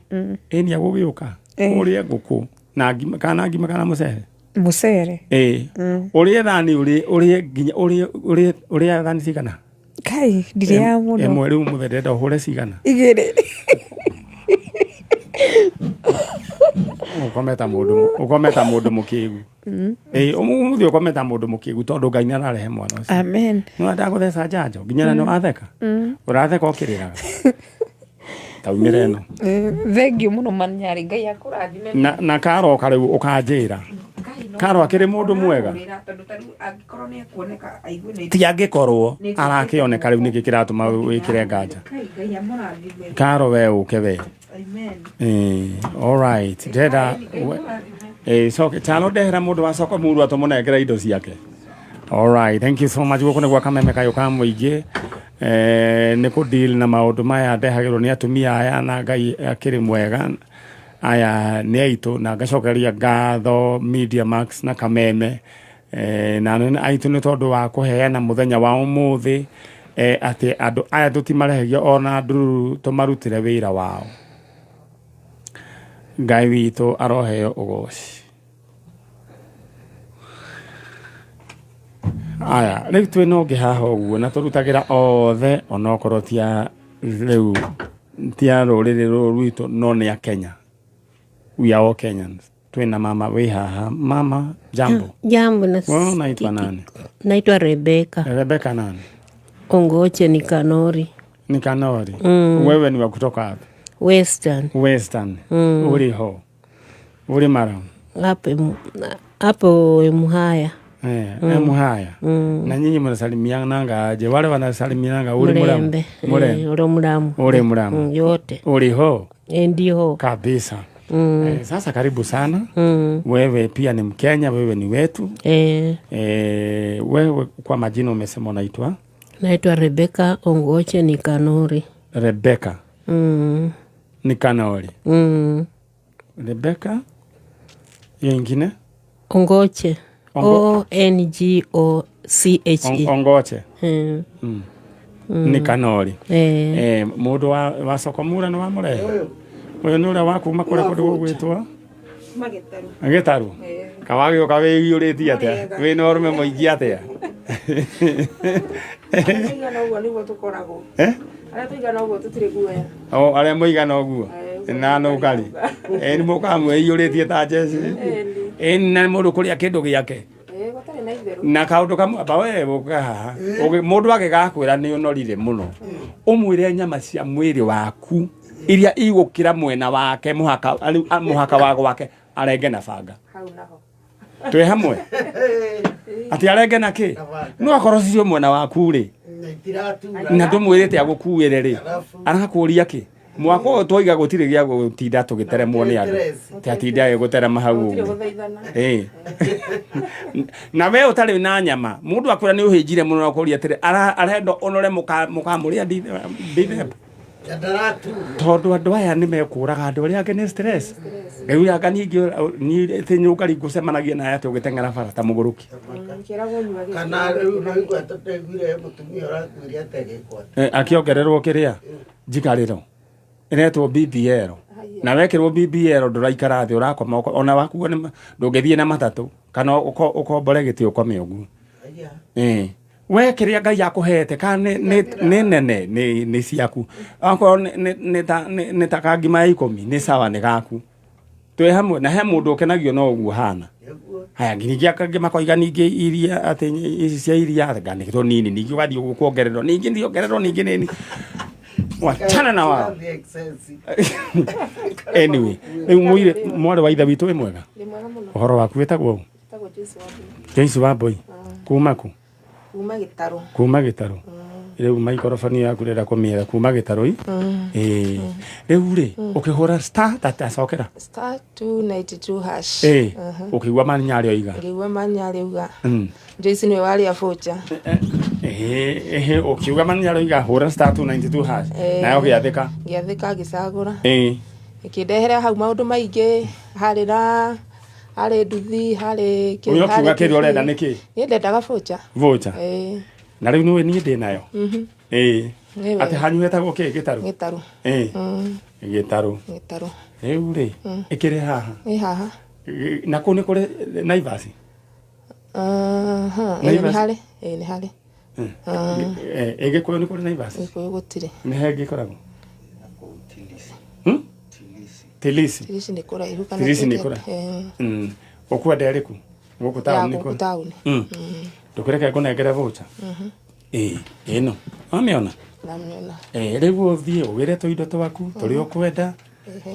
Ĩĩ nĩ agũgĩũka. Ũrĩe ngũkũ na ngima, kana ngima kana mũcere? Mũcere. Ĩĩ. Ũrĩe thani, ũrĩe nginya ũrĩe thani cigana? Kai, ndirĩaga mũno. Ĩmwe. Rĩu mũthĩ ndĩrenda ũhũre cigana? 2. Ũkome ta mũndũ mũkĩgu. Ĩĩ, ũmũthĩ ũkome ta mũndũ mũkĩgu, tondũ Ngai nĩ ararehe mwana ũcio. Amen. Nĩ ndagũtheca njanjo nginya na nĩ watheka. Ũratheka ũkĩrĩraga. Taumĩra ĩno. Thengiũ mũno Manyarĩ, Ngai akũrathime. Na karoka rĩu ũkanjĩra. Karo akĩrĩ mũndũ mwega. Tondũ ta rĩu angĩkorwo nĩ ekuoneka aigue nĩ Ti angĩkorwo arakĩoneka rĩu, nĩkĩ kĩratũma wĩkĩre nganja? Kai, Ngai amũrathime. Karo we ũke we. Amen. All right. Ndĩrenda coke Chalo, ndehera mũndũ wa soko muru atũmũnengera indo ciake. All right, thank you so much. Gũkũ nĩ gwa Kameme Kayũ ka Mũingĩ. Nĩ kũ deal na maũndũ maya ndehagĩrwo nĩ atumia aya na Ngai akĩrĩ mwega aya nĩ aitũ na ngacokeria ngatho Media Max na Kameme na anene aitũ nĩ tondũ wa kũheana mũthenya wa ũmũthĩ atĩ andũ aya tũtimarehagia ona ndururu tũmarutĩre wĩra wao. Ngai witũ aroheo ũgoci. Aya, rĩu twĩ na ũngĩ haha ũguo na tũrutagĩra othe onokorwo ti a rĩu ti a rũrĩrĩ rũrũ rwitũ no nĩ a Kenya. We are all Kenyans. Twĩ na mama wĩ haha. Mama, jambo. Jambo na Wewe unaitwa nani? Naitwa Rebeka. Rebeka nani? Ongoche Nikanori. Nikanori. Wewe ni wa kutoka wapi? Western. Western. Uri ho? Uri Mara? Hapo Emuhaya. Emuhaya. Na nyinyi mnasalimiananga aje? Wale wanasalimiananga uri Muramu? Mulembe. Uri Muramu. Uri Muramu. Yote. Uri ho? Ndio. Kabisa. Sasa karibu sana. Wewe pia ni Mkenya, wewe ni wetu. Wewe kwa majina umesema unaitwa? Naitwa Rebeka Ongoche Nikanori. Rebeka. Nikanori. Rebeka yengine? Ongoche. O N G O C H E. Ongoche. Nikanori. Mundu wa Sokomura ni wa murehe. Uyu ni uria wa kuma kuria kundu gugwitwo Magitaru. Gitaru. Kawagĩũka wĩiyũrĩtie atĩa? Wĩna ũrũme mũingĩ atĩa? Arĩa tũigana ũguo nĩguo tũkoragwo. Arĩa tũigana ũguo tũtirĩ guoya. O arĩa mũigana ũguo na nũkari. Nĩ mũkaga mwĩiyũrĩtie ta njeci. Na mũndũ kũrĩa kĩndũ gĩake. Gũtarĩ na itherũ. Na kaũndũ kamwe amba we ũka haha. Mũndũ agĩgakwĩra nĩ ũnorire mũno. Ũmwĩre nyama cia mwĩrĩ waku iria igũkĩra mwena wake mũhaka wa gwake arenge na banga. Hau naho. Twĩ hamwe? Atĩ arenge na kĩ? No akorwo cio mwena waku rĩ. Na ndũmwĩrĩte agũkuĩre rĩ. Arakũria kĩ? Mwaka ũyũ twoiga gũtirĩ gĩa gũtinda tũgĩteremwo nĩ andũ. Ti atinda agĩgũterema hau ũguo. Na we ũtarĩ na nyama, mũndũ akwĩra nĩ ũhĩnjire mũno na ũkũria atĩrĩ, arenda ũnore mũkamũrĩa ndithemba. Tondũ andũ aya nĩ mekũraga andũ arĩa angĩ nĩ stress. Rĩu anga ningĩ niĩ ti nyũkari ngũcemanagia naye atĩ ũgĩteng'era bara ta mũgũrũki. Kana rĩu no igua tũtaiguire mũtumia ũrakuire atĩ agĩkwo. Akĩongererwo kĩrĩa njikarĩro ĩretwo BBL. Na wekĩrwo BBL ndũraikara thĩ ũrakoma ona wakuo ndũngĩthiĩ na matatũ kana ũkombore gĩtĩ ũkome ũguo. We kĩrĩa Ngai akũhete kana nĩ nene nĩ ciaku. Akorwo nĩ ta kangima ya 10 nĩ sawa nĩ gaku. Twĩ hamwe na he mũndũ ũkenagio no ũguo hana. Haya ningĩ akangĩ makoiga ningĩ iria atĩ ici cia iria anga nĩ tũnini ningĩ ũgathiĩ ũguo kuongererwo ningĩ ndiongererwo ningĩ nini. Wachana na wao. Anyway, rĩu mwarĩ wa ithe witũ wĩ mwega? Ũhoro waku wĩtagwo ũ? Wĩtagwo Joyce Wambui. Joyce Wambui. Kuma kũ? Kuma Gĩtarũ. Kuma Gĩtarũ. Rĩu maikorobani yaku rĩrĩa kũmĩetha kuma Gĩtarũ i? Rĩu rĩ, ũkĩhũra star tacokera? Star 292 hash. Ũkĩigua Manyarĩ oiga? Ngĩigua Manyarĩ oiga. Joyce nĩwe warĩa voucher. Ũkiuga Manyarĩ oiga hũra star 292 hash. Nayo ũgĩathĩka? Ngĩathĩka ngĩcagũra. Ĩkĩndehera hau maũndũ maingĩ, harĩ na harĩ nduthi, harĩ kĩ. Ũyũ ũkiuga kĩrĩa ũrenda nĩ kĩ? Niĩ ndendaga voucher. Voucher? Na rĩu nĩũĩ niĩ ndĩ nayo? Atĩ hanyu hetagwo kĩ? Gĩtarũ? Gĩtarũ. Gĩtarũ. Gĩtarũ. Rĩu rĩ, ĩkĩrĩ haha? Ĩ haha. Na kũu nĩ kũrĩ Naivas? Ĩ nĩ harĩ, ĩ nĩ harĩ. Ĩ Gĩkũyũ nĩ kũrĩ Naivas? Gĩkũyũ gũtirĩ. Nĩ he ngĩkoragwo? Tilisi. Tilisi nĩ kũraihu kana Tilisi nĩ kũraihu. Ũkwenda ĩrĩkũ? Gũkũ taũni nĩ kũ? Gũkũ taũni. Ndũkĩreke ngũnengere voucher? Ĩno. Wamĩona? Ndamĩona. Rĩu ũthiĩ ũgĩre tũindo twaku tũrĩa ũkwenda.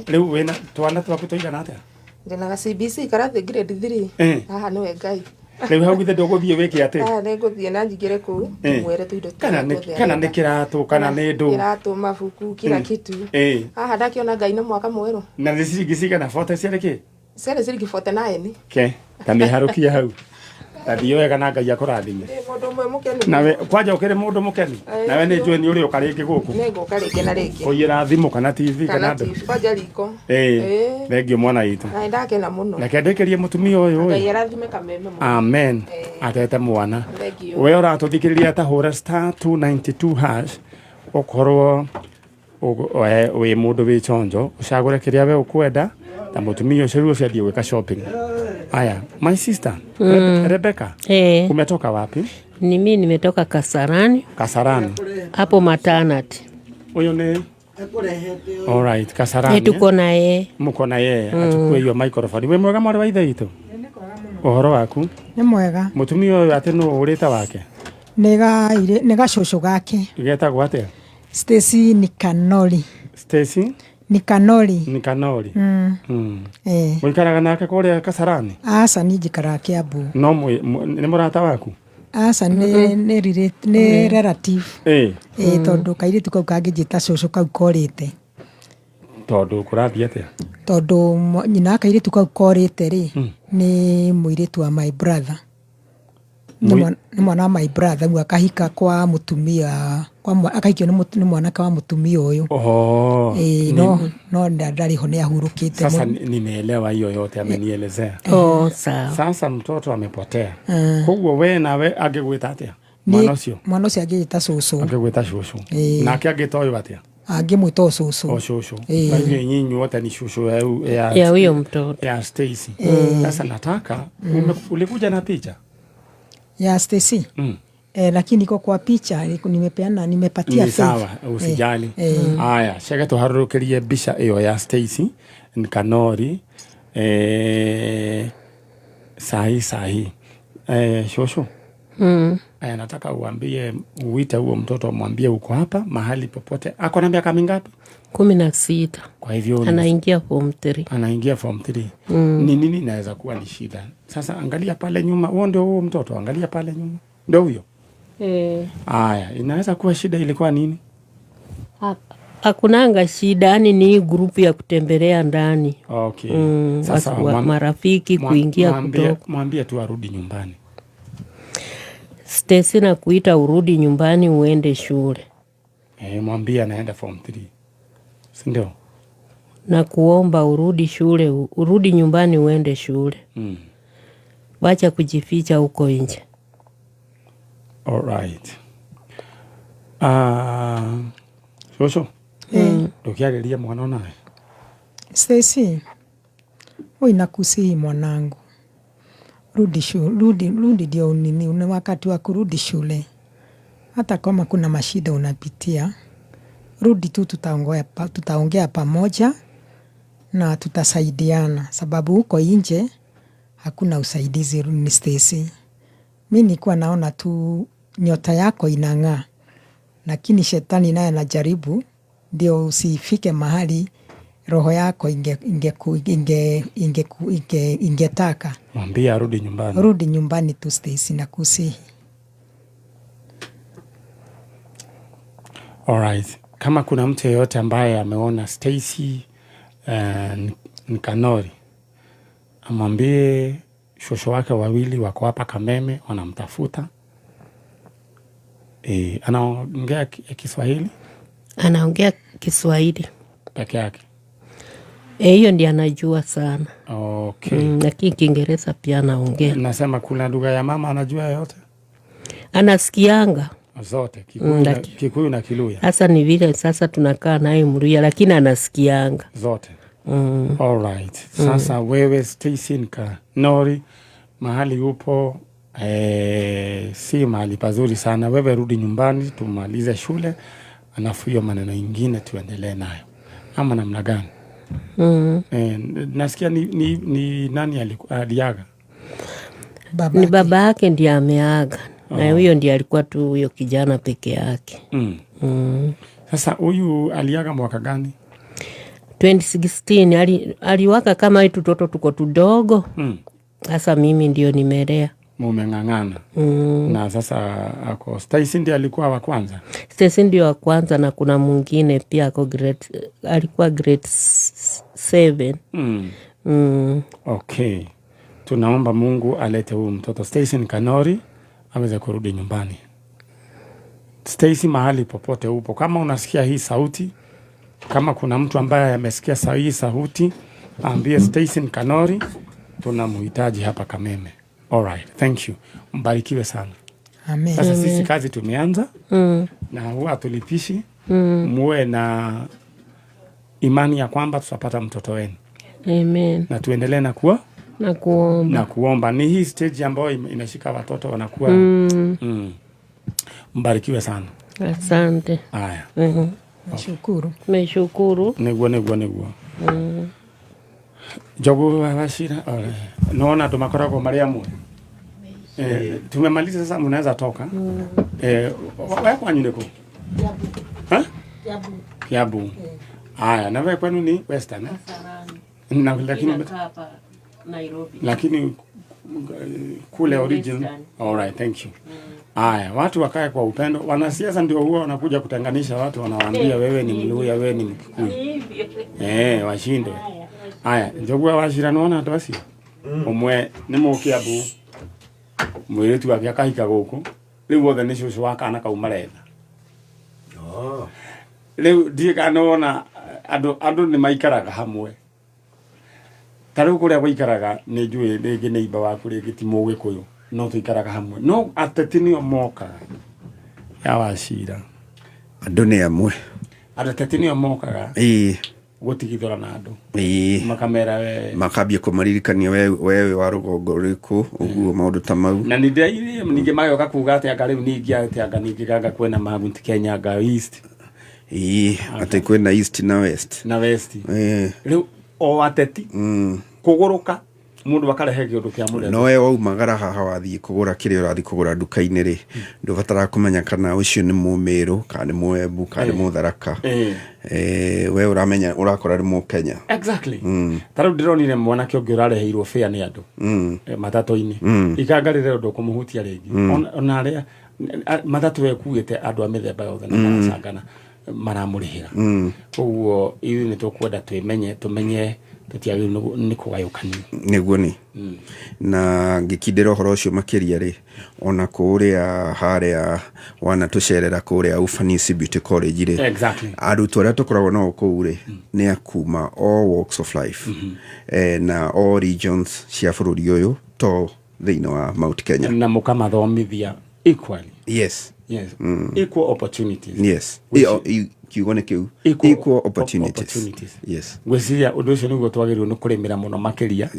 Rĩu wĩna twana twaku tũigana atĩa? Ndĩna ga CBC karathiĩ grade 3. Haha nĩwe Ngai. Rĩu hau githĩ ndũgũthiĩ wĩke atĩ? Haha nĩngũthiĩ na njingĩre kũu mwĩre tũindo tũothe. Kana nĩ kĩratũ kana nĩ ndũ. Kĩratũ, mabuku, kila kitu. Haha ndakĩona Ngai na mwaka mwerũ. Na nĩ ciringi cigana? 40 ciarĩ kĩ? Ciarĩ ciringi 49. Ke, ta mĩharũkie hau. Tathiĩ wega na Ngai akũrathime. Ndĩ mũndũ ũmwe mũkenu. Nawe kwanja ũkĩrĩ mũndũ mũkenu. Nawe nĩ njũĩ nĩ ũrĩũka rĩngĩ gũkũ. Nĩ ngũka rĩngĩ na rĩngĩ. Kũiyĩra thimũ kana TV kana Kana ndũ. TV kwanja riko. Ĩĩ. Ĩĩ. Thengiũ mwana witũ. Na nĩndakena mũno. Reke ndĩkĩrie mũtumia ũyũ Ngai ĩ. arathime kameme mũno. Amen. Atete mwana. Thengiũ. We ũratũthikĩrĩria ta hũra star 292 hash ũkorwo wĩ mũndũ wĩ chonjo ũcagũre kĩrĩa we ũkwenda ta mũtumia ũcio rĩu ũcio athiĩ gwĩka shopping. Aya, my sister Rebecca, umetoka wapi? Ni mimi nimetoka Kasarani. Kasarani hapo Matanati. Huyo ni All right, Kasarani. Ĩ, tuko na yeye. Muko na yeye. Achukue hiyo microphone. Wĩ mwega mwarĩ wa ithe witũ? Ũhoro waku? Nĩ mwega. Mũtumia ũyũ atĩ nũ ũrĩte wake? Nĩ gacũcũ gake. Getagwo atĩa? Stacy Nikanori. Stacy Nikanori. Nikanori. Eh. Mũikaraga nake kũrĩa Kasarani? Aca niĩ njikaraga Kiambu. No nĩ mũrata waku? Aca nĩ relative. Ĩ. Ĩ tondũ kairĩtu kau kangĩnjĩta cũcũ kau korĩte. Tondũ kũrathiĩ atĩa? Tondũ nyina wa kairĩtu kau korĩte rĩ, nĩ mũirĩtu wa my brother. Nĩ mwana wa my brother rĩu akahika kwa mũtumia akahikio nĩ mwanake wa mũtumia ũyũ. Ĩĩ, no ndarĩ ho nĩ ahurũkĩte. Sasa nimeelewa hiyo yote amenielezea. Oh, sawa. Sasa mtoto amepotea. Koguo we nawe angĩgwĩta atĩa? Mwana ũcio? Mwana ũcio angĩgĩta cũcũ. Angĩgwĩta cũcũ. Nake angĩta ũyũ atĩa? Angĩmwĩta o cũcũ. O cũcũ. Na inyuĩ nyinyi wote ni cũcũ ya huyo mtoto. Ya Stacy. Sasa nataka ulikuja na picha? Ya Stacy. Lakini iko kwa picha nimepeana, nimepatia Ni sawa, usijali. Aya, cheke tuharũrũkĩrie mbica ĩyo ya Stacy Nikanori. Sahi sahi. Shosho. Nataka uambie, uite huo mtoto mwambie uko hapa mahali popote. Ako na miaka mingapi? 16. Kwa hivyo anaingia form 3. Anaingia form 3. Ni nini inaweza kuwa ni shida? Sasa angalia pale nyuma, huo ndio huo mtoto, angalia pale nyuma. Ndio huyo. Aya, inaweza kuwa shida ilikuwa nini? Hakunanga shida, yani ni grupu ya kutembelea ndani. Okay. Sasa marafiki kuingia kutoka. Mwambie tu arudi nyumbani. Stacy na kuita urudi nyumbani uende shule. Mwambie anaenda form 3. Si ndio? Na kuomba urudi shule, urudi nyumbani uende shule. Wacha kujificha huko nje. All right. Shosho. Ndukiarĩria mwana nawe. Stacy, wewe nakusihi mwanangu. Rudi shule, rudi ndio nini, una wakati wa kurudi shule. Hata kama kuna mashida unapitia, rudi tu, tutaongea pamoja na tutasaidiana, sababu huko nje hakuna usaidizi. Ni Stacy, mimi nilikuwa naona tu nyota yako inang'aa, lakini shetani naye anajaribu ndio usifike mahali roho yako ingetaka. Mwambie arudi nyumbani. Rudi nyumbani tu Stacy, nakusihi. All right. Kama kuna mtu yeyote ambaye ameona Stacy Nikanori, amwambie shosho wake wawili wako hapa Kameme wanamtafuta. Anaongea Kiswahili? Anaongea Kiswahili peke yake. Hiyo ndiyo anajua sana. Okay. Lakini Kiingereza pia anaongea. Nasema kuna lugha ya mama anajua yote? Anasikianga zote, Kikuyu na Kiluya. Sasa ni vile sasa tunakaa naye Mluya, lakini anasikianga zote. All right. Sasa wewe Stacy Nikanori, mahali upo si mahali pazuri sana. Wewe rudi nyumbani tumalize shule, alafu hiyo maneno ingine tuendelee nayo. Ama namna gani? Nasikia ni nani aliaga? Ni baba yake ndiye ameaga. Na huyo ndiye alikuwa tu huyo kijana peke yake. Sasa huyu aliaga mwaka gani? 2016 aliwaka kama hitu toto tuko tudogo. Sasa mimi ndio nimelea. Mumeng'ang'ana. Na sasa ako Stacy ndiye alikuwa wa kwanza. Stacy ndio wa kwanza, na kuna mwingine pia ako grade, alikuwa grade 7. Okay. Tunaomba Mungu alete huyu mtoto Stacy Kanori aweze kurudi nyumbani. Stacy, mahali popote upo, kama unasikia hii sauti, kama kuna mtu ambaye amesikia hii sauti, ambie Stacy Kanori tunamhitaji hapa Kameme. All right, thank you. Mbarikiwe sana. Amen. Sasa sisi kazi tumeanza na huwa tulipishi. Muwe na imani ya kwamba tutapata mtoto wenu. Amen. Na tuendelee na kuwa na kuomba. Na kuomba. Ni hii stage ambayo inashika watoto wanakuwa. Mbarikiwe sana. Asante. Haya. Nashukuru. Nashukuru. Niguo niguo niguo. Njogu wa Wachira, naona andũ makoragwo marĩ amwe. Tumemaliza sasa, mnaweza toka. Wewe kwanyu ni kũ? Ha? Kiambu. Haya, na wewe kwenu ni Western, eh? Na lakini Nairobi. Lakini kule origin. All right, thank you. Haya, watu wakae kwa upendo. Wanasiasa ndio huwa wanakuja kutenganisha watu, wanawaambia wewe ni Mluya, wewe ni Mkikuyu. Washinde. Haya, Njogu wa Wachira nĩwona andũ acio? Ũmwe nĩ Mũkĩambu, mũirĩtu wake akahika gũkũ, rĩu othe nĩ cũcũ wa kana kau maretha. Rĩu ndiĩ kana nĩwona andũ nĩ maikaraga hamwe. Ta rĩu kũrĩa gũikaraga nĩ njũĩ rĩngĩ nĩ imba waku rĩngĩ ti Mũgĩkũyũ, no tũikaraga hamwe. No ateti nĩo mokaga ya Wachira. Andũ nĩ amwe. Ateti nĩo mokaga. Gũtigithũra na andũ. Makamera we. Makambia kũmaririkania wewe wa rũgongo rũrĩkũ, ũguo maũndũ ta mau. Na nĩ ningĩ magoka kuga atĩ anga rĩu ningĩ atĩ anga ningĩ anga kwĩna Mount Kenya anga East. Atĩ kwĩna East na West. Na West. Rĩu o ateti kũgũrũka mũndũ akarehe kĩũndũ kĩa mũrembe. No we waumagara haha wathiĩ kũgũra kĩrĩa ũrathiĩ kũgũra nduka-inĩ rĩ, ndũbataraga kũmenya kana ũcio nĩ Mũmĩrũ kana nĩ Mũembu kana nĩ Mũtharaka. We ũramenya ũrakora nĩ Mũkenya. Exactly. Ta rĩu ndĩronire mwanake ũngĩ ũrareheirwo fare nĩ andũ matatũ-inĩ. Ikangarĩre ũndũ kũmũhutia rĩngĩ. Ona arĩa matatũ ekuĩte andũ a mĩthemba yothe na maracangana maramũrĩhĩra. Koguo ithuĩ nĩ tũkwenda twĩmenye, tũmenye tũtiagĩrĩirwo nĩ kũgayũkanio. Nĩguo nĩ. Na ngĩkindĩra ũhoro ũcio makĩria rĩ, ona kũrĩa harĩa wanatũcerera kũrĩa Ufanisi Beauty College rĩ. Exactly. Arutwo arĩa tũkoragwo nao kũu rĩ, nĩ a kuma all walks of life. Na all regions cia bũrũri ũyũ to thĩinĩ wa Mount Kenya. Na mũkamathomithia equally. Yes. Yes. Equal opportunities. Yes. Kiugo nĩ kĩu. Equal opportunities. Yes. Ngwĩciria ũndũ ũcio nĩguo twagĩrĩirwo nĩ kũrĩmĩra mũno makĩria.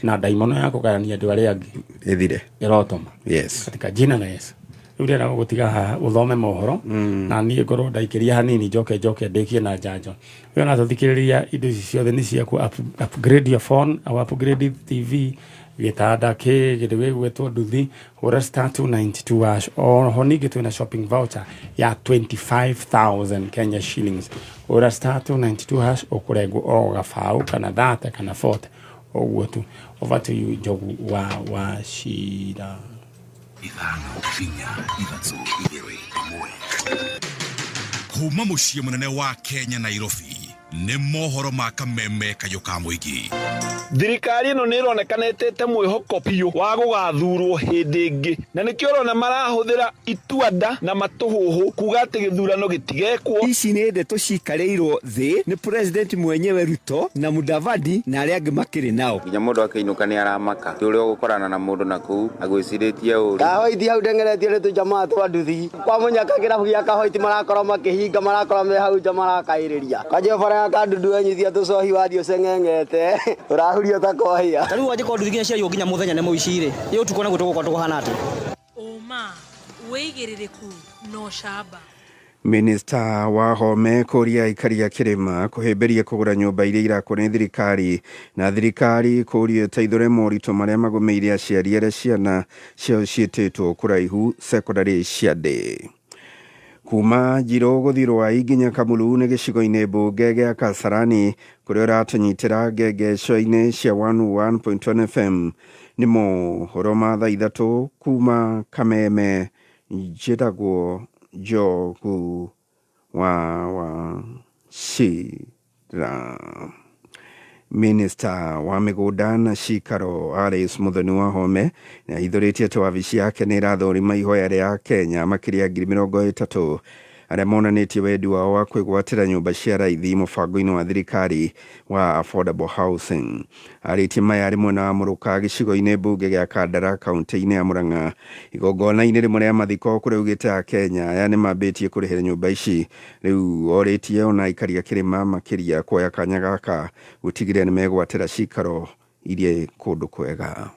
Na ndaimono ya kũgayania andũ arĩa angĩ. Ĩthire. Ĩrotoma. Yes. Katika jina la Yesu. Rĩu ndĩrenda gũgũtiga haha ũthome mohoro na niĩ ngorwo ndaikĩria hanini njoke ndĩkie na njanjo. We ona tũthikĩrĩria indo ici ciothe nĩ ciaku, upgrade your phone au upgrade TV, gĩtanda kĩ kĩndũ gĩgwĩtwo nduthi, hũra star 292 hash. Oho ningĩ twĩna shopping voucher ya 25,000 Kenya shillings. Hũra star 292 hash ũkũrengwo o gabaũ kana 30 kana 40 ũguo tu. Over to you Njogu wa Wachira. 5 4 3 2 1. Kuma mũciĩ mũnene wa Kenya Nairobi nĩ mohoro ma Kameme kayũ ka mũingĩ. Thirikari ĩno nĩ ĩronekana ĩtĩte mwĩhoko biũ wa gũgathurwo hĩndĩ ĩngĩ, na nĩkĩo ũrona marahũthĩra ituanda na matũhũhũ kuga atĩ gĩthurano gĩtigekwo. Ici nĩ ndeto cikarĩirwo thĩ nĩ president mwenyewe Ruto na Mudavadi na arĩa angĩ makĩrĩ nao. Nginya mũndũ akĩinũka nĩ aramaka ti ũrĩa ũgũkorana na mũndũ na kũu agwĩcirĩtie ũru. Kahoiti hau ndengeretio nĩ tũjamaa twa nduthi kwa mũnyaka kĩrabu gĩa Kahoiti marakorwo makĩhinga, marakorwo me hau nja marakaĩrĩria kanjio bara ya kandudu enyithia tũcohi wathiĩ ũceng'eng'ete ũrahurio ta kohia. Ta rĩu wanjĩkorwo nduthi nginya ciaiywo nginya mũthenya nĩ mũici rĩ, ĩ ũtukũ naguo tũgũkorwo tũhana atĩa? Ũma, wĩigĩrĩrĩku na ũcamba. Minista wa Home kũria aikari a kĩrĩma kũhĩmbĩria kũgũra nyũmba iria irakwo nĩ thirikari na thirikari kũria ĩteithũre moritũ marĩa magũmĩire aciari arĩa ciana ciao ciĩtĩtwo kũraihu sekondarĩ cia ndĩ. Kuma Njirũ gũthiĩ Rwai nginya Kamulu nĩ gĩcigo-inĩ mbunge gĩa Kasarani kũrĩa ũratũnyitĩra ngengeco-inĩ cia 101.1 FM nĩ mohoro ma thaa 3 kuma Kameme. Njĩtagwo Njogu wa Wachira. Minista wa mĩgũnda na cikaro Alice Muthoni Wahome nĩ ahithũrĩtie atĩ wabici yake nĩ ĩrathũrima ihoya rĩa Kenya makĩria 30,000 arĩa monanĩtie wendi wao wa kwĩgwatĩra nyũmba cia raithi mũbango-inĩ wa thirikari wa affordable housing. Arĩtie maya arĩ mwena wa Mũrũka gĩcigo-inĩ mbunge gĩa Kandara kaunti-inĩ ya Murang'a igongona-inĩ rĩmwe rĩa mathiko kũrĩa augĩte Akenya aya nĩ mambĩtie kũrĩhĩra nyũmba ici. Rĩu orĩtie ona aikari a kĩrĩma makĩria kuoya kanya gaka gũtigĩrĩra nĩ megwatĩra cikaro iria kũndũ kwega.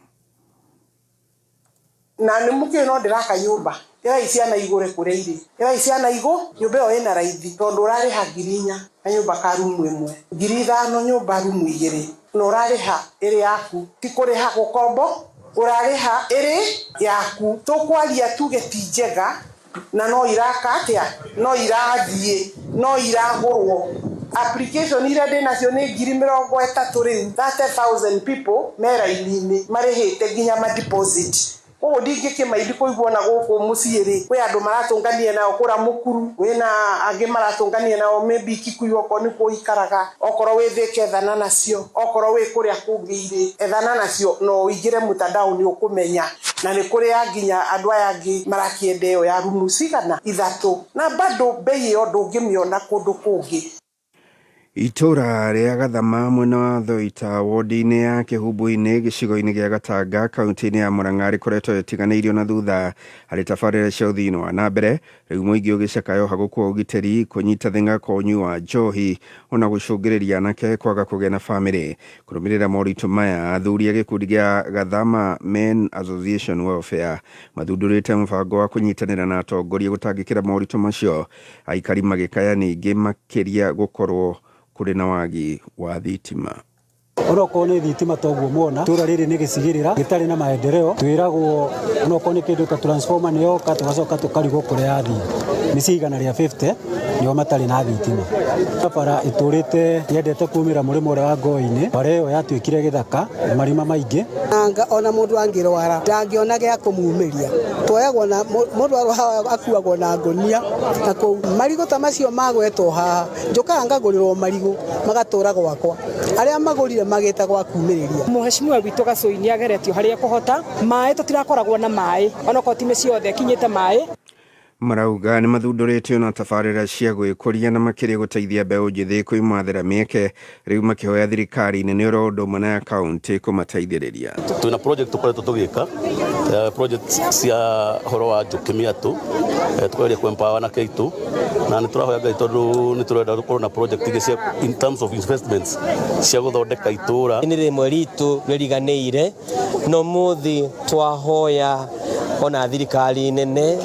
Na nĩ mũkĩũĩ no ndĩraka nyũmba, ĩrai ciana igũre kũrĩa irĩ, ĩrai ciana igũ, nyũmba ĩyo ĩna raithi tondũ ũrarĩha 4,000 kanyũmba ka rumu ĩmwe, 5,000 nyũmba rumu igĩrĩ, na ũrarĩha ĩrĩ yaku, ti kũrĩha gũkombo, ũrarĩha ĩrĩ yaku. Tũkwaria tuge ti njega na no iraka atĩa, no irathiĩ, no iragũrwo. Application iria ndĩnacio nĩ 30,000 rĩu, 30,000 people me raini-inĩ marĩhĩte nginya ma deposit. Koguo ndingĩkĩmaindi kũigua ona gũkũ mũciĩ rĩ, kwĩ andũ maratũngania nao kũra mũkuru, kwĩna angĩ maratũngania nao maybe Kikuyu okorwo nĩkuo ũikaraga, okorwo wĩ Thĩka ethana nacio, okorwo wĩ kũrĩa kũngĩ irĩ ethana nacio na ũingĩre mtandao nĩ ũkũmenya. Na nĩ kũrĩ ya nginya andũ aya angĩ marakĩenda ĩyo ya rumu cigana ithatũ, na bado bei ĩyo ndũngĩmĩona kũndũ kũngĩ. Itũra rĩa Gathama mwena wa Thoita wodi-inĩ ya Kĩhumbu-inĩ gĩcigo-inĩ gĩa Gatanga kaunti-inĩ ya Murang'a rĩkoretwo rĩtiganĩirio na thutha harĩ tabarĩra cia ũthii wa na mbere. Rĩu mũingĩ ũgĩcakaya ũhagũku wa ũgitĩri, kũnyita thing'a kwa ũnyui wa njohi ona gũcũngĩrĩria anake kwaga kũgĩa na bamĩrĩ. Kũrũmĩrĩra moritũ maya, athuri a gĩkundi gĩa Gathama Men Association Welfare mathundũrĩte mũbango wa kũnyitanĩra na atongoria gũtangĩkĩra moritũ macio, aikari magĩkaya ningĩ makĩria gũkorwo kũrĩ na wagi wa thitima. Onokorwo nĩ thitima toguo muona itũra rĩrĩ nĩ gĩcigĩrĩra gĩtarĩ na maendeleo, twĩragwo onokorwo nĩ kĩndũ ta transformer nĩ yoka tũgacoka tũkarigwo kũrĩa yathiĩ. Mĩciĩ 150 nĩo matarĩ na thitima. Barabara ĩtũrĩte yendete kumĩra mũrĩmo ũrĩa wa Ngoi-inĩ, bara ĩyo yatuĩkire gĩthaka na marima maingĩ. Anga ona mũndũ angĩrwara ndangĩona gĩa kũmumĩria, tuoyagwo na mũndũ arwara akuagwo na ngũnia na kũu marigũ ta macio magwetwo haha, njũkaga ngagũrĩrwo marigũ magatũra gwakwa, arĩa magũrire magĩte gwa kumĩrĩria. Mũheshimiwa witũ Gacũi nĩ ageretio harĩa ekũhota, maĩ tũtirakoragwo na maĩ onokorwo ti mĩciĩ yothe ĩkinyĩte maĩ. Marauga nĩ mathundũrĩtio na tabarĩra cia gwĩkũria na makĩria gũteithia mbeũ njĩthĩ kwĩmathĩra mĩeke, rĩu makĩhoya thirikari nene oro ũndũ ũmwe na ya kaunti kũmateithĩrĩria. Twĩna project tũkoretwo tũgĩka, project cia ũhoro wa njũkĩ mĩatũ, tũkageria kũ empower anake aitũ, na nĩ tũrahoya Ngai tondũ nĩ tũrenda gũkorwo na project ingĩ cia in terms of investments cia gũthondeka itũra. Nĩ rĩmwe ritũ rĩriganĩire, no mũthĩ twahoya ona thirikari nene,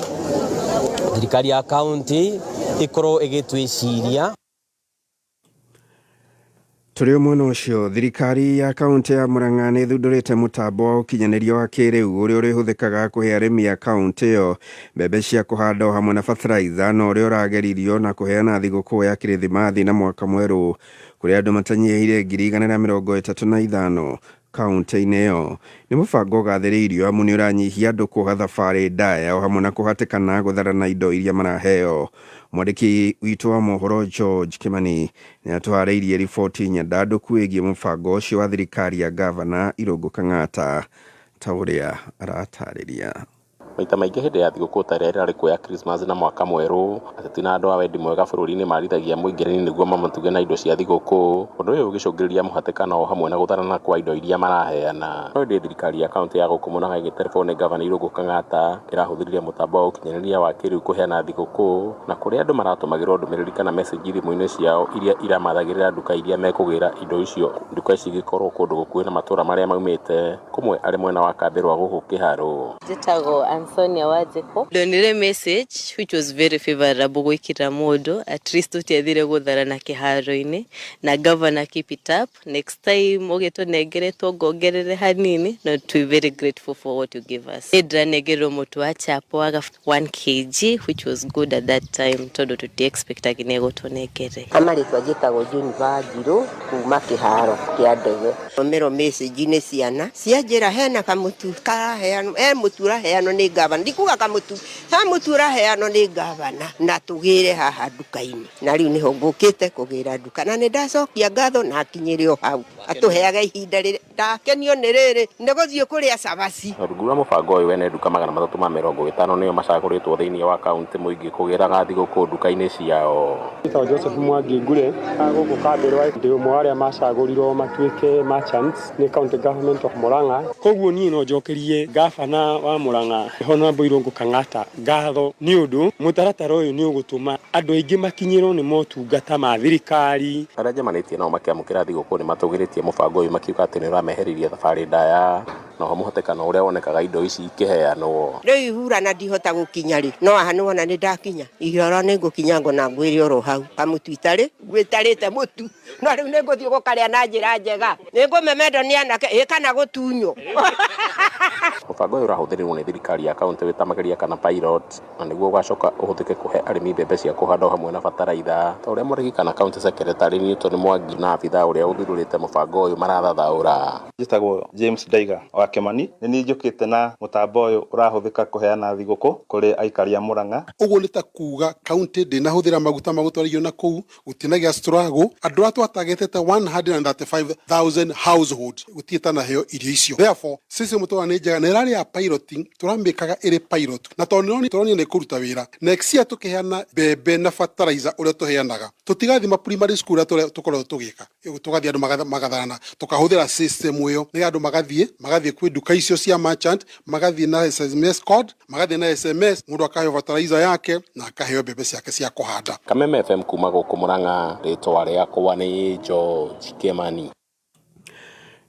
thirikari ya kaunti ĩkorwo ĩgĩtwĩciria. Tũrĩ o mwena ũcio, thirikari ya kaunti ya Murang'a nĩ ĩthundũrĩte mũtambo wa ũkinyanĩria wa kĩrĩu ũrĩa ũrĩhũthĩkaga kũhe arĩmi a kaunti ĩyo mbembe cia kũhanda o hamwe na fertilizer, na ũrĩa ũrageririo na kũheana thigũkũ ya Kĩrĩthimathi na mwaka mwerũ kũrĩ andũ matanyihĩire 135,000 kaunti-inĩ ĩyo. Nĩ mũbango ũgathĩrĩirio amu nĩ ũranyihia andũ kuoha thabarĩ ndaya o hamwe na kũhatĩkana gũtharana indo iria maraheo. Mwandĩki witũ wa mohoro George Kimani nĩ atũharĩirie riboti nyandandũku ĩgiĩ mũbango ũcio wa thirikari ya gavana Irũngũ Kang'ata ta ũrĩa aratarĩria. Maita maingĩ hĩndĩ ya thigũkũ ta ĩrĩa ĩrarĩ kuo ya Christmas na mwaka mwerũ, ateti na andũ a wendi mwega bũrũri-inĩ marithagia mũingĩ nĩguo mamatuge na indo cia thigũkũ, ũndũ ũyũ ũgĩcũngĩrĩria mũhatĩkano o hamwe na gũtharana kwa indo iria maraheana. No ĩndĩ thirikari ya kaunti ya gũkũ Mũrang'a ĩgĩterebwo nĩ gavana Irũngũ Kang'ata ĩrahũthĩrire mũtambo wa ũkinyanĩria wa kĩrĩu kũheana thigũkũ, na kũrĩa andũ maratũmagĩrwo ndũmĩrĩri kana message thimũ-inĩ ciao iria iramathagĩrĩra nduka iria mekũgĩra indo icio, nduka ici igĩkorwo kũndũ gũkuhĩ na matũra marĩa maumĩte, kũmwe arĩ mwena wa kambĩ rwa gũkũ Kĩharũ. Njĩtagwo Ansonia Wanjikũ. Ndonire message which was very favorable gwĩkĩra mũndũ, at least tũtiathire gũtharana kĩharo-inĩ, na governor keep it up, next time ũgĩtũnengere tuongongerere hanini, no twĩ very grateful for what you give us. Nĩ ndĩranengerwo mũtu wa chapo wa 1 kg which was good at that time tondũ tũti expectaga nĩ egũtũnengere. Amarĩtwa njĩtagwo June Wanjirũ kuma kĩharo kĩa ndege. Thomero message-inĩ ciana cianjĩra hena kamũtu karaheanwo, he mũtu ũraheanwo nĩ Ngavana, ndikuga kamũtu, he mũtu ũraheanwo nĩ ngavana na tũgĩre haha nduka-inĩ, na rĩu nĩho ngũkĩte kũgĩra nduka, na nĩ ndacokia ngatho na akinyĩre o hau atũheaga ihinda rĩrĩ ndakenio nĩ rĩrĩ nĩ gũthiĩ kũrĩa cabaci. Rungu rwa mũbango ũyũ ene nduka 350 nĩo macagũrĩtwo thĩinĩ wa kaunti mũingĩ kũgĩraga thigũkũ nduka-inĩ ciao. Njĩtagwo Joseph Mwangi Ngure, gũkũ Kambĩrwa ndĩ ũmwe wa arĩa macagũrirwo matuĩke merchants nĩ county government of Murang'a. Koguo niĩ no njokerie ngabana wa Murang'a Honorable Irũngũ Kang'ata ngatho nĩ ũndũ mũtaratara ũyũ nĩ ũgũtũma andũ aingĩ makinyĩrwo nĩ motungata ma thirikari. Arĩa njemanĩtie nao makĩamũkĩra thigũkũ nĩ matũgĩrĩtie mũbango ũyũ makiuga atĩ nĩ ũrameheririe thabarĩ ndaya na oho mũhatĩkano ũrĩa wonekaga indo ici ikĩheanwo. Rĩu ihura na ndihota gũkinya rĩ, no haha nĩwona nĩ ndakinya, ihora nĩ ngũkinya ngo na ngwĩre oro hau kamũtu itarĩ ngwĩtarĩte mũtu, no rĩu nĩ ngũthiĩ gũkarĩa na njĩra njega, nĩ ngũmemendwo nĩ anake ĩ kana gũtunywo. Mũbango ũyũ ũrahũthĩrirwo nĩ thirikari ya kaunti wĩ ta mageria kana pilot na nĩguo ũgacoka ũhũthĩke kũhe arĩmi mbembe cia kũhanda o hamwe na bataraitha ta ũrĩa Mũrĩgi kana County Secretary Newton Mwangi na abithaa ũrĩa ũthundũrĩte mũbango ũyũ marathathaũra. Njĩtagwo James Ndaiga wa Kĩmani, nĩ niĩ njũkĩte na mũtambo ũyũ ũrahũthĩka kũheana thigũkũ kũrĩ aikari a Murang'a. Ũguo nĩ ta kuga kaunti ndĩnahũthĩra maguta ma gũtwara irio na kũu, gũtinagĩa struggle. Andũ arĩa twatagetete 135,000 households gũtirĩ tanaheo irio icio. Therefore, system tũrona nĩ njega na ĩrarĩ ya piloting, tũramĩkaga ĩrĩ pilot na tondũ nĩ tũronire nĩ kũruta wĩra. Next year tũkĩheana mbembe na fertilizer ũrĩa tũheanaga, tũtigathima primary school ũrĩa tũkoragwo tũgĩka, tũgathiĩ andũ magatharana, tũkahũthĩra system ĩyo nĩgetha andũ magathiĩ kwĩ nduka icio cia merchant, magathiĩ na SMS code, magathiĩ na SMS, mũndũ akaheo fertilizer yake na akaheo mbembe ciake cia kũhanda. Kameme FM kuma gũkũ Murang'a, rĩtwa rĩakwa nĩ George Kĩmani.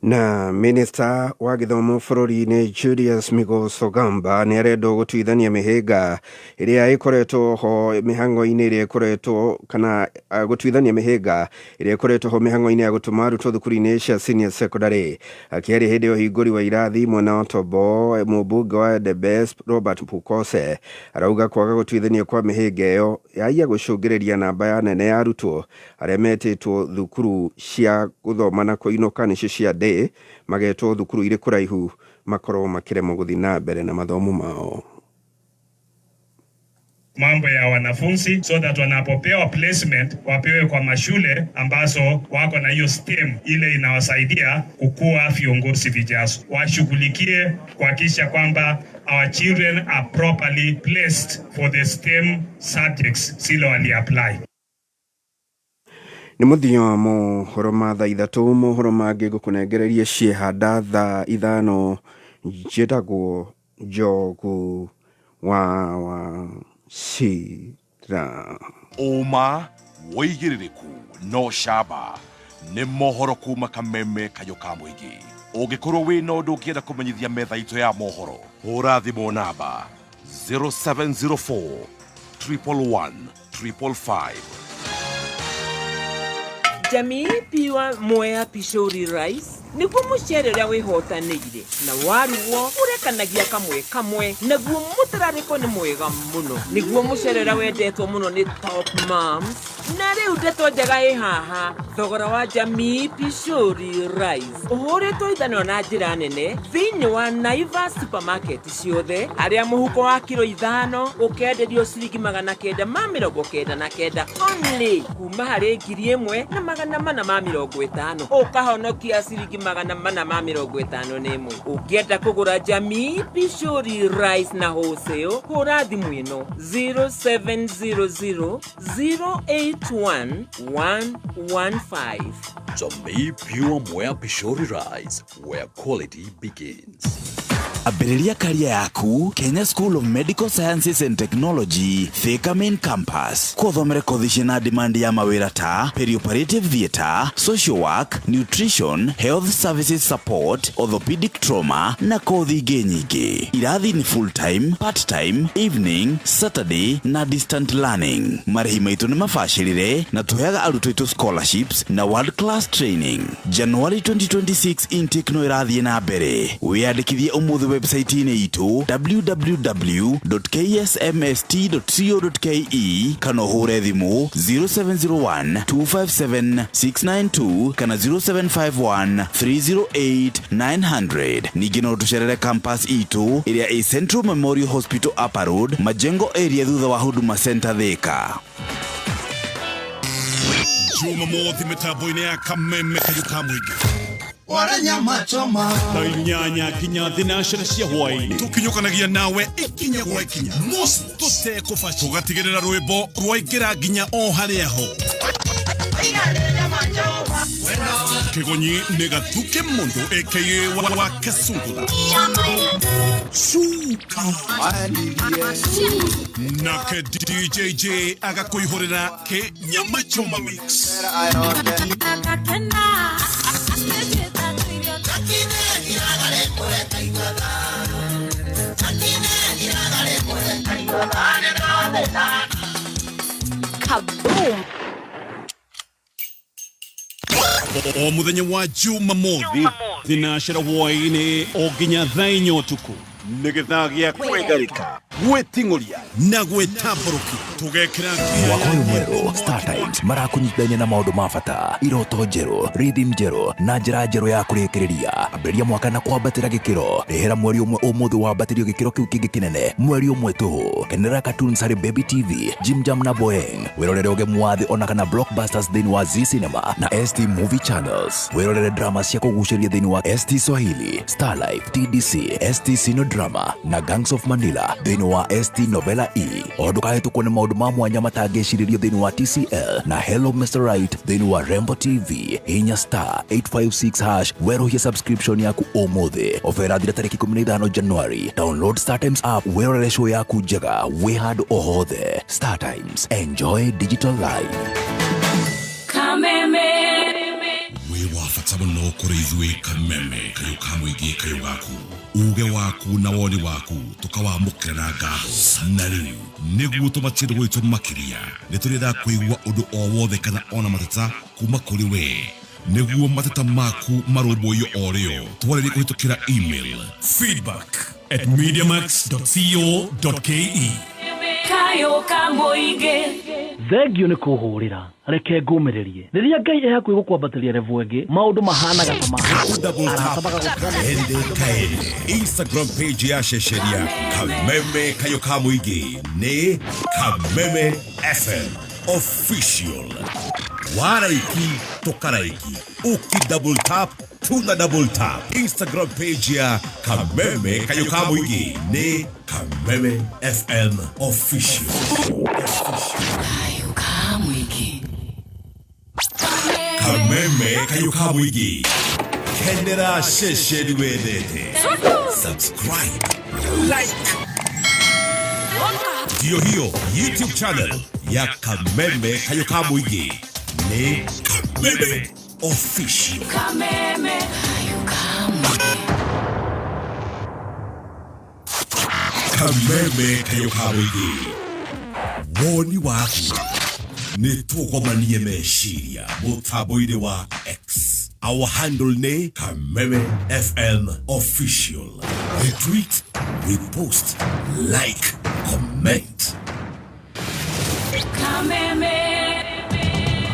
Na minista wa gĩthomo bũrũri-inĩ Julius Migos Ogamba nĩ arendwo gũtuithania mĩhĩnga ĩrĩa ĩkoretwo ho mĩhang'o-inĩ ĩrĩa ĩkoretwo kana gũtuithania mĩhĩnga ĩrĩa ĩkoretwo ho mĩhang'o-inĩ ya gũtũma arutwo thukuru-inĩ cia senior secondary. Akĩaria hĩndĩ ya ũhingũri wa irathi mwena wa Tombo, mũmbunge wa Endebess Robert Pukose arauga kwaga gũtuithania kwa mĩhĩnga ĩyo yaiya gũcũngĩrĩria namba ya nene ya arutwo arĩa metĩtwo thukuru cia gũthoma na kũinũka nĩcio cia day magetwo thukuru irĩ kũraihu makorwo makĩremwo gũthiĩ na mbere na mathomo mao. Mambo ya wanafunzi so that wanapopewa placement wapewe kwa mashule ambazo wako na hiyo STEM ile inawasaidia kukua viongozi vijazo. Washughulikie kuhakikisha kwamba our children are properly placed for the STEM subjects zile wali apply. Nĩ mũthia wa mohoro ma thaa 3, mohoro mangĩ ngũkũnengereria ciehanda thaa 5. Njĩtagwo Njogu wa Wachira. Ũma wĩigĩrĩrĩku no camba nĩ mohoro kuma Kameme kayũ ka mũingĩ. Ũngĩkorwo wĩna ũndũ ũngĩenda kũmenyithia metha itũ ya mohoro, hũra thimũ namba 0704 111 555. Jamii Pure Mwea Pishori Rice nĩguo mũcere ũrĩa wĩhotanĩire na warugwo ũrekanagia kamwe kamwe, naguo mũtararĩko nĩ mwega mũno, nĩguo mũcere ũrĩa wendetwo mũno nĩ top moms. Na rĩu ndeto njega ĩ haha, thogora wa Jamii Pishori Rice ũhũrĩtwo ithanwa na njĩra nene thĩinĩ wa Naivas supermarket ciothe, harĩa mũhuko wa kiro 5 ũkenderio ciringi 999 only, kuma harĩ 1450, ũkahonokia ciringi 451. Ũngĩenda kũgũra Jamii Pishori Rice na wholesale, hũra thimũ ĩno 0700 081 115. Jamii Pure Mwea Pishori Rice, where quality begins. Ambĩrĩria career yaku Kenya School of Medical Sciences and Technology, Thika Main Campus. Kũthomere kothi ciĩna demand ya mawĩra ta perioperative theatre, social work, nutrition, health services support, orthopedic trauma na kothi ingĩ nyingĩ. Irathi nĩ full time, part time, evening, Saturday na distant learning. Marĩhi maitũ nĩ mabacĩrĩre na tũheaga arutwo aitũ scholarships na world class training. January 2026 intake no ĩrathiĩ na mbere. Wĩyandĩkithie ũmũthĩ. website-inĩ itũ www.ksmst.co.ke kana ũhũre thimũ 0701 257 692 kana 0751 308 900. Ningĩ no tũcerere campus itũ ĩrĩa ĩ Central Memorial Hospital, Upper Road, Majengo area, thutha wa Huduma Center, Thika. Jumamothi mĩtambo-inĩ ya Kameme Kayũ ka Mũingĩ. Wara nyama choma. Thaa 8 nginya 6 cia hwaĩ-inĩ. Tũkinyũkanagia nawe ikinya gwa ikinya mũci tũtekũbaci, tũgatigĩrĩra rwĩmbo rwaingĩra nginya o harĩa ho kĩgonyi nĩ gatuke mũndũ aka wa Kasungula cuka, nake DJJ agakũihũrĩra kĩ nyama choma mix. Kaboom! O muthenya wa Jumamothi 6 hwaĩ-inĩ o nginya thaa 4 ũtukũ nĩ gĩthaa gĩa kwĩgarĩka, gwĩting'ũria na gwĩtambũrũkia, tũgekĩra. Mwaka ũyũ mwerũ, StarTimes marakũnyitithania na maũndũ ma bata, iroto njerũ, rhythm njerũ na njĩra njerũ ya kũrĩkĩrĩria. Ambĩrĩria mwaka na kwambatĩra gĩkĩro. Rĩhĩra mweri ũmwe ũmũthĩ, wambatĩrio gĩkĩro kĩu kĩngĩ kĩnene mweri ũmwe tũhũ. Kenera cartoons harĩ Baby TV, Jim Jam na Boeng. Wĩrorere ũgemu wa thĩ ona kana blockbusters thĩinĩ wa Z Cinema na ST Movie Channels. Wĩrorere drama cia kũgucĩrĩria thĩinĩ wa ST Swahili, Starlife, TDC, ST Sino Drama na Gangs of Manila thĩinĩ wa ST Novela E. O ndũkahĩtũkwo nĩ maũndũ ma mwanya matangĩcirĩrio thĩinĩ wa TCL na Hello Mr. Right thĩinĩ wa Rembo TV. Hinya *856# werũhie subscription yaku ũmũthĩ. Ofa ĩrathira tarĩki 15 January. Download StarTimes app wĩrorere show yaku njega wĩ handũ o hothe. StarTimes, enjoy digital life. Kameme. Wĩ wa bata mũno kũrĩ ithuĩ Kameme Kayũ ka Mũingĩ, kayũ gaku, uge waku na woni waku tũkawamũkĩra na ngatho. Na rĩu nĩguo tũmatie gwitũ makĩria, nĩ tũrĩendaga kũigua ũndũ o wothe kana ona mateta kuma kũrĩ we. Nĩguo mateta maku marũmbũiyo o rĩo, twarĩrie kũhĩtũkĩra email feedback@mediamax.co.ke. Kayũ ka Mũingĩ. Thengio nĩ kũhũrĩra, reke ngũmĩrĩrie. Rĩrĩa Ngai e hakuhĩ gũkwambatĩria level ĩngĩ, maũndũ mahanaga ta Double tap. Ende kaende Instagram page ya ceceni yaku Kameme Kayũ ka Mũingĩ nĩ Kameme FM Official. Waraiki tũkaraiki, uki double tap tuna double tap. Instagram page ya Kameme Kayũ ka Mũingĩ nĩ Kameme FM Official. Kayũ ka Mũingĩ. Kameme Kayũ ka Mũingĩ, kenera ceceni wendete. Subscribe, like, ndio hiyo YouTube channel ya Kameme Kayũ ka Mũingĩ nĩ Kameme Official. Kameme. Kayũ ka Mũingĩ. Kameme Kayũ ka Mũingĩ, woni waku nĩ tũgomanie meciria mũtambo-inĩ wa X. Our handle nĩ Kameme FM Official. Retweet, repost, like, comment. Kameme.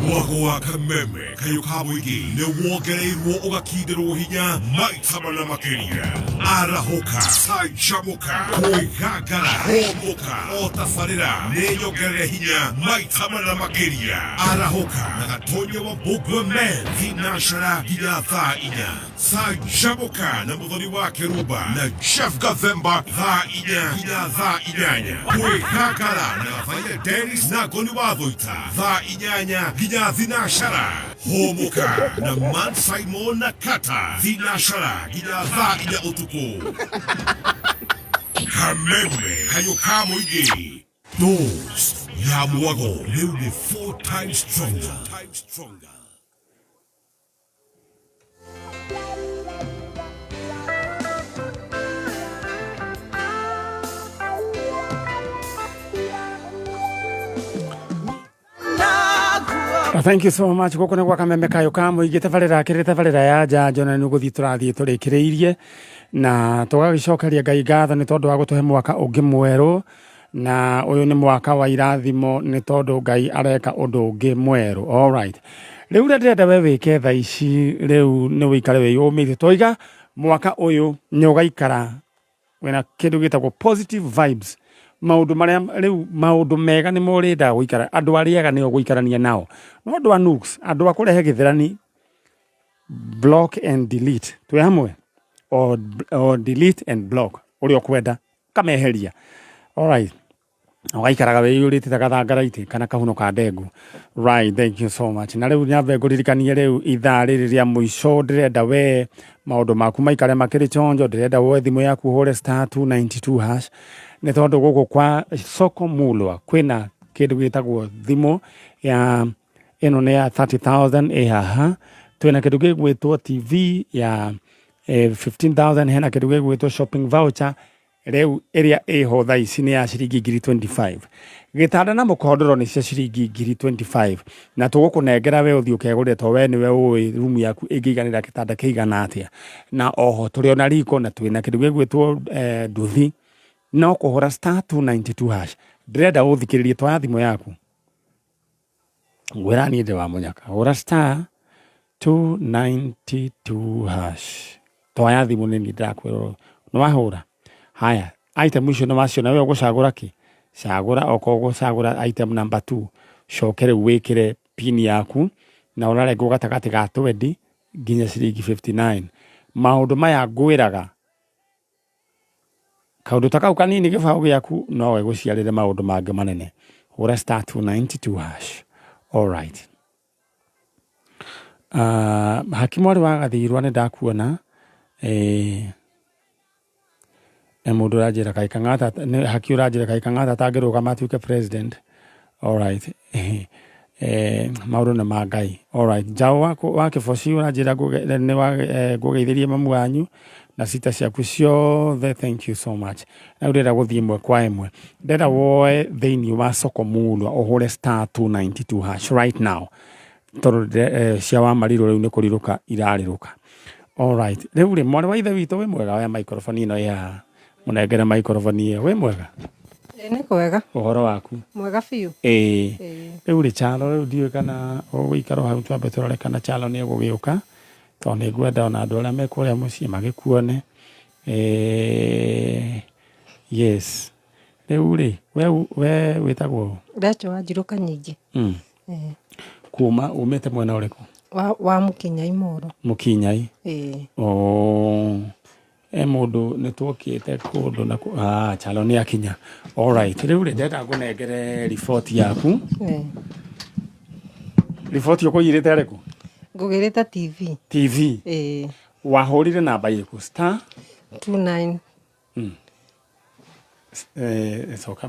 Mwago wa Kameme Kayũ ka Mũingĩ nĩ wongereirwo ũgakindĩrwo hinya maita mana makĩria. Arahũka, canjamũka, kwĩgangara, hũmũka, o tabarĩra nĩ nyongerere hinya maita mana makĩria. Arahũka na Gatonya wa Bugwe Men 6 nginya thaa 4. Canjamũka na Mũthoni wa Kĩrumba na Jeff Gathemba thaa 4 nginya thaa 8. Kwĩgangara na Gathaia Dennis na Ngoni wa Thũita thaa 8 nginya 6. Hũmũka na Man Simon na Kata 6 nginya thaa 4 ũtukũ. Kameme Kayũ ka Mũingĩ, dose ya mwago rĩu nĩ four times stronger. Thank you so much. Gũkũ nĩ gwa kameme kayũ ka mũingĩ, tabarĩra kĩrĩ tabarĩra ya njanjo, na nĩ gũthiĩ tũrathiĩ tũrĩkĩrĩirie na tũgagĩcokeria Ngai ngatho nĩ tondũ wa gũtũhe mwaka ũngĩ mwerũ, na ũyũ nĩ mwaka wa irathimo nĩ tondũ Ngai areka ũndũ ũngĩ mwerũ. Alright, rĩu ũrĩa ndĩrenda we wĩke thaa ici rĩu nĩ wĩikare wĩyũmĩtie. Twaiga mwaka ũyũ nĩ ũgaikara wĩna kĩndũ gĩtagwo positive vibes, maũndũ marĩa rĩu maũndũ mega nĩmo ũrĩendaga gũikara, andũ arĩa ega nĩo ũgũikarania nao, no andũ a nooks, andũ a kũrehe gĩthĩrani, block and delete. Twĩ hamwe? Or delete and block, ũrĩa ũkwenda ũkameheria. Alright, ũgaikaraga wĩiyũrĩte ta gathangaraitĩ kana kahuno ka ndengũ. Right, thank you so much. Na rĩu nyambe ngũririkanie, rĩu ithaa rĩrĩ rĩa mũico ndĩrenda we maũndũ maku maikare makĩrĩ chonjo. Ndĩrenda woe thimũ yaku ũhũre *292# nĩ tondũ gũkũ kwa Soko Mulwa kwĩna kĩndũ gĩtagwo thimũ ya ĩno nĩ ya 30,000 ĩ haha, twĩna kĩndũ gĩgwĩtwo TV ya 15,000, hena kĩndũ gĩgwĩtwo shopping voucher rĩu ĩrĩa ĩho thaa ici nĩ ya ciringi ngiri 25, gĩtanda na mũkondoro nĩ cia ciringi ngiri 25, na tũgũkũnengera we ũthiĩ ũkegũrĩre to we nĩwe ũĩ rumu yaku ĩngĩiganĩra gĩtanda kĩigana atĩa. Na oho tũrĩ ona riko na twĩna kĩndũ gĩgwĩtwo nduthi, no kũhũra *292#. Ndĩrenda ũthikĩrĩrie, twaya thimũ yaku, ngwĩra niĩ ndĩ wa mũnyaka, hũra *292#, twaya thimũ, nĩ niĩ ndĩrakwĩra ũũ. Nĩ wahũra, haya, item icio nĩ waciona, we ũgũcagũra kĩ? Cagũra okorwo ũgũcagũra item number 2, coke rĩu wĩkĩre pin yaku na ũrarengwo gatagatĩ ga 20 nginya ciringi 59. Maũndũ maya ngwĩraga, kaũndũ ta kau kanini gĩbaũ gĩaku no gĩgũciarĩre maũndũ mangĩ manene. Hũra *292#. Alright. Haki mwarĩ wa Gathirwa, nĩ ndakuona. Mũndũ ũranjĩra kaĩ Kang'ata nĩ haki, ũranjĩra kaĩ Kang'ata atangĩrũgama atuĩke president. Alright, maũndũ nĩ ma Ngai. Alright, Njaũ wa Kĩboci ũranjĩra ngũgeithĩrie mamu wanyu na cita ciaku ciothe. Thank you so much. Na rĩu ndĩrenda gũthiĩ ĩmwe kwa ĩmwe, ndĩrenda woe thĩinĩ wa Soko Mulwa ũhũre *292# right now tondũ cia wa marirũ rĩu nĩ kũrirũka irarĩrũka. Alright, rĩu rĩ, mwarĩ wa ithe witũ, wĩ mwega? Oya microphone ĩno ĩ haha, mũnengere microphone ĩyo. Wĩ mwega? Ĩĩ, nĩ kwega. Ũhoro waku? Mwega biũ. Ĩĩ. Ĩĩ. Rĩu rĩ, Chalo, rĩu ndiũĩ kana ũgũikara o hau twambe tũrore kana Chalo nĩ egũgĩũka, tondũ nĩ ngwenda ona andũ arĩa me kũrĩa mũciĩ magĩkuone. Yes, rĩu rĩ, we wĩtagwo ũ? Rachel Wanjirũ Kanyingĩ. Ĩĩ. Kuma umĩte mwena ũrĩkũ? Wa Mũkinyai Moro. Mũkinyai? Ĩĩ. Oh. E mũndũ nĩ tuokĩte kũndũ na Chalo nĩ akinya. Alright, rĩu rĩ, ndĩrenda ngũnengere riboti yaku. Ĩĩ. Riboti ũkũiyĩrĩte ĩrĩkũ? Ngũgĩrĩte TV. TV? Ĩĩ. Wahũrire namba ĩrĩkũ? Star 29 Coka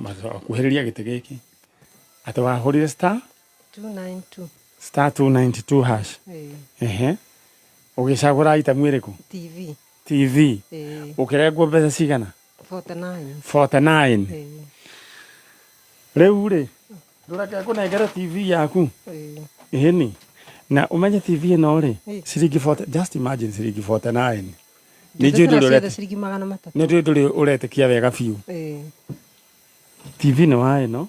kuhĩrĩria gĩtĩ gĩkĩ. Atĩ wahũrire star 292. *292#. Ĩĩ. Ehe, ũgĩcagũra item ĩrĩkũ? TV. TV? Ĩĩ. Ũkĩrengwo mbeca cigana? 49. 49? Ĩĩ. Rĩu rĩ, ndũreke ngũnengere TV yaku. Ĩĩ. Ĩni na ũmenye TV ĩno rĩ, Ĩĩ. ciringi 40, just imagine, ciringi 49. Nĩ njũĩ Njũthĩtĩra ndũrĩ ciothe ũreti ciringi 300. Nĩ njũĩ ndũrĩ ũretĩkia wega biũ. Ĩĩ. TV nĩ wa ĩno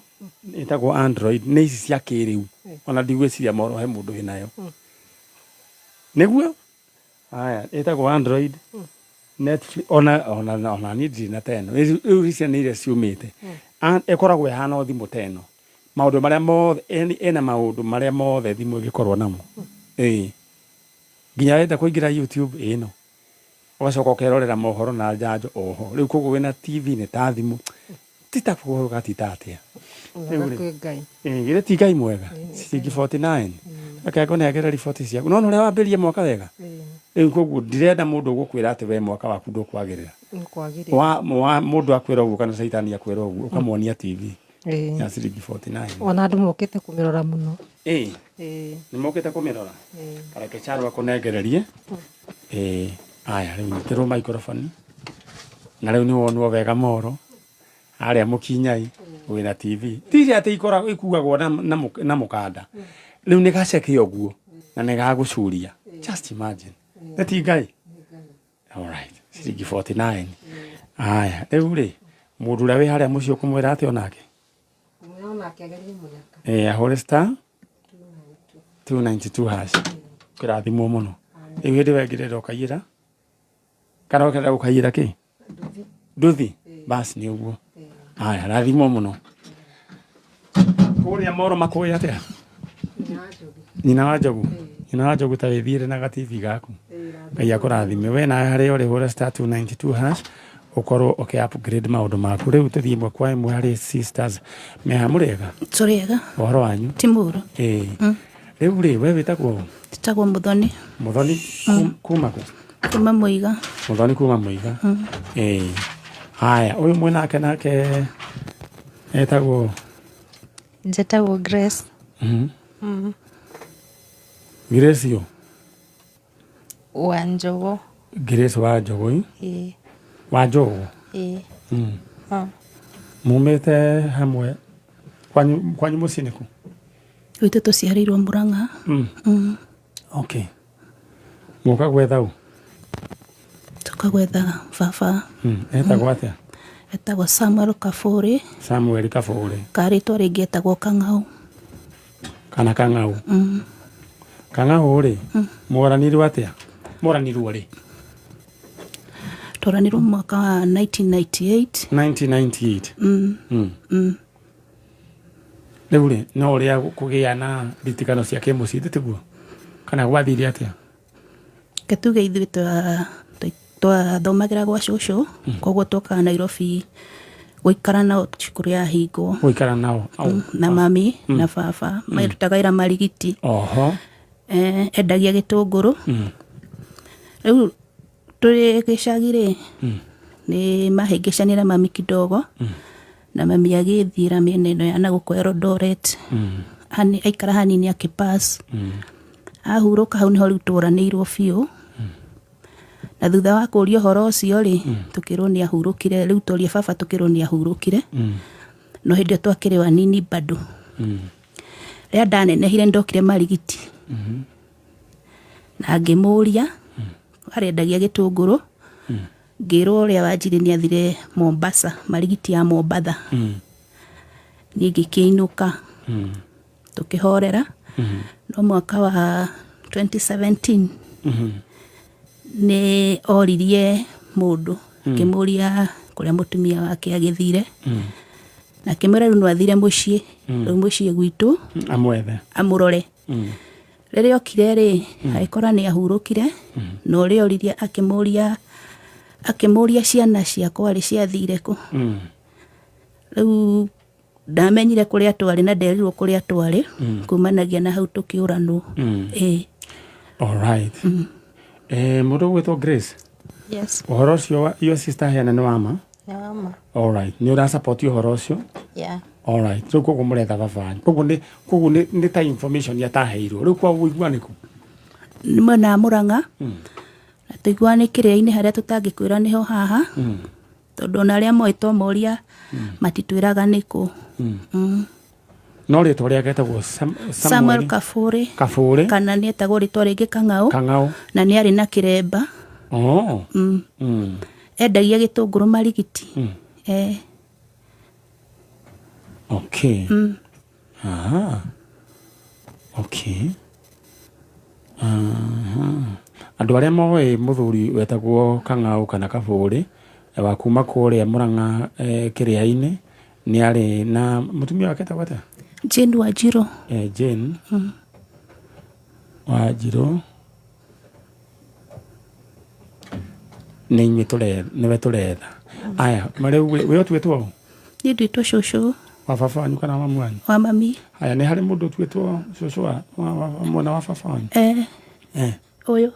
ĩtagwo Android, nĩ ici cia kĩrĩu. Ĩĩ. Ona ndigwĩciria moro he mũndũ wĩnayo. Nĩguo haya ĩtagwo Android. Netflix, ona niĩ ndirĩ na ta ĩno. Rĩu ici nĩ iria ciumĩte. Ĩkoragwo ĩhana o thimũ ta ĩno, maũndũ marĩa mothe, yani ĩna maũndũ marĩa mothe thimũ ĩngĩkorwo namo. Ĩĩ, nginya wenda kũingĩra YouTube ĩno, ũgacoka ũkerorera mohoro na njanjo oho. Rĩu koguo wĩna TV nĩ ta thimũ, ti ta kũgũrũka, ti ta atĩa. Wega Rĩu rĩ, kwĩ Ngai. Ĩĩ, githĩ ti Ngai mwega? Ciringi 49. Reke ngũnengere riboti ciaku. Nona ũrĩa wambĩrĩria mwaka wega? Ĩĩ. Rĩu koguo ndirenda mũndũ ũgũkwĩra atĩ we mwaka waku ndũkwagĩrĩra. Nĩkwagĩrĩra. Wa mũndũ akwĩra ũguo kana caitani akwĩra ũguo, ũkamwonia TV Ĩĩ. ya ciringi 49. Ona andũ mokĩte kũmĩrora mũno. Ĩĩ. Ĩĩ. Nĩ mokĩte kũmĩrora? Ĩĩ. Kareke Charo akũnengererie. Ĩĩ, aya rĩu nyitĩrwo microphone. Na rĩu nĩ wonwo wega moro harĩa Mũkinyai wĩna TV. Ti ici atĩ ikoragwo ikuagwo na mũkanda. Rĩu nĩ gaceke ũguo na nĩ gagũcuria. Just imagine. Nĩ ti Ngai? Alright. Ciringi 49. Aya, rĩu rĩ, mũndũ ũrĩa wĩ harĩa mũciĩ ũkũmwĩra atĩa onake? Ngũmwĩra onake agerie mũnyaka. Eh, ahũre star 292 hash. Kĩrathimwo mũno. Rĩu hĩndĩ ĩyo ĩngĩ ũkaiyĩra? Kana ũkenda gũkaiyĩra kĩ? Nduthi. Bas nĩ ũguo. Aya, rathimwo mũno. Kũrĩa moro makũĩ atĩa? Nyina wa Njogu. Nyina wa Njogu ta wĩthiĩre na gatibi gaku. Ngai akũrathime. We nawe harĩa ũrĩ hũra star 292 hash ũkorwo ũkĩ upgrade maũndũ maku. Rĩu tũthiĩ ĩmwe kwa ĩmwe harĩ sisters. Meha mũrĩega? Tũrĩega. Ũhoro wanyu? Ti mũũru. Ĩĩ. Rĩu rĩ, we wĩtagwo ũ? Njĩtagwo Mũthoni. Mũthoni kuma kũ? Kuma Mũiga. Mũthoni kuma Mũiga. Ĩĩ. Haya, ũyũ mwĩ nake nake etagwo Njĩtagwo Grace. Grace ũ? Wa Njũgũ. Grace wa Njũgũ. Ĩĩ. Wa Njũgũ. Ĩĩ. Mumĩte hamwe kwanyu kwanyu mũciĩ nĩ kũ? Gwitũ tũciarĩirwo Mũrang'a. Okay. Mũka gwetha ũ? Tũka gwetha baba. Etagwo atĩa? Etagwo Samuel Kabũrĩ. Samuel Kabũrĩ. Ka rĩtwa rĩngĩ etagwo Kang'au. Kana Kang'au. Kang'au rĩ, mworanirwo atĩa? Mworanirwo rĩ? Tworanirwo mwaka wa 1998. 1998. Rĩu rĩ, no ũrĩa kũgĩa na nditikano cia kĩmũciĩ tiguo? Kana gwathire atĩa? Reke tuge ithuĩ twathomagĩra gwa cũcũ, koguo twokaga Nairobi gũikara nao cukuru yahingwo. Gũikara nao. Na mami na baba marutaga wĩra marigiti. Oho. Endagia gĩtũngũrũ. Rĩu tũrĩ gĩcagi rĩ, nĩ mahĩngĩcanire mami kidogo, na mami agĩthiĩra mĩena ĩno ya nagũkũ Eldoret. Aikara hanini akĩpass. Ahurũka hau nĩho rĩu tworanĩirwo biũ. Na thutha wa kũria ũhoro ũcio rĩ, tũkĩrwo nĩ ahurũkire, rĩu tworia baba tũkĩrwo nĩ ahurũkire. No hĩndĩ ĩyo twakĩrĩ o anini bado. Rĩrĩa ndanenehire nĩndokire Marigiti. Na ngĩmũria, arendagia gĩtũngũrũ, ngĩrwo ũrĩa wanjiri nĩ athire Mombasa, Marigiti ya Mombatha. Niĩ ngĩkĩinũka, tũkĩhorera. No mwaka wa 2017 nĩ oririe mũndũ, akĩmũria kũrĩa mũtumia wake agĩthire. Na akĩmwĩra rĩu no athire mũciĩ, rĩu mũciĩ gwitũ amwethe, amũrore. Rĩrĩa okire rĩ, agĩkora nĩ ahurũkire, na ũrĩa oririe akĩmũria akĩmũria ciana ciakwa rĩ ciathire kũ. Rĩu ndamenyire kũrĩa twarĩ na nderirwo kũrĩa twarĩ, kumanagia na hau tũkĩũranwo. Ĩĩ. All right. Mũndũ ũgwĩtwo Grace. Yes. Ũhoro ũcio your sister heana nĩ wa ma? Nĩ wa ma. All right. Nĩ ũra support ũhoro ũcio? Yeah. All right. Rĩu koguo mũretha baba wanyu. Koguo nĩ koguo nĩ ta information ataheirwo. Rĩu kwa ũigua nĩ kũ? Nĩ mwena wa Mũrang'a. Na tũiguaga nĩ kĩrĩa-inĩ harĩa tũtangĩkwĩra nĩho haha. Tondũ ona arĩa moĩ twamoria matitwĩraga nĩkũ. No rĩtwa rĩake etagwo Samuel Kabũrĩ. Kabũrĩ. Kana nĩ etagwo rĩtwa rĩngĩ Kang'au. Kang'au. Na nĩ arĩ na kĩremba. Oh. Endagia gĩtũngũrũ Marigiti. Okay. Ah. Okay. Aha. Andũ arĩa moĩ mũthuri wetagwo Kang'au kana Kabũrĩ wa kuma kũrĩa Mũrang'a kĩrĩa-inĩ nĩ arĩ na mũtumia wake etagwo atĩa? Jane Wanjirũ. Jane Wanjirũ nĩ inyuĩ tũretha, nĩwe tũretha. Aya, rĩu we ũtuĩtwo ũ? Niĩ nduĩtwo cũcũ. Wa baba wanyu kana wa mami wanyu? Wa mami. Aya, nĩ harĩ mũndũ ũtuĩtwo cũcũ wa mwena wa baba wanyu? Ũyũ.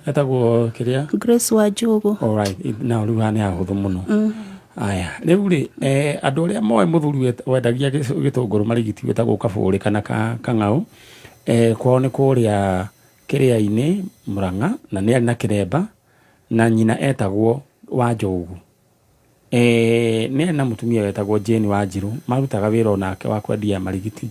Etagwo kĩrĩa? Grace wa Njũgũ. All right. Na rĩu haha nĩ hahũthũ mũno. Aya, rĩu rĩ, andũ arĩa moĩ mũthuri wendagia gĩtũngũrũ Marigiti wĩtagwo Kabũrĩ kana Kang'au, kwao nĩ kũrĩa kĩrĩa-inĩ Mũrang'a na nĩ arĩ na kĩremba na nyina etagwo Wanjũgu. Nĩ arĩ na mũtumia wetagwo Jane Wanjirũ, marutaga wĩra onake wa kwendia marigiti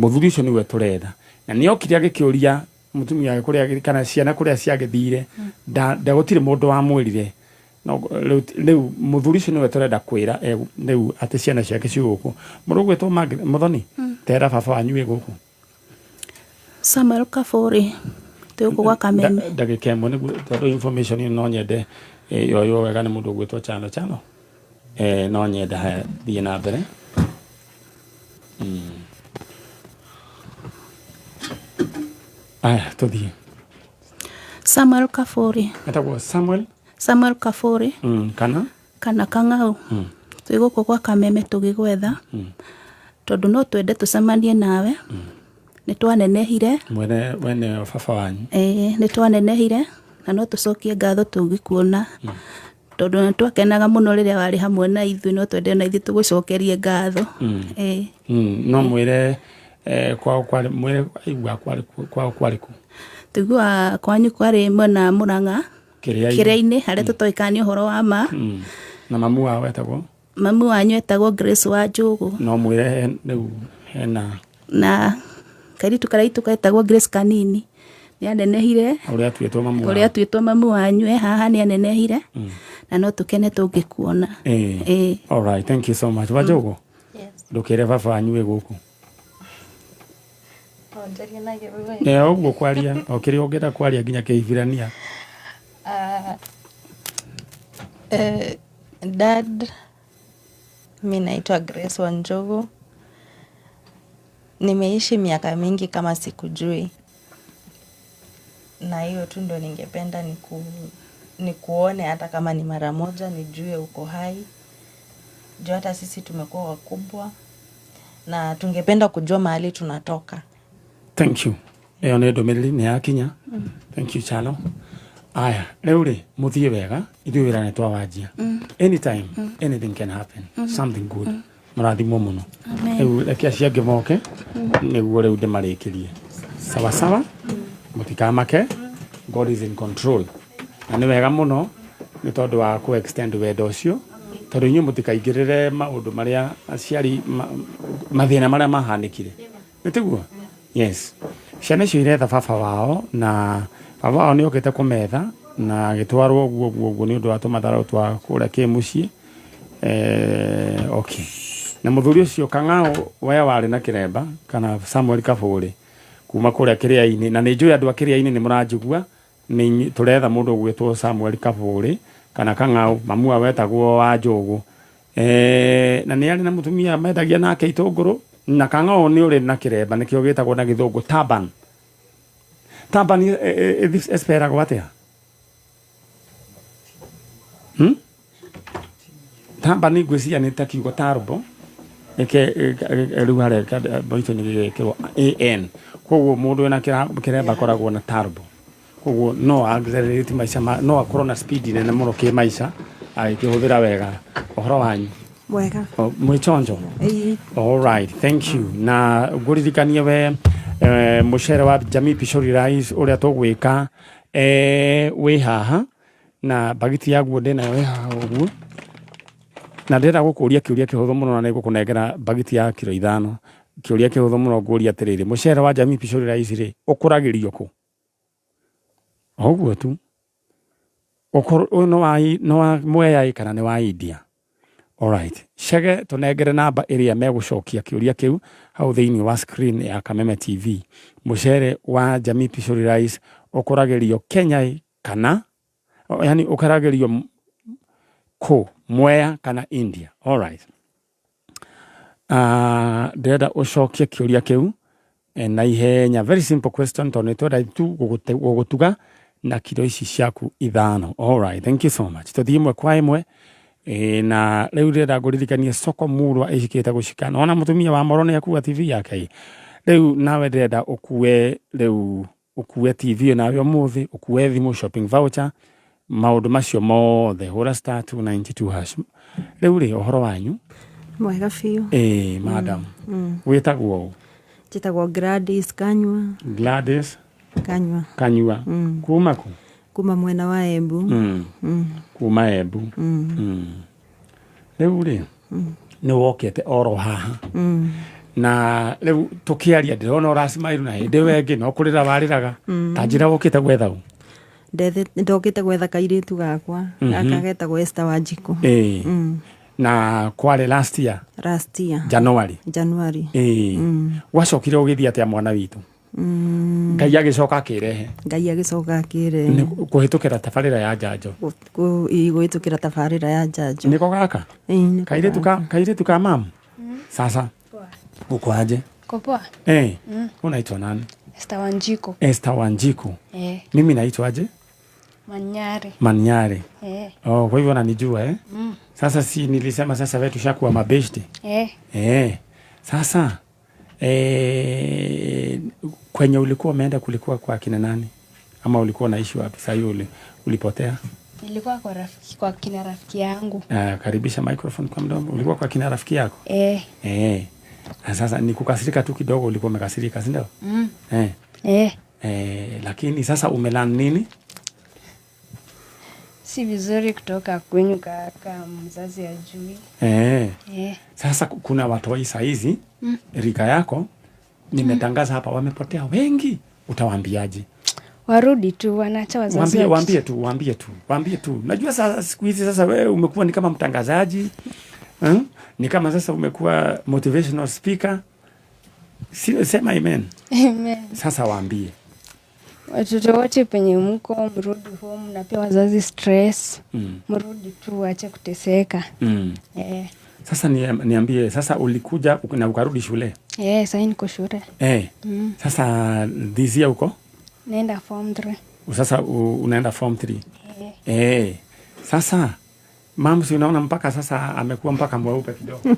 Mũthuri ũcio nĩwe tũretha, na nĩ okire agĩkĩũria mũtumia wake kũrĩa kana ciana kũrĩa ciagĩthire, nda gũtirĩ mũndũ wamwĩrire. No rĩu mũthuri ũcio nĩwe tũrenda kwĩra rĩu atĩ ciana ciake ciĩ gũkũ. Mũndũ ũgwĩtwo Mũthoni, tera baba wanyu wĩ gũkũ. Samuel Kaburi, twĩ gũkũ gwa Kameme. Ndagĩka ĩmwe nĩguo, tondũ information ĩno no nyende yoywo wega nĩ mũndũ ũgwĩtwo Chano Chano. No nyende haya thiĩ na mbere. Aya tũthiĩ. Samuel Kaburi. Etagwo Samuel Samuel Kaburi. Kana kana Kang'au. Twĩ gũkũ gwa Kameme tũgĩgwetha, tondũ no twende tũcemanie nawe. Nĩ twanenehire. Mwene wene baba wanyu. Ĩĩ, nĩ twanenehire na no tũcokie ngatho tũgĩkuona, tondũ nĩ twakenaga mũno rĩrĩa warĩ hamwe na ithuĩ. No twende na ithuĩ tũgũcokerie ngatho. Ĩĩ. No mwĩre kwao kwarĩ, mwĩre aigua kwarĩ kwao kwarĩ kũ? Tũiguaga kwanyu kwarĩ mwena Mũrang'a. Kĩrĩa-inĩ. Kĩrĩa-inĩ harĩa tũtoĩ kana nĩ ũhoro wa ma. Na mamu wao etagwo? Mamu wanyu etagwo Grace wa Njũgũ. No mwĩre rĩu hena na kairitu karaitu getagwo Grace Kanini, nĩ anenehire. Ũrĩa atuĩtwo mamu wao. Ũrĩa atuĩtwo mamu wanyu e haha, nĩ anenehire na no tũkene tũngĩkuona. Ĩĩ. All right, thank you so much. Wanjũgũ, ndũkĩre baba wanyu wĩ gũkũ. Ũguo kwaria o kĩrĩa ũngĩenda kwaria nginya Kĩhibirania. Dad, mi naitwa Grace Wanjogu. Nimeishi miaka mingi kama sikujui, na hiyo tu ndo ningependa nikuone hata kama ni mara moja, nijue uko hai. Juu hata sisi tumekuwa wakubwa na tungependa kujua mahali tunatoka. Thank you. Ĩyo nĩ ndũmĩrĩri nĩ yakinya. Thank you, Chalo. Aya, rĩu rĩ, mũthiĩ wega, ithuĩ wĩra nĩ twawanjia. Anytime, anything can happen. Something good. Mũrathimwo mũno. Amen. Rĩu reke acio angĩ moke nĩguo rĩu ndĩmarĩkĩrie. Sawa sawa, mũtikamake, God is in control. Na nĩ wega mũno nĩ tondũ wa kũ extend wendo ũcio, tondũ inyuĩ mũtikaingĩrĩre maũndũ marĩa aciari mathĩna marĩa mahanĩkire. Nĩ tiguo? Yes. Ciana icio iretha baba wao, na baba wao nĩ okĩte kũmetha na agĩtwarwo ũguo ũguo ũguo nĩ ũndũ wa tũmatharũ twa kũrĩa kĩmũciĩ. Okay. Na mũthuri ũcio Kang'au we warĩ na kĩremba kana Samuel Kaburi kuma kũrĩa kĩrĩa-inĩ, na nĩ njũĩ andũ a kĩrĩa-inĩ nĩ mũranjigua, nĩ tũretha mũndũ ũgwĩtwo Samuel Kaburi kana Kang'au, mamu wao wetagwo wa Njũgũ. Na nĩ arĩ na mũtumia mendagia nake itũngũrũ, na Kang'au nĩ ũrĩ na kĩremba, nĩkĩo gĩtagwo na gĩthũngũ turban. Turban ĩsperagwo atĩa? Turban ngwĩciria nĩ ta kiugo tarbo, ĩke rĩu harĩa mũico-inĩ gĩgekĩrwo an, koguo mũndũ wĩna kĩremba akoragwo na turbo, koguo no accelerate maica no akorwo na speed nene mũno kĩmaica agĩkĩhũthĩra wega. Ũhoro wanyu? Mwega. Mwĩ chonjo? Ĩĩ. All right, thank you. Na ngũririkanie we mũcere wa Jamii Pishori Rice ũrĩa tũgwĩka wĩ haha, na bagiti yaguo ndĩnayo wĩ haha ũguo, na ndĩrenda gũkũria kĩũria kĩhũthũ mũno, na nĩngũkũnengera bagiti ya kiro 5. Kĩũria kĩhũthũ mũno ngũria atĩrĩrĩ, mũcere wa Jamii Pishori Rice rĩ, ũkũragĩrio kũ? Ũguo tu. Ũyũ nĩ wa Mwea kana nĩ wa India? Alright. Chege tũnengere namba ĩrĩa megũcokia kĩũria kĩu hau thĩinĩ wa screen ya Kameme TV. Mũcere wa Jamii Pishori Rice ũkũragĩrio Kenya kana, yani ũkũragĩrio kũ? Mwea kana India? Alright. Ndĩrenda ũcokie kĩũria kĩu na ihenya, very simple question, tondũ nĩ twenda tu gũgũtuga na kiro ici ciaku 5. Alright, thank you so much. Tũthiĩ ĩmwe kwa ĩmwe. Na rĩu ndĩrenda ngũririkanie soko murwa ĩcikĩte gũcika. Nona mũtumia wa Moro nĩ akua TV yake. Rĩu nawe ndĩrenda ũkue, rĩu ũkue TV nawe ũmũthĩ, ũkue thimũ, shopping voucher, maũndũ macio mothe, hũra star 292 hash. Rĩu rĩ, ũhoro wanyu? Mwega biũ. Madam. Wĩtagwo ũ? Njĩtagwo Gladys Kanyua. Gladys Kanyua. Kanyua. Kuma kũ? Kuma mwena wa Embu. Kuma Embu. Rĩu rĩ, nĩ wokĩte oro haha. Na rĩu tũkĩaria ndĩrona ũracimairu na hĩndĩ ĩyo ĩngĩ no kũrĩra warĩraga. Ta njĩra wokĩte gwetha ũ? Ndokĩte gwetha kairĩtu gakwa. Gaka getagwo Esther Wanjikũ. Na kwarĩ last year? Last year. January. January. Gwacokire ũgĩthiĩ atĩa mwana witũ? Ngai agĩcoka akĩrehe. Ngai agĩcoka akĩrehe. Nĩ kũhĩtũkĩra tabarĩra ya njanjo. Kũhĩtũkĩra tabarĩra ya njanjo. Nĩko gaka? Ĩĩ, nĩko Kairĩtu ka gaka. kairĩtu ka mamu. Sasa uko aje? Niko poa. Unaitwa nani? Esther Wanjiku. Esther Wanjiku. Mimi naitwa aje? Manyari. Manyari. Oh, kwa hivyo unanijua eh? Sasa si nilisema sasa wewe tushakuwa mabeshte. Sasa kwenye ulikuwa umeenda kulikuwa kwa kina nani? Ama ulikuwa unaishi wapi? Sasa hiyo ulipotea? Nilikuwa kwa rafiki, kwa kina rafiki yangu. Karibisha microphone kwa mdomo. Ulikuwa kwa kina rafiki yako? Na sasa ni kukasirika tu kidogo, ulikuwa umekasirika, si ndio? Lakini sasa umelearn nini? Si vizuri kutoka kwenyu kaka mzazi ajui. Sasa kuna watoi saa hizi rika yako nimetangaza hapa wamepotea wengi, utawaambiaje? Warudi tu, wanaacha wazazi. Waambie, waambie tu, waambie tu. Najua sasa siku hizi sasa wewe umekuwa ni kama mtangazaji. Ni kama sasa umekuwa motivational speaker. Sema amen. Amen. Sasa waambie. Watoto wote penye mko mrudi home, na pia wazazi stress. Mrudi tu, waache kuteseka. Sasa niambie, sasa ulikuja na ukarudi shule? Sasa niko shule. Sasa this year uko? Naenda form 3. Sasa unaenda form 3. Sasa mamu, si unaona mpaka sasa amekuwa mpaka mweupe kidogo.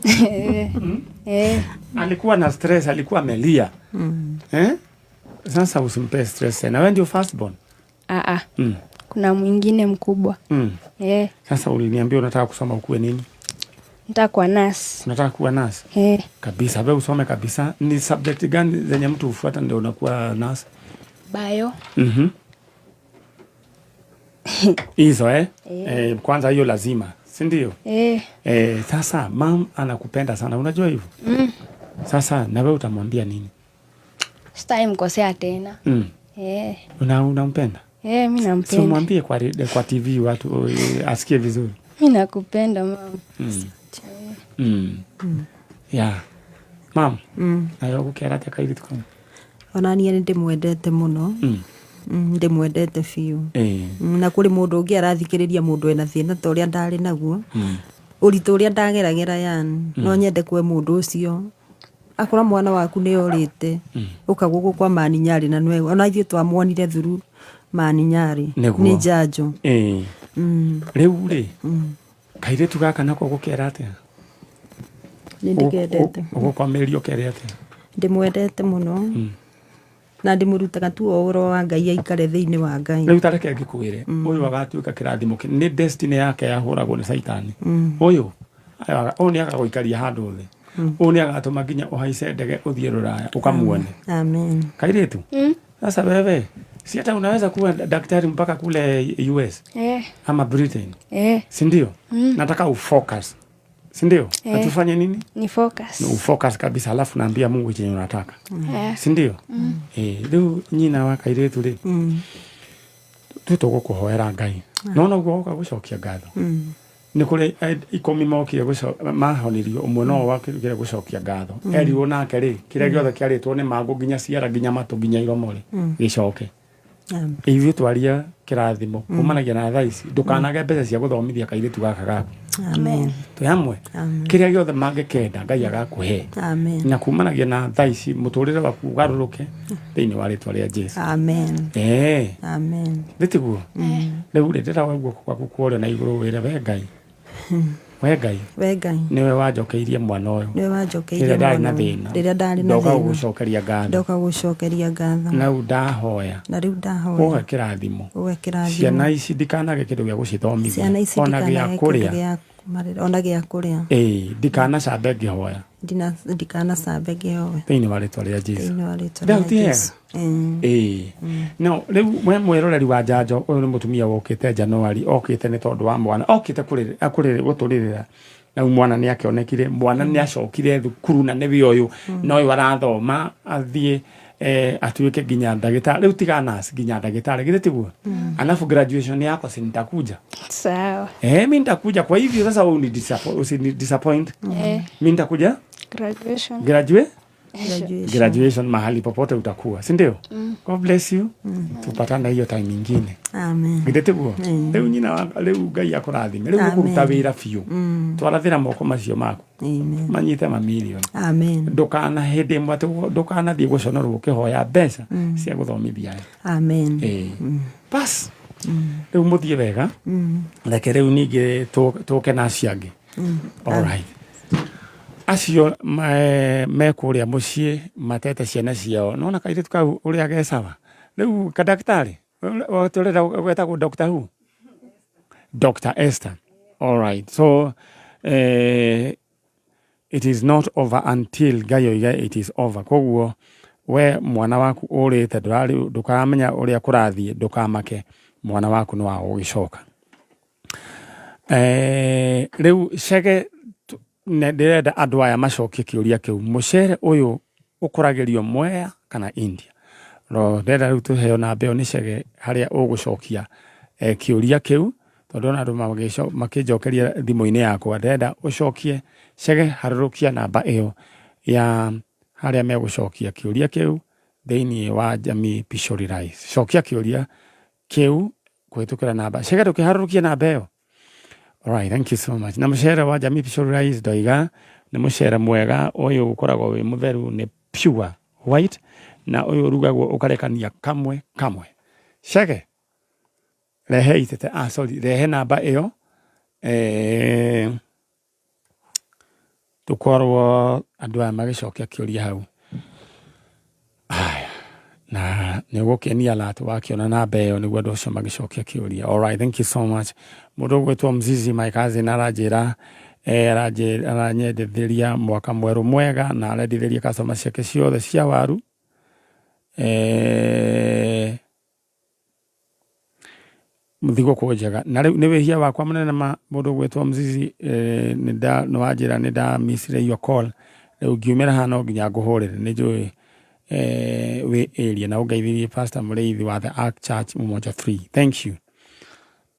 Alikuwa na stress, alikuwa amelia. Sasa usimpe stress tena. Wewe ndio first born? Kuna mwingine mkubwa. Sasa uliniambia unataka kusoma ukuwe nini? Nataka kuwa nurse. Unataka kuwa nurse? Kabisa, wewe usome kabisa. Ni subject gani zenye mtu hufuata ndio unakuwa nurse? Bio. Hizo eh? Kwanza hiyo lazima, si ndio? Sasa mam anakupenda sana, unajua hivyo? Sasa na wewe utamwambia nini? Sitaki mkosea tena. Unampenda? Mimi nampenda. Si umwambie kwa TV watu asikie vizuri. Mimi nakupenda mama. Yeah. Mam. Nayo gukera atia kairitu kau? Ona niĩ nĩ ndĩmwendete mũno. Ndĩmwendete biũ. Na kũrĩ mũndũ ũngĩ arathikĩrĩria mũndũ ena thĩna ta ũrĩa ndarĩ naguo. Ũritũ ũrĩa ndageragĩra yani. No nyende kwe mũndũ ũcio. Akora mwana waku nĩ orĩte. Ũka gũkũ kwa Maninyarĩ na nĩwe. Ona ithuĩ twamwonire thuru Maninyarĩ. Nĩ njanjo. Rĩu rĩ, kairĩtu gaka nako gũkera atĩa? Nĩ ndĩkendete. Ũgũkomerio kere atĩa? Ndĩmwendete mũno. Na ndĩmũrutaga tu o ũhoro wa Ngai aikare thĩinĩ wa Ngai. Rĩu ta reke ngĩkwĩre, ũyũ agatuĩka kĩrathimo nĩ destiny yake yahũragwo nĩ Caitani. Ũyũ nĩ agagũikaria handũ thĩ. Ũyũ nĩ agatũma nginya ũhaice ndege ũthiĩ Rũraya ũkamuone. Amen. Kairĩtu, sasa wewe si hata unaweza kuwa daktari mpaka kule US ama Britain. Si ndio? Nataka ufocus. Si ndio? Na tufanye nini? Ni focus. Ni ufocus kabisa, alafu naambia Mungu chenye unataka. Si ndio? Rĩu nyina wa kairĩtu rĩ, tũgũkũhoera Ngai. Nona ũguo woka gũcokia ngatho. Nĩ kũrĩ 10 mokire mahonirio, ũmwe no wakire gũcokia ngatho. Erirwo nake rĩ, kĩrĩa gĩothe kĩarĩtwo nĩ mangũ nginya ciara nginya matũ nginya iromo rĩ, gĩcoke. Ithuĩ twaria kĩrathimo kumanagia na thaa ici, ndũkanage mbeca cia gũthomithia kairĩtu gaka gaku. Amen. Twĩ hamwe. Kĩrĩa gĩothe mangĩkenda Ngai agakũhe. Amen. Na kumanagia na thaa ici mũtũrĩre waku ũgarũrũke thĩinĩ wa rĩtwa rĩa Jesu. Amen. Amen. Nĩ tiguo? Rĩu rĩ, ndĩraoya guoko gwaku kwa ũrĩo na igũrũ wĩre we Ngai. We Ngai. We Ngai. Nĩwe wanjokeirie mwana ũyũ. Nĩwe wanjokeirie Rĩrĩa ndarĩ na mwana ũyũ. thĩna. Rĩrĩa ndarĩ na Ndoka thĩna. gũgũcokeria ngatho. Ndoka gũgũcokeria ngatho. Na rĩu ndahoya. Na rĩu ndahoya. Ũhe kĩrathimo. Ũhe kĩrathimo. Ciana ici ndikanage kĩndũ gĩa gũcithomithia. Ciana ici Ona gĩa ndikanage kĩndũ kũrĩa. gĩa kũmarera. Ona gĩa kũrĩa. Ndikanacambe ngĩhoya. Ndikanacambe ngĩhoya. Thĩinĩ wa rĩtwa rĩa Jesu. Thĩinĩ wa rĩtwa Rĩu rĩa ti wega? Jesu. No, rĩu we mwĩroreri wa njanjo, ũyũ nĩ mũtumia wokĩte January, okĩte nĩ tondũ wa mwana, okĩte gũtũrĩrĩra Na mwana nĩ akĩonekire, mwana nĩ acokire thukuru na nĩwe ũyũ na ũyũ arathoma athiĩ atuĩke nginya ndagĩtarĩ. Rĩu tiga nurse, nginya ndagĩtarĩ, githĩ tiguo? Alafu graduation yako si nitakuja? Sawa. Mi nitakuja. Kwa hivyo sasa wewe usini disappoint. Mi nitakuja Graduation. Graduate Graduation. Graduation mahali popote utakuwa, si ndio? Mm. God bless you. Tupatane hiyo time ingine. Amen. Githĩ tiguo? Rĩu nyina wa rĩu Ngai akũrathime. Rĩu Amen. ũkũruta wĩra biũ. Twarathĩra moko macio maku. Amen. Manyite mamirioni. Amen. Ndũkana hĩndĩ ĩmwe atĩ ndũkanathiĩ gũconorwo ũkĩhoya mbeca cia gũthomithia aya. Amen. Ĩĩ. Bas. Rĩu mũthiĩ wega. Reke rĩu ningĩ tũke na acio angĩ. All right. Acio me kũrĩa mũciĩ matete ciana ciao. Nona kairĩtu kau ũrĩa gecawa. Rĩu kandagĩtarĩ ũrenda gwetagwo Dr. Who? Dr. Esther. All right. So it is not over until Ngai oige it is over. Koguo we mwana waku ũrĩte ndũrarĩ ndũkaramenya ũrĩa kũrathiĩ, ndũkamake, mwana waku nĩ wa gũgĩcoka. Rĩu Chege ndĩrenda andũ aya macokie kĩũria kĩu, mũcere ũyũ ũkũragĩrio Mwea kana India? No ndĩrenda rĩu tũheo namba ĩyo nĩ Chege harĩa ũgũcokia kĩũria kĩu, tondũ ona andũ makĩnjokeria thimũ-inĩ yakwa. Ndĩrenda ũcokie Chege, harũrũkia namba ĩyo ya harĩa megũcokia kĩũria kĩu thĩinĩ wa Jamii Pishori Rice. Cokia kĩũria kĩu kũhĩtũkĩra namba. Chege, ndũkĩharũrũkie namba ĩyo. All right, thank you so much. Na mũcere wa Jamii Pishori Rice ndoiga nĩ mũcere mwega, ũyũ ũkoragwo wĩ mũtheru, nĩ pure white, na ũyũ ũrugagwo ũkarekania kamwe kamwe. Chege, rehe itete, sorry, rehe namba ĩyo tũkorwo andũ aya magĩcokia kĩũria hau. Aya, na nĩ ũgũkenia lat wakĩona namba ĩyo nĩguo andũ acio magĩcokia kĩũria. All right, thank you so much. Mũndũ ũgwĩtwo Mzizi, my cousin, aranjĩra aranyendithĩria mwaka mwerũ mwega, na arendithĩria customer ciake ciothe cia waru. Thigũkũ njega. Na rĩu nĩ wĩhia wakwa mũnene ma mũndũ ũgwĩtwo Mzizi, nĩ wanjĩra nĩ ndamissire your call. Rĩu ngiumĩra haha no nginya ngũhũrĩre, nĩ njũĩ wĩ area, na ũngeithirie Pastor Mũrĩithi wa The Ark Church Umoja 3. Thank you.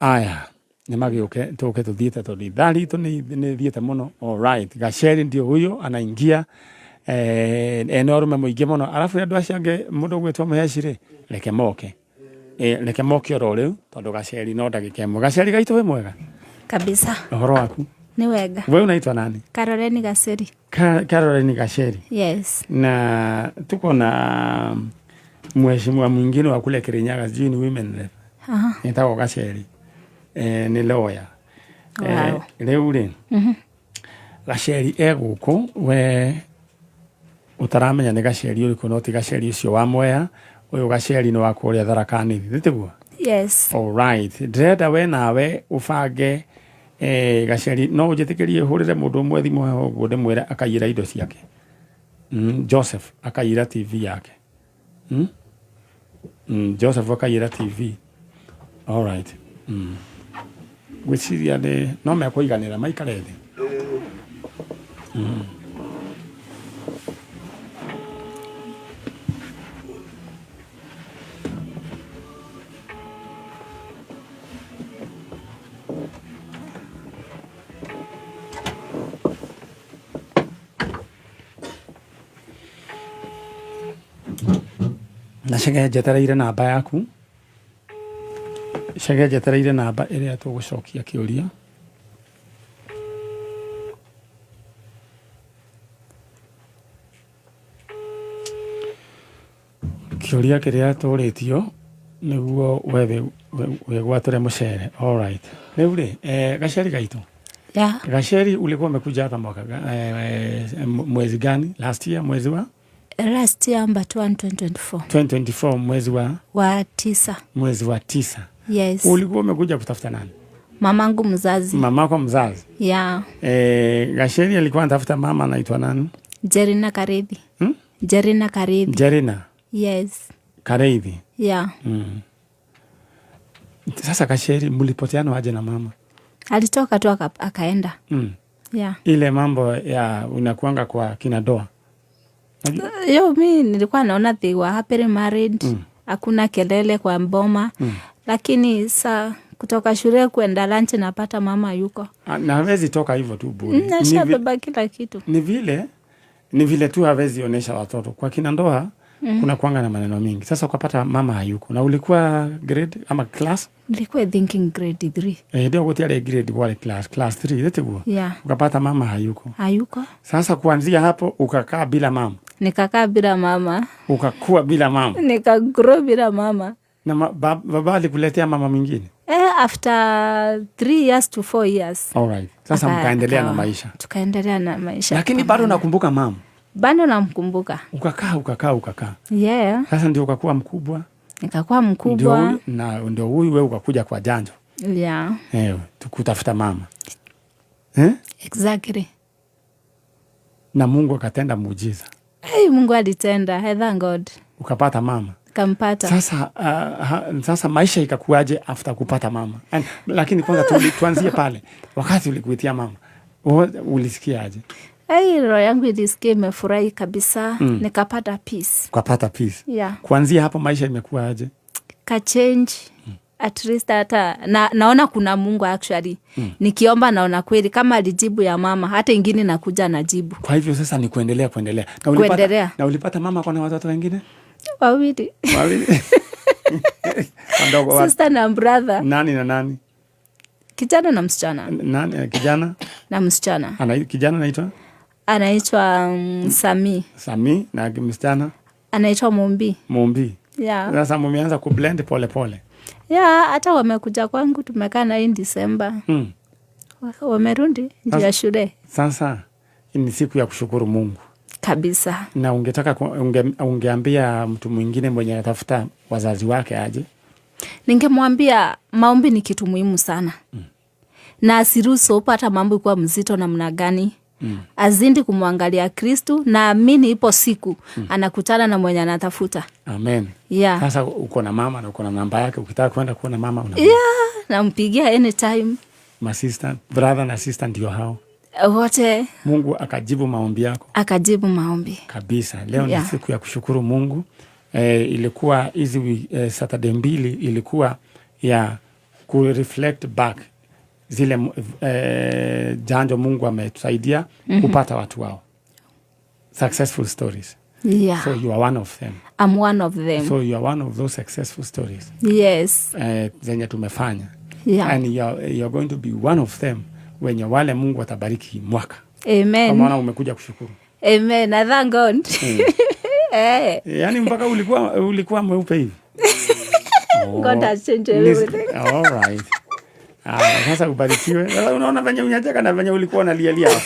Aya, nĩ magĩũke tũke tũthiĩte tondũ ithaa ritũ nĩ thiĩte mũno. All right, Gacheri ndio huyo anaingia, ena ũrũme mũingĩ mũno. Arabu andũ acio angĩ mũndũ ũgwĩtwo Mũheci rĩ, reke moke. Reke moke oro rĩu tondũ Gacheri no ndagĩka ĩmwe. Gacheri gaitũ wĩ mwega? Kabisa. Ũhoro waku? Nĩ wega. Wewe unaitwa nani? Caroline Gacheri. Caroline Gacheri. Yes. Na tuko na mheshimiwa mwingine wa kule Kirinyaga, sijui ni women rep. Nitagwo Gacheri. Nĩ lawyer. Wow. Rĩu rĩ, Gacheri e gũkũ, we ũtaramenya nĩ Gacheri ũrĩkũ, no ti Gacheri ũcio wa Mwea, ũyũ Gacheri nĩ wa kũrĩa Tharaka Nithi, nĩ tiguo? Yes. All right. Ndĩrenda we nawe ũbange Gacheri, no ũnjĩtĩkĩrie hũrĩre mũndũ ũmwe thimũ heho ũguo ndĩmwĩre akaiyĩra indo ciake. Joseph akaiyĩra TV yake. Joseph akaiyĩra TV. All right. Ngwĩciria nĩ no mekũiganĩra maikare thĩ. Na Chege njetereire namba yaku. Chege njetereire namba ĩrĩa tũgũcokia kĩũria. Kĩũria kĩrĩa tũrĩtio nĩguo we wĩgwatĩre mũcere. All right. Rĩu rĩ, Gacheri gaitũ. Yeah. Gacheri, ulikuwa umekuja hapa mwaka mwezi gani? Last year mwezi wa? Last year but 2024. 2024 mwezi wa? Wa 9. Mwezi wa 9. Yes. Ulikuwa umekuja kutafuta nani? Mamangu mzazi. Mamako mzazi? Yeah. Gacheri alikuwa anatafuta mama anaitwa nani? Jerina Kareithi. Jerina Kareithi. Jerina? Yes. Kareithi? Yeah. Sasa Gacheri mlipoteana aje na mama? Alitoka tu akaenda. Yeah. Ile mambo ya unakuanga kwa kina doa. Yo, mi nilikuwa naona they were happily married. Hakuna kelele kwa mboma. Lakini saa kutoka shule kwenda lunch napata mama yuko. Ah, na hawezi toka hivyo tu bure. Nashabeba kila kitu. Ni vile tu hawezi onyesha watoto kwa kina ndoa. Kuna kuanga na maneno mingi. Sasa ukapata mama hayuko na ulikuwa grade ama class? Nilikuwa thinking grade 3. Eh, ndio gutiarĩ grade wale class 3 ĩtiguo? Yeah. Ukapata mama hayuko. Hayuko. Sasa kuanzia hapo ukakaa bila mama? Nikakaa bila mama. Ukakua bila mama? Nikagrow bila mama. Na baba alikuletea mama mwingine? Eh, after 3 years to 4 years. Alright. Sasa mkaendelea na maisha? Tukaendelea na maisha. Lakini bado nakumbuka mama? Bado namkumbuka. Ukakaa, ukakaa, ukakaa. Yeah. Sasa ndio ukakuwa mkubwa? Nikakuwa Ndio mkubwa. Na ndio huyu wewe ukakuja kwa Janjo. Yeah. Eh, tukutafuta mama, eh? Exactly. Na Mungu akatenda muujiza. Hey, Mungu alitenda. I thank God. Ukapata mama. Kampata. Sasa maisha ikakuaje after kupata mama? Lakini kwanza tuanzie pale wakati ulikuitia mama, ulisikiaje? Hey, roho yangu ilisikia imefurahi kabisa. Nikapata peace. Ukapata peace? Yeah. Kuanzia hapo maisha imekuwa aje? Ka change at least hata naona kuna Mungu actually. Nikiomba naona kweli kama alijibu ya mama, hata ingine nakuja najibu. Kwa hivyo sasa ni kuendelea, kuendelea. Na ulipata, Kuendelea. Na ulipata mama kona watoto wengine? Wawili. Wawili. Wadogo Sister na brother. Nani na nani? Kijana na msichana. Nani kijana? Na msichana. Kijana anaitwa? Anaitwa Sami. Sami, na msichana? Anaitwa Mumbi. Mumbi. Yeah. Sasa mumeanza kublend pole pole. Yeah, hata wamekuja kwangu, tumekaa na hii December. Wamerudi njia ya shule. Sasa ni siku ya kushukuru Mungu. Kabisa. Na ungetaka ungeambia mtu mwingine mwenye anatafuta wazazi wake aje? Ningemwambia maombi ni kitu muhimu sana. Na asiruhusu hata mambo ikuwa mzito namna gani. Azidi kumwangalia Kristu, naamini ipo siku anakutana na mwenye anatafuta. Amen. Yeah. Sasa uko na mama na uko na namba yake, ukitaka kwenda kuona mama una Yeah, nampigia anytime. Masista, brother na sister ndio hao. Wote. Mungu akajibu maombi yako. Akajibu maombi. Kabisa. Leo ni siku ya kushukuru Mungu. Ilikuwa hizi Saturday mbili ilikuwa ya kureflect back zile janjo Mungu ametusaidia kupata watu wao. Successful stories. So you are one of them. I'm one of them. So you are one of those successful stories. Yes. Zenye tumefanya. Yeah. And you are going to be one of them wenye wale Mungu atabariki mwaka. Amen. Kwa maana umekuja kushukuru. Amen. I thank God. Yaani mpaka ulikuwa mweupe hivi. Oh. God has changed everything. All right. Haya, sasa ubarikiwe. Sasa unaona venye unacheka na venye ulikuwa unalialia hapo.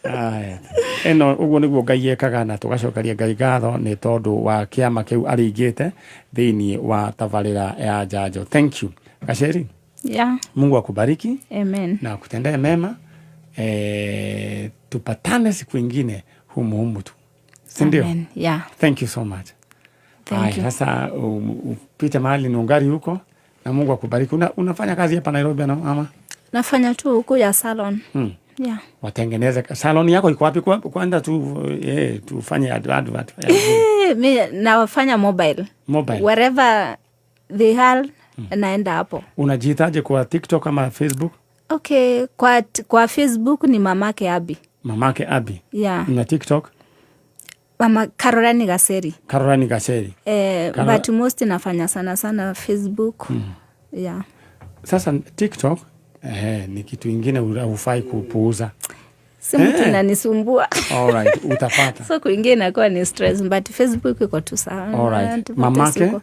Haya. Ĩno ũguo nĩguo Ngai ekaga, na tũgacokeria Ngai ngatho nĩ tondũ wa kĩama kĩu aringĩte thĩinĩ wa tabarĩra ya Njanjo. Thank you. Gacheri. Mungu akubariki. Amen. Na akutendee mema. Tupatane siku ingine humu humu tu, si ndio? Amen. Yeah. Thank you so much. Thank Haya, you. sasa upite mahali ni ungari huko na Mungu akubariki. Unafanya kazi hapa Nairobi ama? Nafanya tu huku ya salon. Yeah. Watengeneze salon yako iko wapi? Kwanza tu tufanye advert. Mi nawafanya mobile. Mobile. Wherever they are, naenda hapo. Unajiitaje kwa TikTok ama Facebook? Okay, kwa Facebook ni Mamake Abi. Mamake Abi. Yeah. Na TikTok? Mama Caroline Gaseri. Caroline Gacheri. But most nafanya sana sana Facebook. Yeah. Sasa TikTok ni kitu ingine hufai kupuuza. Si mtu inanisumbua. Alright, utapata. So kuingia inakuwa ni stress, but Facebook iko tu sawa. Alright. Tupate Mamake? siku.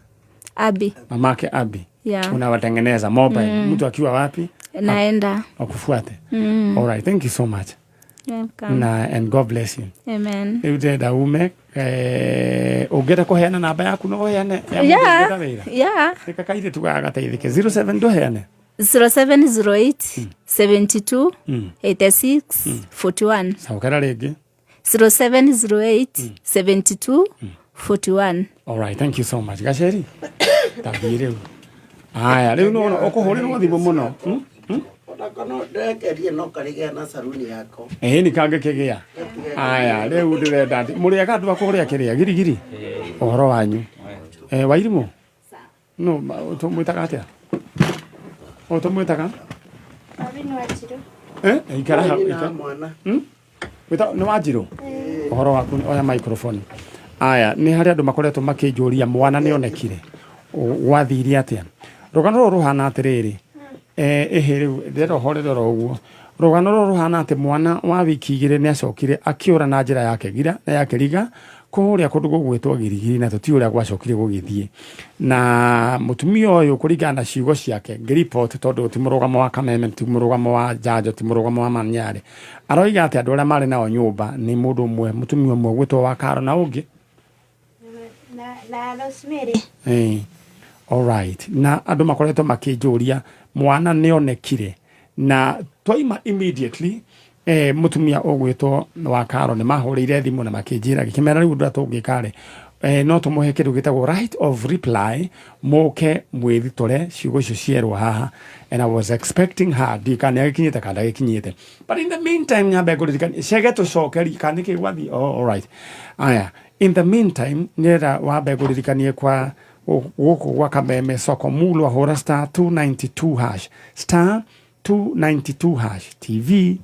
Abi. Mamake Abi. Yeah. Unawatengeneza mobile. Mtu akiwa wapi? Naenda. Akufuate. Alright, thank you so much. Welcome. Na and God bless you. Amen. Rĩu ndĩrenda ume ũngĩenda kũheana namba yaku no ũheane ya mũndũ ũngĩenda wĩra. Reka kairĩtu gaka gateithĩke. 07 ndũheane. 0708 72 86 41. Cokera rĩngĩ. 0708 72 41. Alright, thank you so much. Gacheri. Tathiĩ rĩu. Aya, rĩu nĩwona ũkũhũrĩrwo thimũ mũno. Nako no ndekerie no karĩgĩa na saruni yako. Ĩĩ nĩ kangĩkĩgĩa. Aya, rĩu ndĩrenda atĩ mũrĩaga andũ a kũrĩa kĩrĩa girigiri ũhoro wanyu. Eh, Wairimũ no tũmwĩtaga atĩa? O tũmwĩtaga? Eh, ikara hau. Nyina wa Ikara. mwana. Wĩta nĩ Wanjirũ? Ũhoro waku oya microphone. Aya, nĩ harĩ andũ makoretwo makĩnjũria mwana nĩ onekire. Gwathire atĩa? Rũgano rũrũ rũhana atĩrĩrĩ. Eh, ĩhĩ rĩu ndĩrenda ũhorere oro ũguo. Rũgano rũrũ rũhana atĩ mwana wa wiki igĩrĩ nĩ acokire akĩũra na njĩra ya kĩgira ya kĩriga kũrĩa kũndũ gũgwĩtwo Girigiri na tũtiũĩ ũrĩa gwacokire gũgĩthiĩ. Na mũtumia ũyũ kũringana na ciugo ciake ngĩriboti tondũ ti mũrũgamo wa Kameme ti mũrũgamo wa Njanjo ti mũrũgamo wa Manyarĩ aroiga atĩ andũ arĩa marĩ nao nyũmba nĩ mũndũ ũmwe mũtumia ũmwe ũgwĩtwo wa Karo na ũngĩ Na Rosemary. Eh, alright. Na andũ makoretwo makĩnjũria mwana nĩonekire na twaima immediately eh, mũtumia ũgwĩtwo wa Karo nĩ mahũrĩire thimũ na makĩnjĩra gĩkĩmera rĩu ũndũ ũrĩa tũngĩka rĩ eh, no tũmũhe kĩndũ gĩtagwo right of reply mũke mwĩthitũre ciugo icio cierwo haha and I was expecting her ndiũĩ kana nĩagĩkinyĩte kana ndagĩkinyĩte but in the meantime nyambe ngũririkanie cege tũcokeri kana nĩkĩ gwathiĩ oh, alright aya in the meantime nĩrenda wambe ngũririkanie kwa gũkũ gwa Kameme soko mulwa hũra star 292 hash star 292 hash TV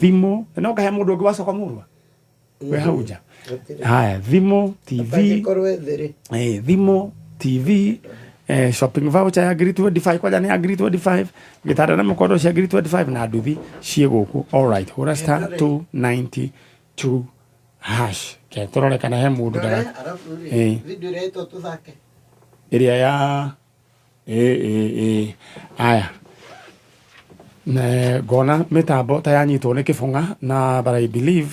thimũ no ngahe mũndũ ũngĩ wa soko mulwa wĩ hau nja haya thimũ TV Angĩkorwo ethĩrĩ. eh, thimũ TV eh, shopping voucher ya ngiri 25 kwanja nĩ ya ngiri 25 gĩtanda na mũkondo cia ngiri 25 na nduthi ciĩ gũkũ alright hũra star 292 hash ke tũrore kana he mũndũ Ndore, ndara arabu rĩ, Eh. video ĩrĩa ĩtwo tũthake. ĩrĩa ya ĩ ĩ ĩ aya na ngona mĩtambo ta yanyitwo nĩ kĩbũng'a na but I believe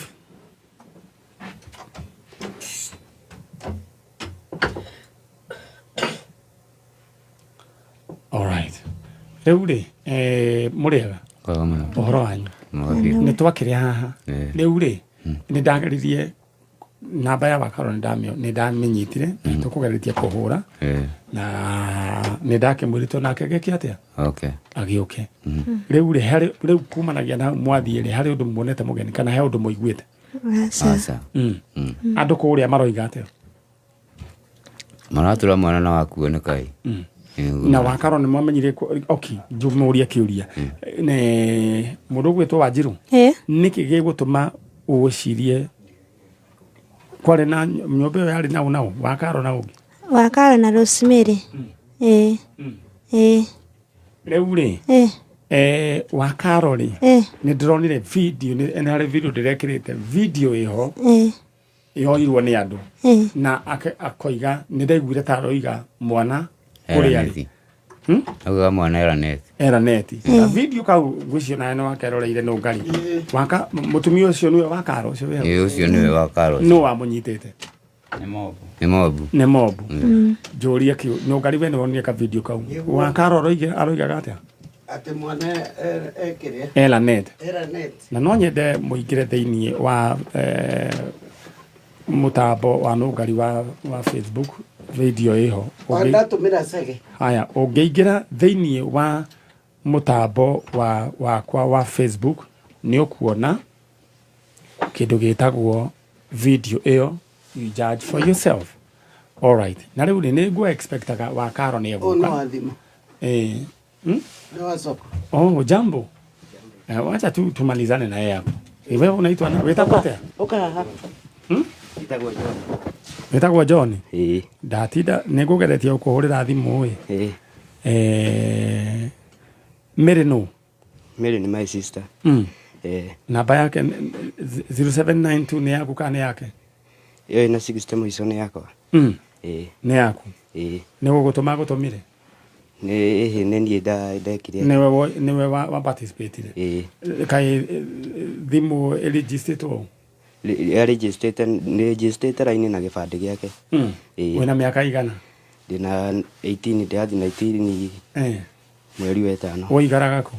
alright rĩu rĩ eh, mũrĩega ũhoro wanyu nĩ twakĩrĩ haha rĩu rĩ nĩ ndageririe namba ya wakaro nĩ ndamĩnyitire tũkũgeretie kũhũra na nĩ ndakĩmwĩrĩtwo nake gĩke atĩa Okay. agĩũke rĩu rĩ harĩ rĩu kumanagia na hau mwathiĩ rĩ harĩ ũndũ muonete mũgeni kana he ũndũ mũiguĩte Aca. Aca. Mm. andũ kũrĩa maroiga atĩa Maratũra mwana na wakuo nĩ kai. Na wakaro nĩ mwamenyire okay njũmũrie kĩũria nĩ mũndũ ũgwĩtwo Wanjirũ Eh. nĩkĩ gĩgũtũma ũcirie kwarĩ na nyũmba ĩyo yarĩ nau nau wakaro na ũngĩ Wa Karo na Rosemary. Eh. Eh. rĩu rĩ Eh. eh, wakaro rĩ Eh. nĩ ndĩronire video nĩ harĩ video ndĩrekĩrĩte video ĩho Eh. yoirwo nĩ andũ Eh. na akoiga nĩ ndaiguire ta aroiga mwana kũrĩa arĩ Augaga mwana eraneti. eraneti Mm. na video kau ngwĩciria nawe nĩ wakeroreire nũ ngari waka mũtumia ũcio nĩwe wakaro ũcio wĩ hau? Ĩĩ ũcio nĩwe wa Karo. nũ wamũnyitĩte Nĩ mobu. nĩ mobu Mm. njũrie kĩu nũ ngari we nĩ wonire ka video kau wakaro aroigaga atĩa Atĩ mwana ekĩrĩa. Elanet Eranet. na no nyende mũingĩre thĩinĩ wa eh, mũtambo wa nũngari wa Facebook video ĩho Wa ndatũmĩra cege. haya ũngĩingĩra thĩinĩ wa mũtambo wa wakwa wa Facebook nĩ ũkuona kĩndũ gĩtagwo video ĩyo you judge for yourself alright na rĩu rĩ nĩ nguo expectaga wa Karo nĩ Ũyũ nĩ egũka wa thimũ. eh Nĩ wa soko. oh jambo eh, wacha tu tumalizane na yeye hapo. Eh, wewe unaitwa na wĩtagwo atĩa? Ũka haha. Ĩtagwo John. Wĩtagwo John? Ĩĩ. Ndatinda nĩ ngũgeretie gũkũhũrĩra thimũ ĩ. Ĩĩ. Eh, Mary nũ? Mary nĩ my sister. Mm. Ĩĩ. Namba yake 0792 nĩ yaku kana nĩ yake? Ĩyo ĩna 60 mũico nĩ yakwa. Mm. Ĩĩ. Nĩ yaku. Ĩĩ. Nĩ gũgũtũma gũtũmire? Nĩ ĩhĩ nĩ niĩ ndekire. Nĩwe nĩwe wa participate-ire? Ĩĩ. Kaĩ thimũ ĩrĩnjistĩtwo? Yarĩnjĩstĩte nĩ njĩstĩte raini na gĩbandĩ gĩake. Mm. Ĩĩ. Wĩna mĩaka igana? Ndĩna 18 ndĩrathiĩ 19 Eh. mweri wa ĩtano. Wũikaraga kũ?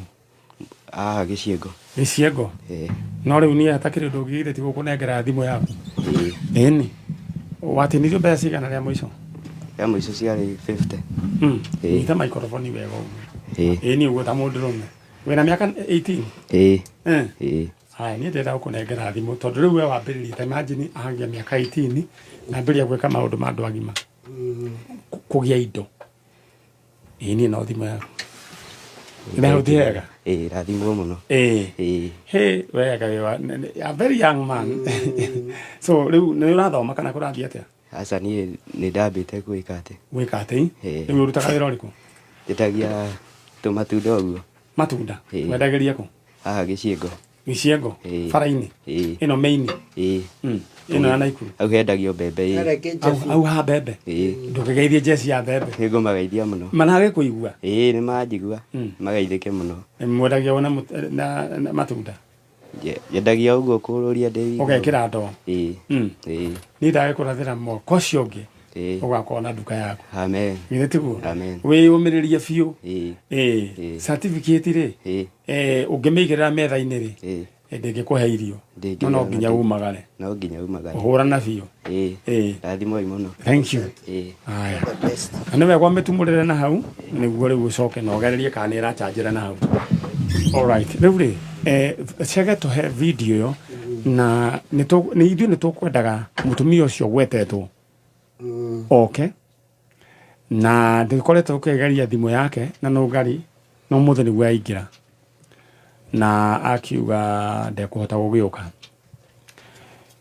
Haha Gĩciengo. Gĩciengo? Ĩĩ. No rĩu niĩ hatakĩrĩ ũndũ ũngĩ ti gũkũnengera thimũ yaku. Ĩĩ. Ĩni. Watinirio mbeca cigana rĩa mũico? Rĩa mũico ciarĩ 50. Mm. Ĩĩ. Nyita microphone wega ũguo. Ĩĩ. Ĩni ũguo ta mũndũrũme. Wĩna mĩaka 18? Ĩĩ. Eh. Ĩĩ. Haya, niĩ ndĩrenda gũkũnengera thimũ tondũ rĩu we wambĩrĩria, ta imagine agĩa mĩaka 18 na ambĩrĩria gwĩka maũndũ ma andũ agima, kũgĩa indo. Ĩĩ, niĩ no thimũ yaku. Nĩ ti hega? Ĩĩ, rathimwo mũno. Ĩĩ. Ĩĩ. Hey, wega wĩ wa a very young man. So rĩu nĩ ũrathoma kana kũrathiĩ atĩa? Aca, niĩ nĩ ndambĩte gwĩka atĩ. Gwĩka atĩ? Ĩĩ. Rĩu ũrutaga wĩra ũrĩkũ? Njetagia tũmatunda ũguo. Matunda? Ĩĩ. Wendagĩria kũ? Haha Gĩciengo. Gĩciengo? Ĩĩ. Bara-inĩ? Ĩĩ. Ĩno main? Ĩĩ. Ĩno ya Naikuru? Hau hendagio mbembe, ĩĩ. Hau ha mbembe? Ĩĩ. Ndũkĩgeithie njeci ya mbembe. Nĩngũmageithia mũno. Managĩkũigua? Ĩĩ, nĩmanjigua. Magaithĩke mũno. Mwendagia wona na matunda? Nyendagia ũguo kũrũria ndĩ wika. Ũgekĩra ndoo? Ĩĩ. Ĩĩ. Niĩ ndagĩkũrathĩra mwaka ũcio ũngĩ Ĩĩ. ũgakorwo na nduka yaku. Amen. Githĩ tiguo? Amen. Wĩyũmĩrĩrie biũ. Ĩĩ. Ĩĩ. Certificate rĩ, Ĩĩ. ũngĩmĩigĩrĩra metha-inĩ rĩ, Ĩĩ. ndĩngĩkũhe irio. Ndĩngĩ- No nginya umagare. No nginya umagare. Ũhũrana biũ. Ĩĩ. Ĩĩ. Rathimwoi mũno. Thank you. Ĩĩ. Haya. Na nĩ wega ũmĩtumũrĩre na hau nĩguo rĩu ũcoke na ũgererie kana nĩ ĩrachanjĩra na hau. Alright. Rĩu rĩ, cege tũhe video ĩyo na nĩ ithuĩ nĩ tũkwendaga mũtumia ũcio ũgwetetwo oke, na ndĩkoretwo ũkĩgeria thimũ yake na no ngari no mũthĩ nĩguo yaingĩra na akiuga ndekũhota gũgĩũka.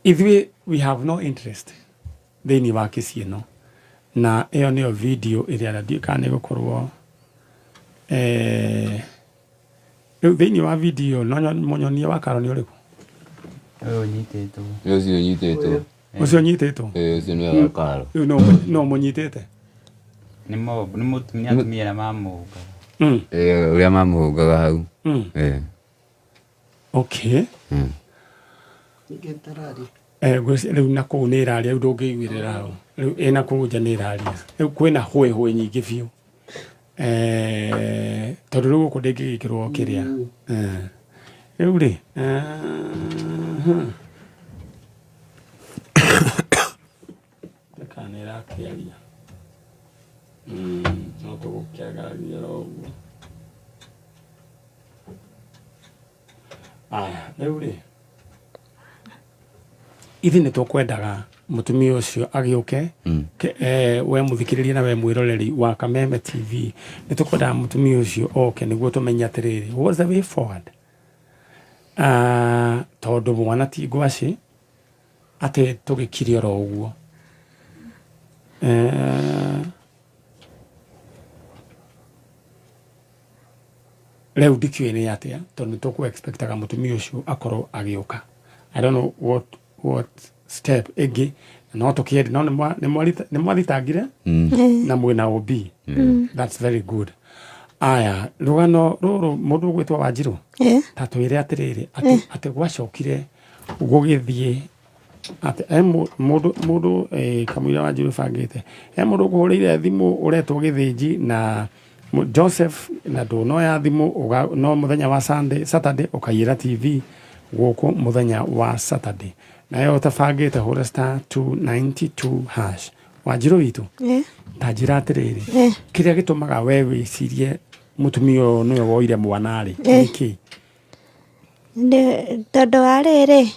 Ithuĩ we have no interest thĩinĩ wa kesi ĩno, na ĩyo nĩyo video ĩrĩa na ndiũĩ kana nĩ ĩgũkorwo rĩu thĩinĩ wa video no mũnyonie wa Karo nĩ ũrĩkũ? Ũyũ ũnyitĩtwo. Ũcio ũnyitĩtwo. Ũcio ũnyitĩtwo? Ĩĩ, ũcio nĩwe wa Karo. Rĩu no mũnyitĩte? Nĩ mob, nĩ mũtumia atumia arĩa mamũhũngaga. Ĩĩ, ũrĩa mamũhũngaga hau. Ĩĩ. Okay. Rĩu na kũu nĩ ĩraria, rĩu ndũngĩiguĩrĩra hau. Rĩu ĩna kũu nja nĩ ĩraria. Rĩu kwĩna hũĩ hũĩ nyingĩ biũ. Tondũ rĩu gũkũ ndĩngĩgĩkĩrwo kĩrĩa. Rĩu rĩ, kana nĩ ĩrakĩaria. No tũgũkĩagararia oro ũguo. Aya, rĩu rĩ, ithuĩ nĩ tũkwendaga mũtumia ũcio agĩũke. We mũthikĩrĩria na we mwĩroreri wa Kameme TV, nĩ tũkwendaga mũtumia ũcio oke nĩguo tũmenye atĩrĩrĩ, what's the way forward? Tondũ mwana ti ngwacĩ atĩ tũgĩkire oro ũguo. Rĩu ndikĩũĩ nĩ atĩa, tondũ nĩ tũkũ expectaga mũtumia ũcio akorwo agĩũka. I don't know what step ĩngĩ no tũkĩende, no nĩ mwathitangire na mwĩna OB. That's very good. Aya, rũgano rũrũ mũndũ ũgwĩtwo Wanjirũ, ta twĩre atĩrĩrĩ, atĩ gwacokire gũgĩthiĩ atĩ mũndũ kamũira Wanjirũ ĩbangĩte, he mũndũ ũkũhũrĩire thimũ ũretwo Gĩthĩnji na Joseph, na ndũnoya thimũ no mũthenya wa Sunday, Saturday ũkaiyĩra TV gũkũ mũthenya wa Saturday, nayo ũtabangĩte hũra star 292 hash. Wanjirũ witũ, ta njĩra atĩrĩrĩ, kĩrĩa gĩtũmaga we wĩcirie mũtumia ũyũ nĩwe woire mwana rĩ, nĩkĩ? Tondũ wa rĩrĩ,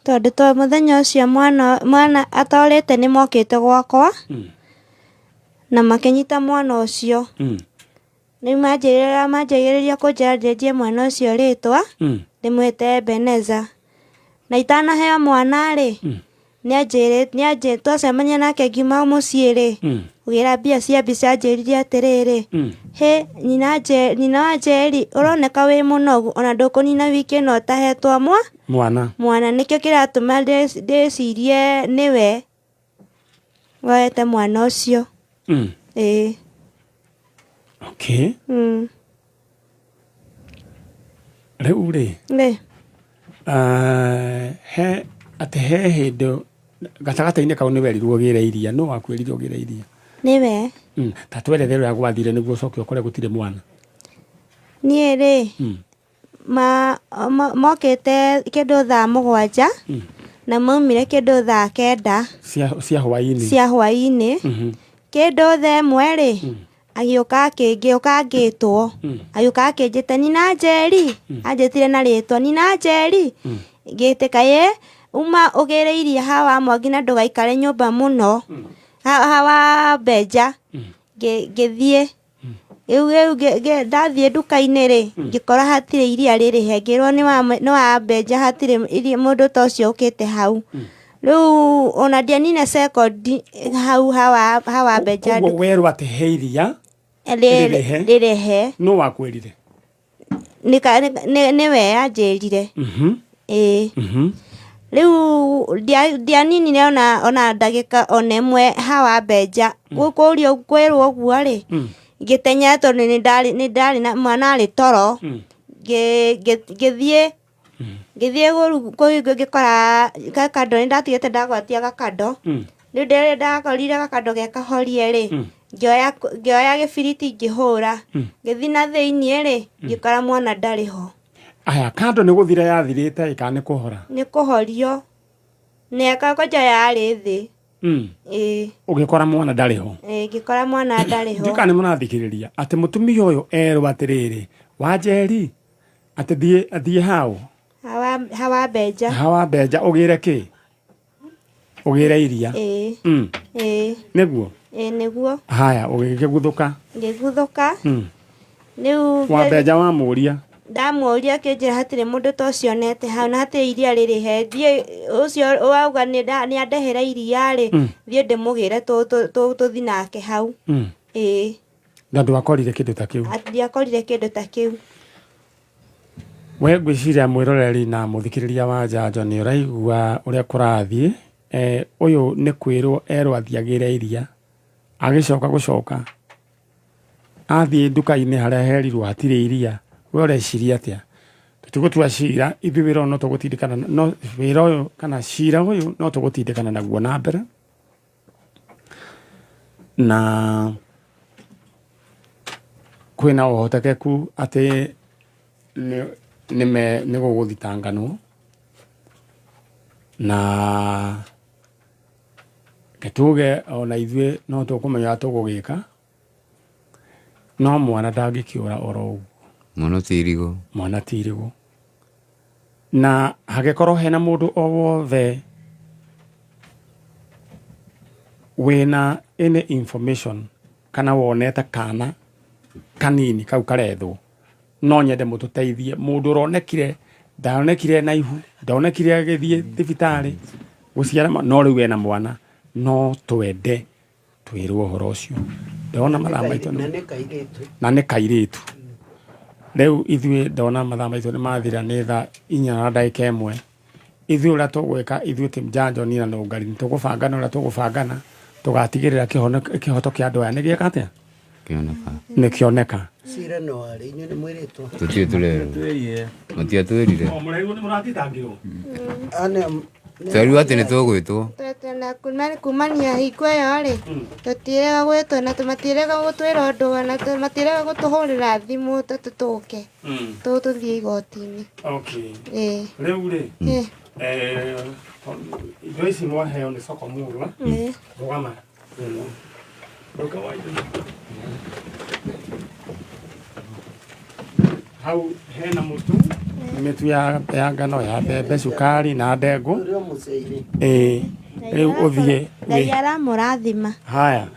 tondũ to mũthenya ũcio mwana atorĩte nĩ mokĩte gwakwa na makĩnyita mwana ũcio. Rĩu manjĩrĩria kũnjĩra njenjie mwana ũcio rĩtwa, ndĩmwĩte Ebeneza. Na itanaheo mwana rĩ, nĩanjĩrĩte, twacemania nake ngiuma mũciĩ rĩ, ũgĩra mbia cia mbica anjĩrire atĩrĩrĩ, hĩ nyina wa Njeri, ũroneka wĩ mũnogu, ona ndũkũnina wiki ĩno ũtahetwo mwana. Mwana nĩkĩo kĩratũma ndĩcirie nĩwe woete mwana ũcio. Ĩĩ. Okay. Rĩu rĩ, he atĩ he hĩndĩ gatagatĩ-inĩ kau nĩ werirwo ũgĩre iria, nũ wakwĩrire ũgĩre iria? Nĩwe. Ta twerethere ũrĩa gwathire nĩguo ũcoke ũkore gũtirĩ mwana. Niĩ rĩ, mokĩte kĩndũ thaa 7 na maumire kĩndũ thaa 9 cia hwaĩ-inĩ. Cia hwaĩ-inĩ. Kĩndũ thaa 1 rĩ, Agĩũka akĩngĩũka ngĩtwo. Agĩũka akĩnjĩta Nina Njeri. Anjĩtire na rĩtwa Nina Njeri. Ngĩtĩka ye uma ũgĩre iria hawa Mwangi na ndũgaikare nyũmba mũno. Hawa Mbenja. Ngĩthiĩ. Rĩu rĩu ndathiĩ nduka-inĩ rĩ, ngĩkora hatirĩ iria rĩrĩhe, ngĩrwo nĩ wa Mbenja hatirĩ iria mũndũ ta ũcio ũkĩte hau. Rĩu ona ndianina sekondi hau hawa hawa Mbenja. Koguo werwo atĩ he iria rĩrĩhe. Rĩrĩhe. Nũ wakwĩrire? Nĩwe anjĩrire. Ĩĩ. Rĩu ndianinire ona ndagĩka ona ĩmwe hawa Mbenja. Kũrio kwĩrwo ũguo rĩ, ngĩteng'era tondũ nĩ ndarĩ na mwana arĩ toro. Ngĩthiĩ ngĩthiĩ kũhingo ngĩkora gakando nĩ ndatigĩte ndagwatia gakando. Rĩu rĩrĩa ndakorire gakando ge kahorie rĩ, ngĩoya gĩbiriti ngĩhũra. Ngĩthiĩ na thĩiniĩ rĩ, ngĩkora mwana ndarĩ ho. Aya, kando nĩ gũthira yathirĩte ĩ kana nĩ kũhora? Nĩ kũhorio. Nĩ kwanja yarĩ thĩ. Ĩĩ. Ũgĩkora mwana ndarĩ ho? Ĩĩ, ngĩkora mwana ndarĩ ho. Ndiũĩ kana nĩ mũrathikĩrĩria atĩ mũtumia ũyũ erwo atĩrĩrĩ, Wanjeri, atĩ thiĩ hau? Hawa Mbenja. Hawa Mbenja ũgĩre kĩ? Ũgĩre iria? Ĩĩ. Ĩĩ. Nĩguo? Ĩĩ nĩguo. Haya, ũgĩkĩguthũka? Ngĩguthũka. Rĩu Wambenja wamũria? Ndamũria akĩnjĩra hatirĩ mũndũ ta ũcio onete hau na hatirĩ iria rĩrĩhe. Thiĩ ũcio wauga nĩ andehera iria rĩ, thiĩ ndĩmũgĩre tũthiĩ nake hau. Ĩĩ. Na ndwakorire kĩndũ ta kĩu? Ndiakorire kĩndũ ta kĩu. We ngwĩciria mwĩroreri na mũthikĩrĩria wa Njanjo nĩ ũraigua ũrĩa kũrathiĩ. Ũyũ nĩ kwĩrwo erwo athiĩ agĩre iria, agĩcoka gũcoka athiĩ nduka-inĩ harĩa herirwo hatirĩ iria. We ũreciria atĩa? Tũtigũtua cira, ithuĩ wĩra ũyũ no tũgũtindĩkana, no wĩra ũyũ kana cira ũyũ no tũgũtindĩkana naguo na mbere. Na kwĩna ũhotekeku atĩ nĩ gũgũthitanganwo na tuge ona ithuĩ no tũkũmenya ũrĩa tũgũgĩka, no mwana ndangĩkĩũra oro ũguo. Mwana ti irigũ. Mwana ti irigũ. Na hangĩkorwo hena mũndũ o wothe wĩna any information kana wonete kana kanini kau karethwo, no nyende mũtũteithie. Mũndũ ũronekire, ndaonekire na ihu, ndaonekire agĩthiĩ thibitarĩ gũciara, no rĩu ena mwana, no twende twĩrwo ũhoro ũcio. Ndona mathaa maitũ Na nĩ kairĩtu. Na nĩ kairĩtu. Rĩu ithuĩ ndona mathaa maitũ nĩ mathira, nĩ thaa inya na ndagĩka ĩmwe. Ithuĩ ũrĩa tũgwĩka, ithuĩ team Njanjo niĩ na Nũngari nĩ tũgũbangana ũrĩa tũgũbangana, tũgatigĩrĩra kĩhoto kĩa andũ aya nĩ gĩeka atĩa? Kĩoneka. Nĩ kĩoneka. Cira no warĩ, inyuĩ nĩ mwĩrĩtwo? Tũtirĩ tũrerwo. Matiatwĩrire. O mũrerirwo nĩ mũrathitangirwo? Twerirwo atĩ nĩ tũgwĩtwo. Na kumania hingo ĩyo rĩ, tũtirega gwĩtwo na matirega gũtwĩra ũndũ na matirega gũtũhũrĩra thimũ tũtũke. Tũthiĩ igoti-inĩ. Okay. Ĩĩ. Rĩu rĩ, Ĩĩ. Indo ici mwaheo nĩ soko mũrwa. Ĩĩ. Rũgama. Rũgama indo. Hau hena mũtu, mĩtu ya ngano, ya mbembe, cukari na ndengũ. Ĩĩ. Rĩu ũthiĩ. Ngai aramũrathima. Haya.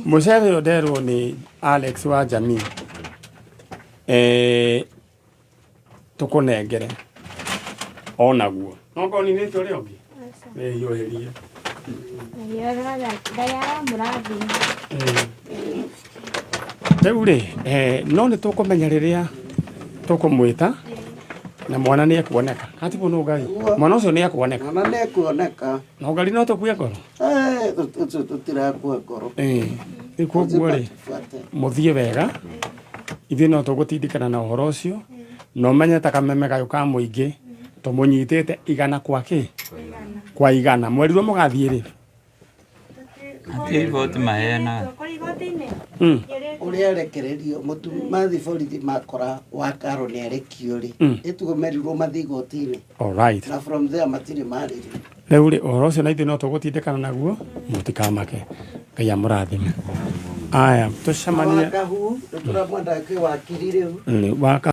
Mũcere ũyũ nderwo nĩ Alex wa Jamii. Tũkũnengere onaguo. No ngorwo ninĩte ũrĩa ũngĩ? Wĩhiũhĩrie. Ngai aramũrathima. Rĩu rĩ, no nĩ tũkũmenya rĩrĩa tũkũmwĩta na mwana nĩ ekuoneka. Hatiguo no Ngai. Mwana ũcio nĩ ekuoneka. Mwana nĩ ekuoneka. No Ngai no tũkue ngoro. Ũcio tũtirakua ngoro. Rĩu koguo rĩ, mũthiĩ wega. Ithuĩ no tũgũtindĩkana na ũhoro ũcio. Na ũmenye ta kameme gayũ ka mũingĩ tũmũnyitĩte igana kwa kĩ? Kwa igana. Mwerirwo mũgathiĩ rĩ? Hatirĩ riboti maheanaga. Ũrĩa arekererio mũtu mathiĩ borithi makora wa Karo nĩ arekio rĩ, ĩtugo merirwo mathiĩ igoti-inĩ. All right. Na from there matirĩ marĩrio. Rĩu rĩ, ũhoro ũcio na ithuĩ no tũgũtindĩkana naguo, mũtikamake. Ngai amũrathime. Aya, tũcemanie. Wakahu, nĩ tũramwenda kwĩ wakiri rĩu. Waka.